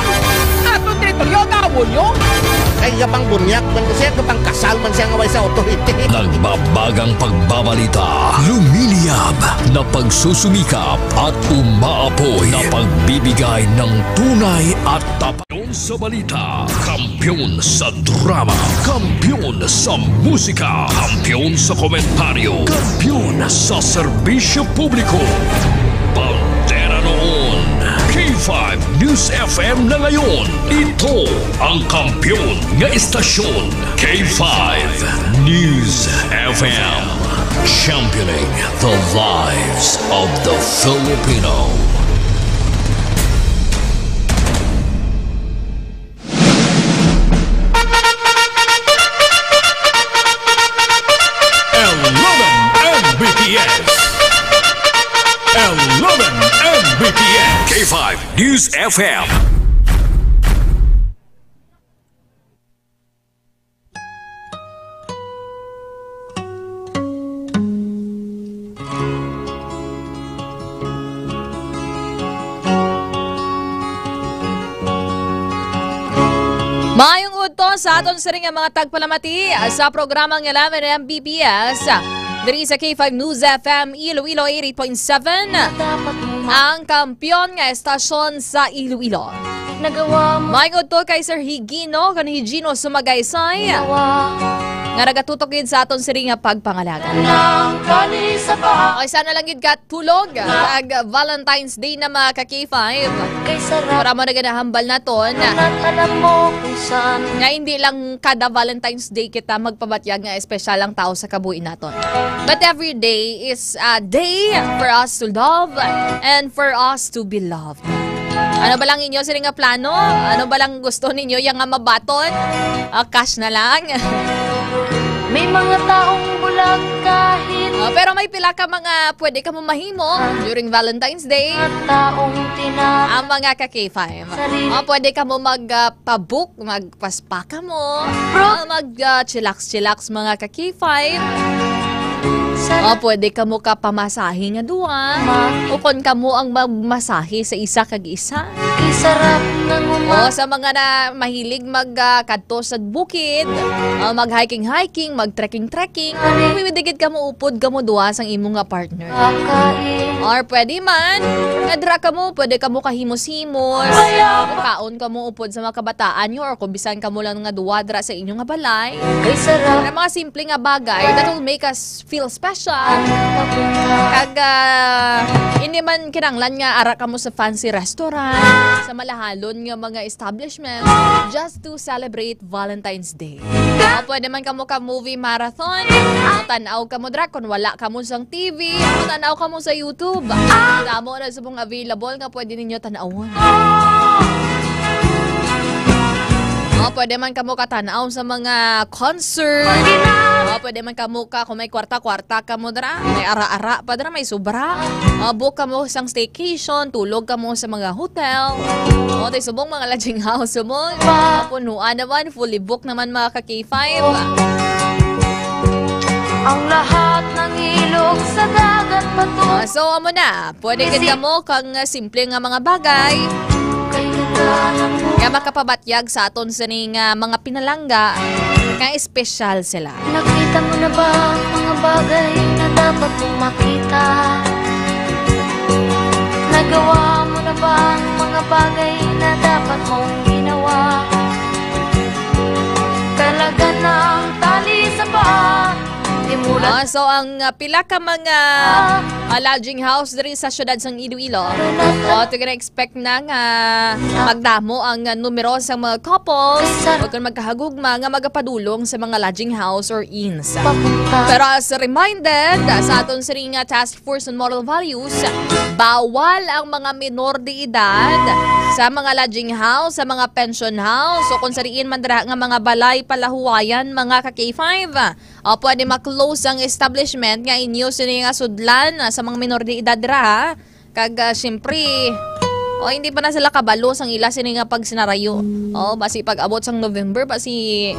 Ato teritoryo, gawo nyo! Kay kapang bunyak man ko siya, kapang kasal man siya nga way sa authority. Nagbabagang pagbabalita, lumiliyab na pagsusumikap at umaapoy na pagbibigay ng tunay at tapat. Kampiyon sa balita, kampiyon sa drama, kampiyon sa musika, kampiyon sa komentaryo, kampiyon sa serbisyo publiko. Bandera noon, K five News F M na ngayon. Ito ang kampiyon nga istasyon, K five News F M. Championing the lives of the Filipino. Eleven M B P S. Eleven M B P S. K five News F M. Maayong udto sa aton siring nga mga tagpalamati sa programang Eleven M B P S diri sa K five News F M Iloilo eighty-eight point seven, ang kampiyon nga estasyon sa Iloilo. Nagawa mo. Maayong udto kay Sir Higino, kan Higino Sumagaysay, nagawa, nga nagatutok gid sa aton siring nga pagpangalaga. Nang kani sa ba- O, isa na lang gid ka tulog, kag Valentine's Day na, mga ka-K five. Kay sarap. Para mo na ginahambal naton. At alam mo kung saan. Nga hindi lang kada Valentine's Day kita magpabatyag nga espesyal ang tao sa kabuhi naton. But every day is a day for us to love and for us to be loved. Ano ba lang inyo sini nga plano? Ano ba lang gusto ninyo yang nga mabaton? Ah, cash na lang. May mga taong bulag kahit. Ah, pero may pila ka mga pwede ka mo mahimo during Valentine's Day. Mga taong tina- Ang mga ka-K five. Sarili. Ah, pwede ka mo mag, ah, pabook, magpaspa ka mo. Bro. Ah, mag, ah, chillax-chillax, mga ka-K five. Sa- Ah, pwede ka mo ka pamasahe nga duwa. Ma- Ukon ka mo ang magmasahe sa isa kag isa. Sarap ng uma- O, sa mga na mahilig mag, ah, kadto sa bukid, ah, mag-hiking-hiking, mag-trekking-trekking, pwede gid kamo upod kamo duha sang imo nga partner. Kakain. Or pwede man, nga dira kamo, pwede kamo kahimos-himos. Kaon kamo upod sa mga kabataan nyo, or kung bisan kamo lang nga duha dira sa inyo nga balay. Kay sarap. Para mga simple nga bagay that will make us feel special. Ang papunta. Kag, ah, hindi man kinahanglan nga ara kamo sa fancy restaurant, sa malahalon nga mga establishment, just to celebrate Valentine's Day. O, pwede man kamo ka movie marathon. Tan-aw kamo dra kung wala kamo sang T V. Tan-aw kamo sa YouTube. Damo na subong available nga pwede ninyo tan-awon. O, pwede man kamo katan-aw sa mga concert. O, pwede man kamo ka, kung may kwarta-kwarta kamo dra, may ara-ara pa dra, may sobra. O, book kamo sang staycation, tulog kamo sa mga hotel. O, tay subong mga lodging house, subong. Punuan naman, fully booked naman, mga ka K five. Ang lahat ng ilog sa dagat patungo. Ah, so, amo na. Pwede gid kamo kang, ah, simple nga mga bagay. Kay ganda ng buhay. Nga makapabatyag sa aton sini nga mga pinalangga nga espesyal sila. Nakita mo na ba ang mga bagay na dapat mong makita? Nagawa mo na ba ang mga bagay na dapat mong ginawa? Talaga ng tali sa paa, di mo lang. Ah, so ang, ah, pila ka mga, ah, lodging house diri sa siyudad sang Iloilo, o, to gina-expect na nga magdamo ang, ah, numero sa mga couples o kung magkahagugma nga magapadulong sa mga lodging house or inns. Papunta. Pero as reminded, ah, sa aton siring nga Task Force on Moral Values, bawal ang mga minor de edad sa mga lodging house, sa mga pension house, o kung sa diin man dira nga mga balay palahuwayan, mga ka K five. O, pwede ma-close ang establishment nga inyo sini nga sudlan, ah, sa mga minor de edad dira, ha? Kag, ah, siyempre, o, hindi pa na sila kabalo sang ila sini nga pagsinarayo. O, basi pag-abot sang November, basi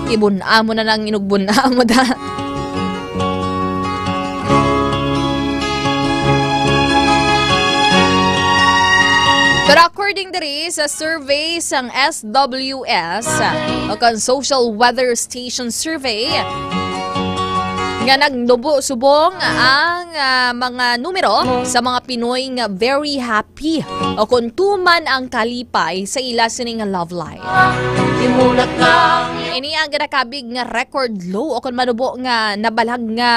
ibun-a mo na lang, inugbun-a mo da. Pero according diri sa survey sang S W S, o kang Social Weather Station Survey, nga nagnubo subong ang, ah, mga numero sa mga Pinoy nga very happy o kung tuman ang kalipay sa ila sini nga love life. Imulat lang. Ini ang ginakabig nga record low o kung manubo nga nabalag nga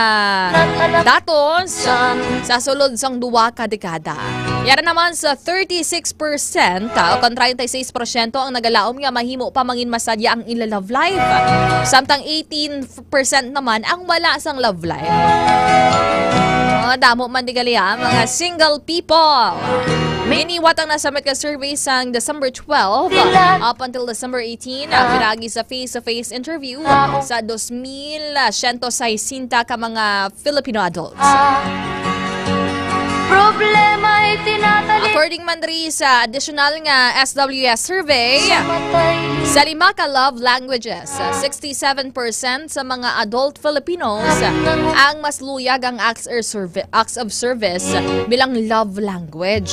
datos sa sulod sang duwa ka dekada. Yara naman sa thirty-six percent, ah, o kon treinta y seis porsyento ang nagalaom nga mahimo pa mangin masadya ang ila love life. Samtang eighteen percent naman ang wala sang love life. Mga damo man di gali, ah, mga single people. Giniwat ang nasabot nga survey sang December twelve up until December eighteen, ah, pinagi sa face-to-face interview sa dos mil siyento sesenta ka mga Filipino adults. Problema ay tinatali. According man diri sa additional nga S W S survey, sa lima ka love languages, sixty-seven percent sa mga adult Filipinos ang mas luyag ang acts or servi-, acts of service bilang love language.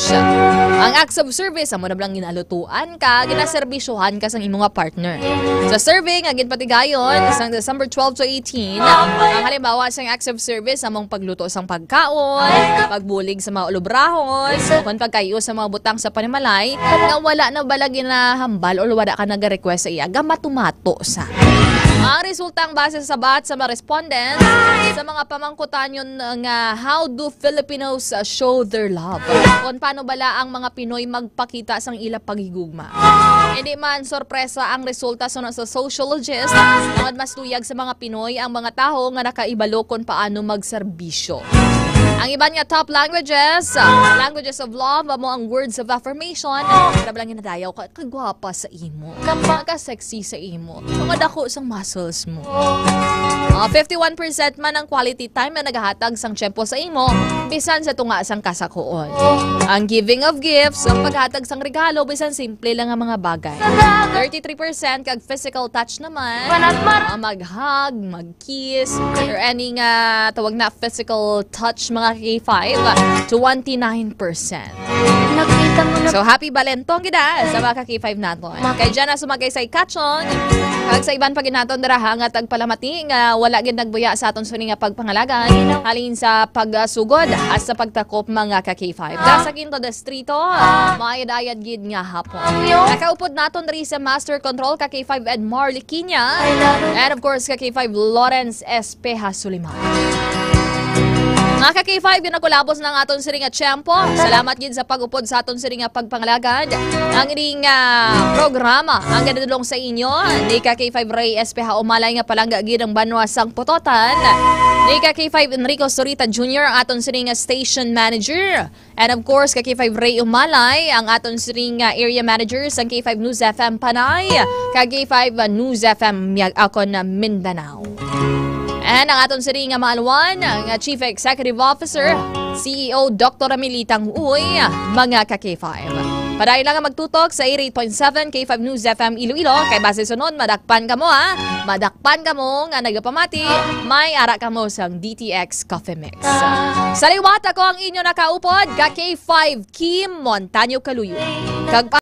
Ang acts of service, amo na lang ginalutuan ka, ginaserbisyohan ka sang imo nga partner. Sa survey nga ginpatigayon sang December twelve to eighteen, ang halimbawa sang acts of service among pagluto sang pagkaon, pagbulig sa mga ulubrahon, o kon pagkayo sa mga butang sa panimalay nga wala na bala ginahambal o wala ka nag-request sa iya, gamatumato sa. Ang resulta ang base sa sabat sa mga respondents sa mga pamangkutanyon nga, "How do Filipinos show their love?" Kon paano bala ang mga Pinoy magpakita sang ila paghigugma? Hindi man sorpresa ang resulta suno sa sociologist, tungod mas luyag sa mga Pinoy ang mga tawo nga nakaibalo kon paano magserbisyo. Ang iban nga top languages, ah, languages of love, amo ang words of affirmation. Para lang ginadayaw ka, kagwapa sa imo, ka-sexy sa imo, mga dako sang muscles mo. Ah, fifty-one percent man ang quality time na nagahatag sang tiyempo sa imo, bisan sa tunga sang kasakoon. Ang giving of gifts, ang paghatag sang regalo, bisan simple lang nga mga bagay. Thirty-three percent kag physical touch naman, ah, mag-hug, mag-kiss, or any nga tawag na physical touch mga K five, twenty-nine percent. Nakita mo na So, happy Balentong gid sa mga ka K five naton. Kay Jana Sumagay sa Ikachong, kag sa iban pa gid naton dira ha, nga tagpalamati nga wala gid nagbuya sa aton sini nga pagpangalagan halin sa pagsugod sa pagtakop mga ka K five. Dira sa Quinto Distrito, maayad-ayad gid nga hapon. Nakaupod naton diri sa Master Control ka K five Edmar Liquiña. And of course, ka K five Lawrence Espeja Suliman. Mga ka K five, yun ang kulabos ng aton sini nga tiyempo. Salamat gid sa pag-upod sa aton sini nga pagpangalagad. Ang ining ah, programa ang ginadulong sa inyo ni ka K five Ray Espeja Umalay nga palangga gid ang banwa sang Pototan. Ni ka K five Enrico Sorita Junior ang aton sini nga station manager. And of course, ka K five Ray Umalay ang aton sini nga area manager sang K five News F M Panay, ka K five News F M Miag-, Akon Mindanao. And ang aton sini nga maalwan nga Chief Executive Officer, C E O Doctor Ramilitang Uy, mga ka K five. Padayon lang nga magtutok sa eighty-eight point seven K five News F M Iloilo, kay base sunod madakpan kamo ha. Madakpan kamo nga nagapamati, may ara kamo sang D T X Coffee Mix. Sa liwat ako ang inyo nakaupod, ka K five Kim Montaño Kaluyo. Kag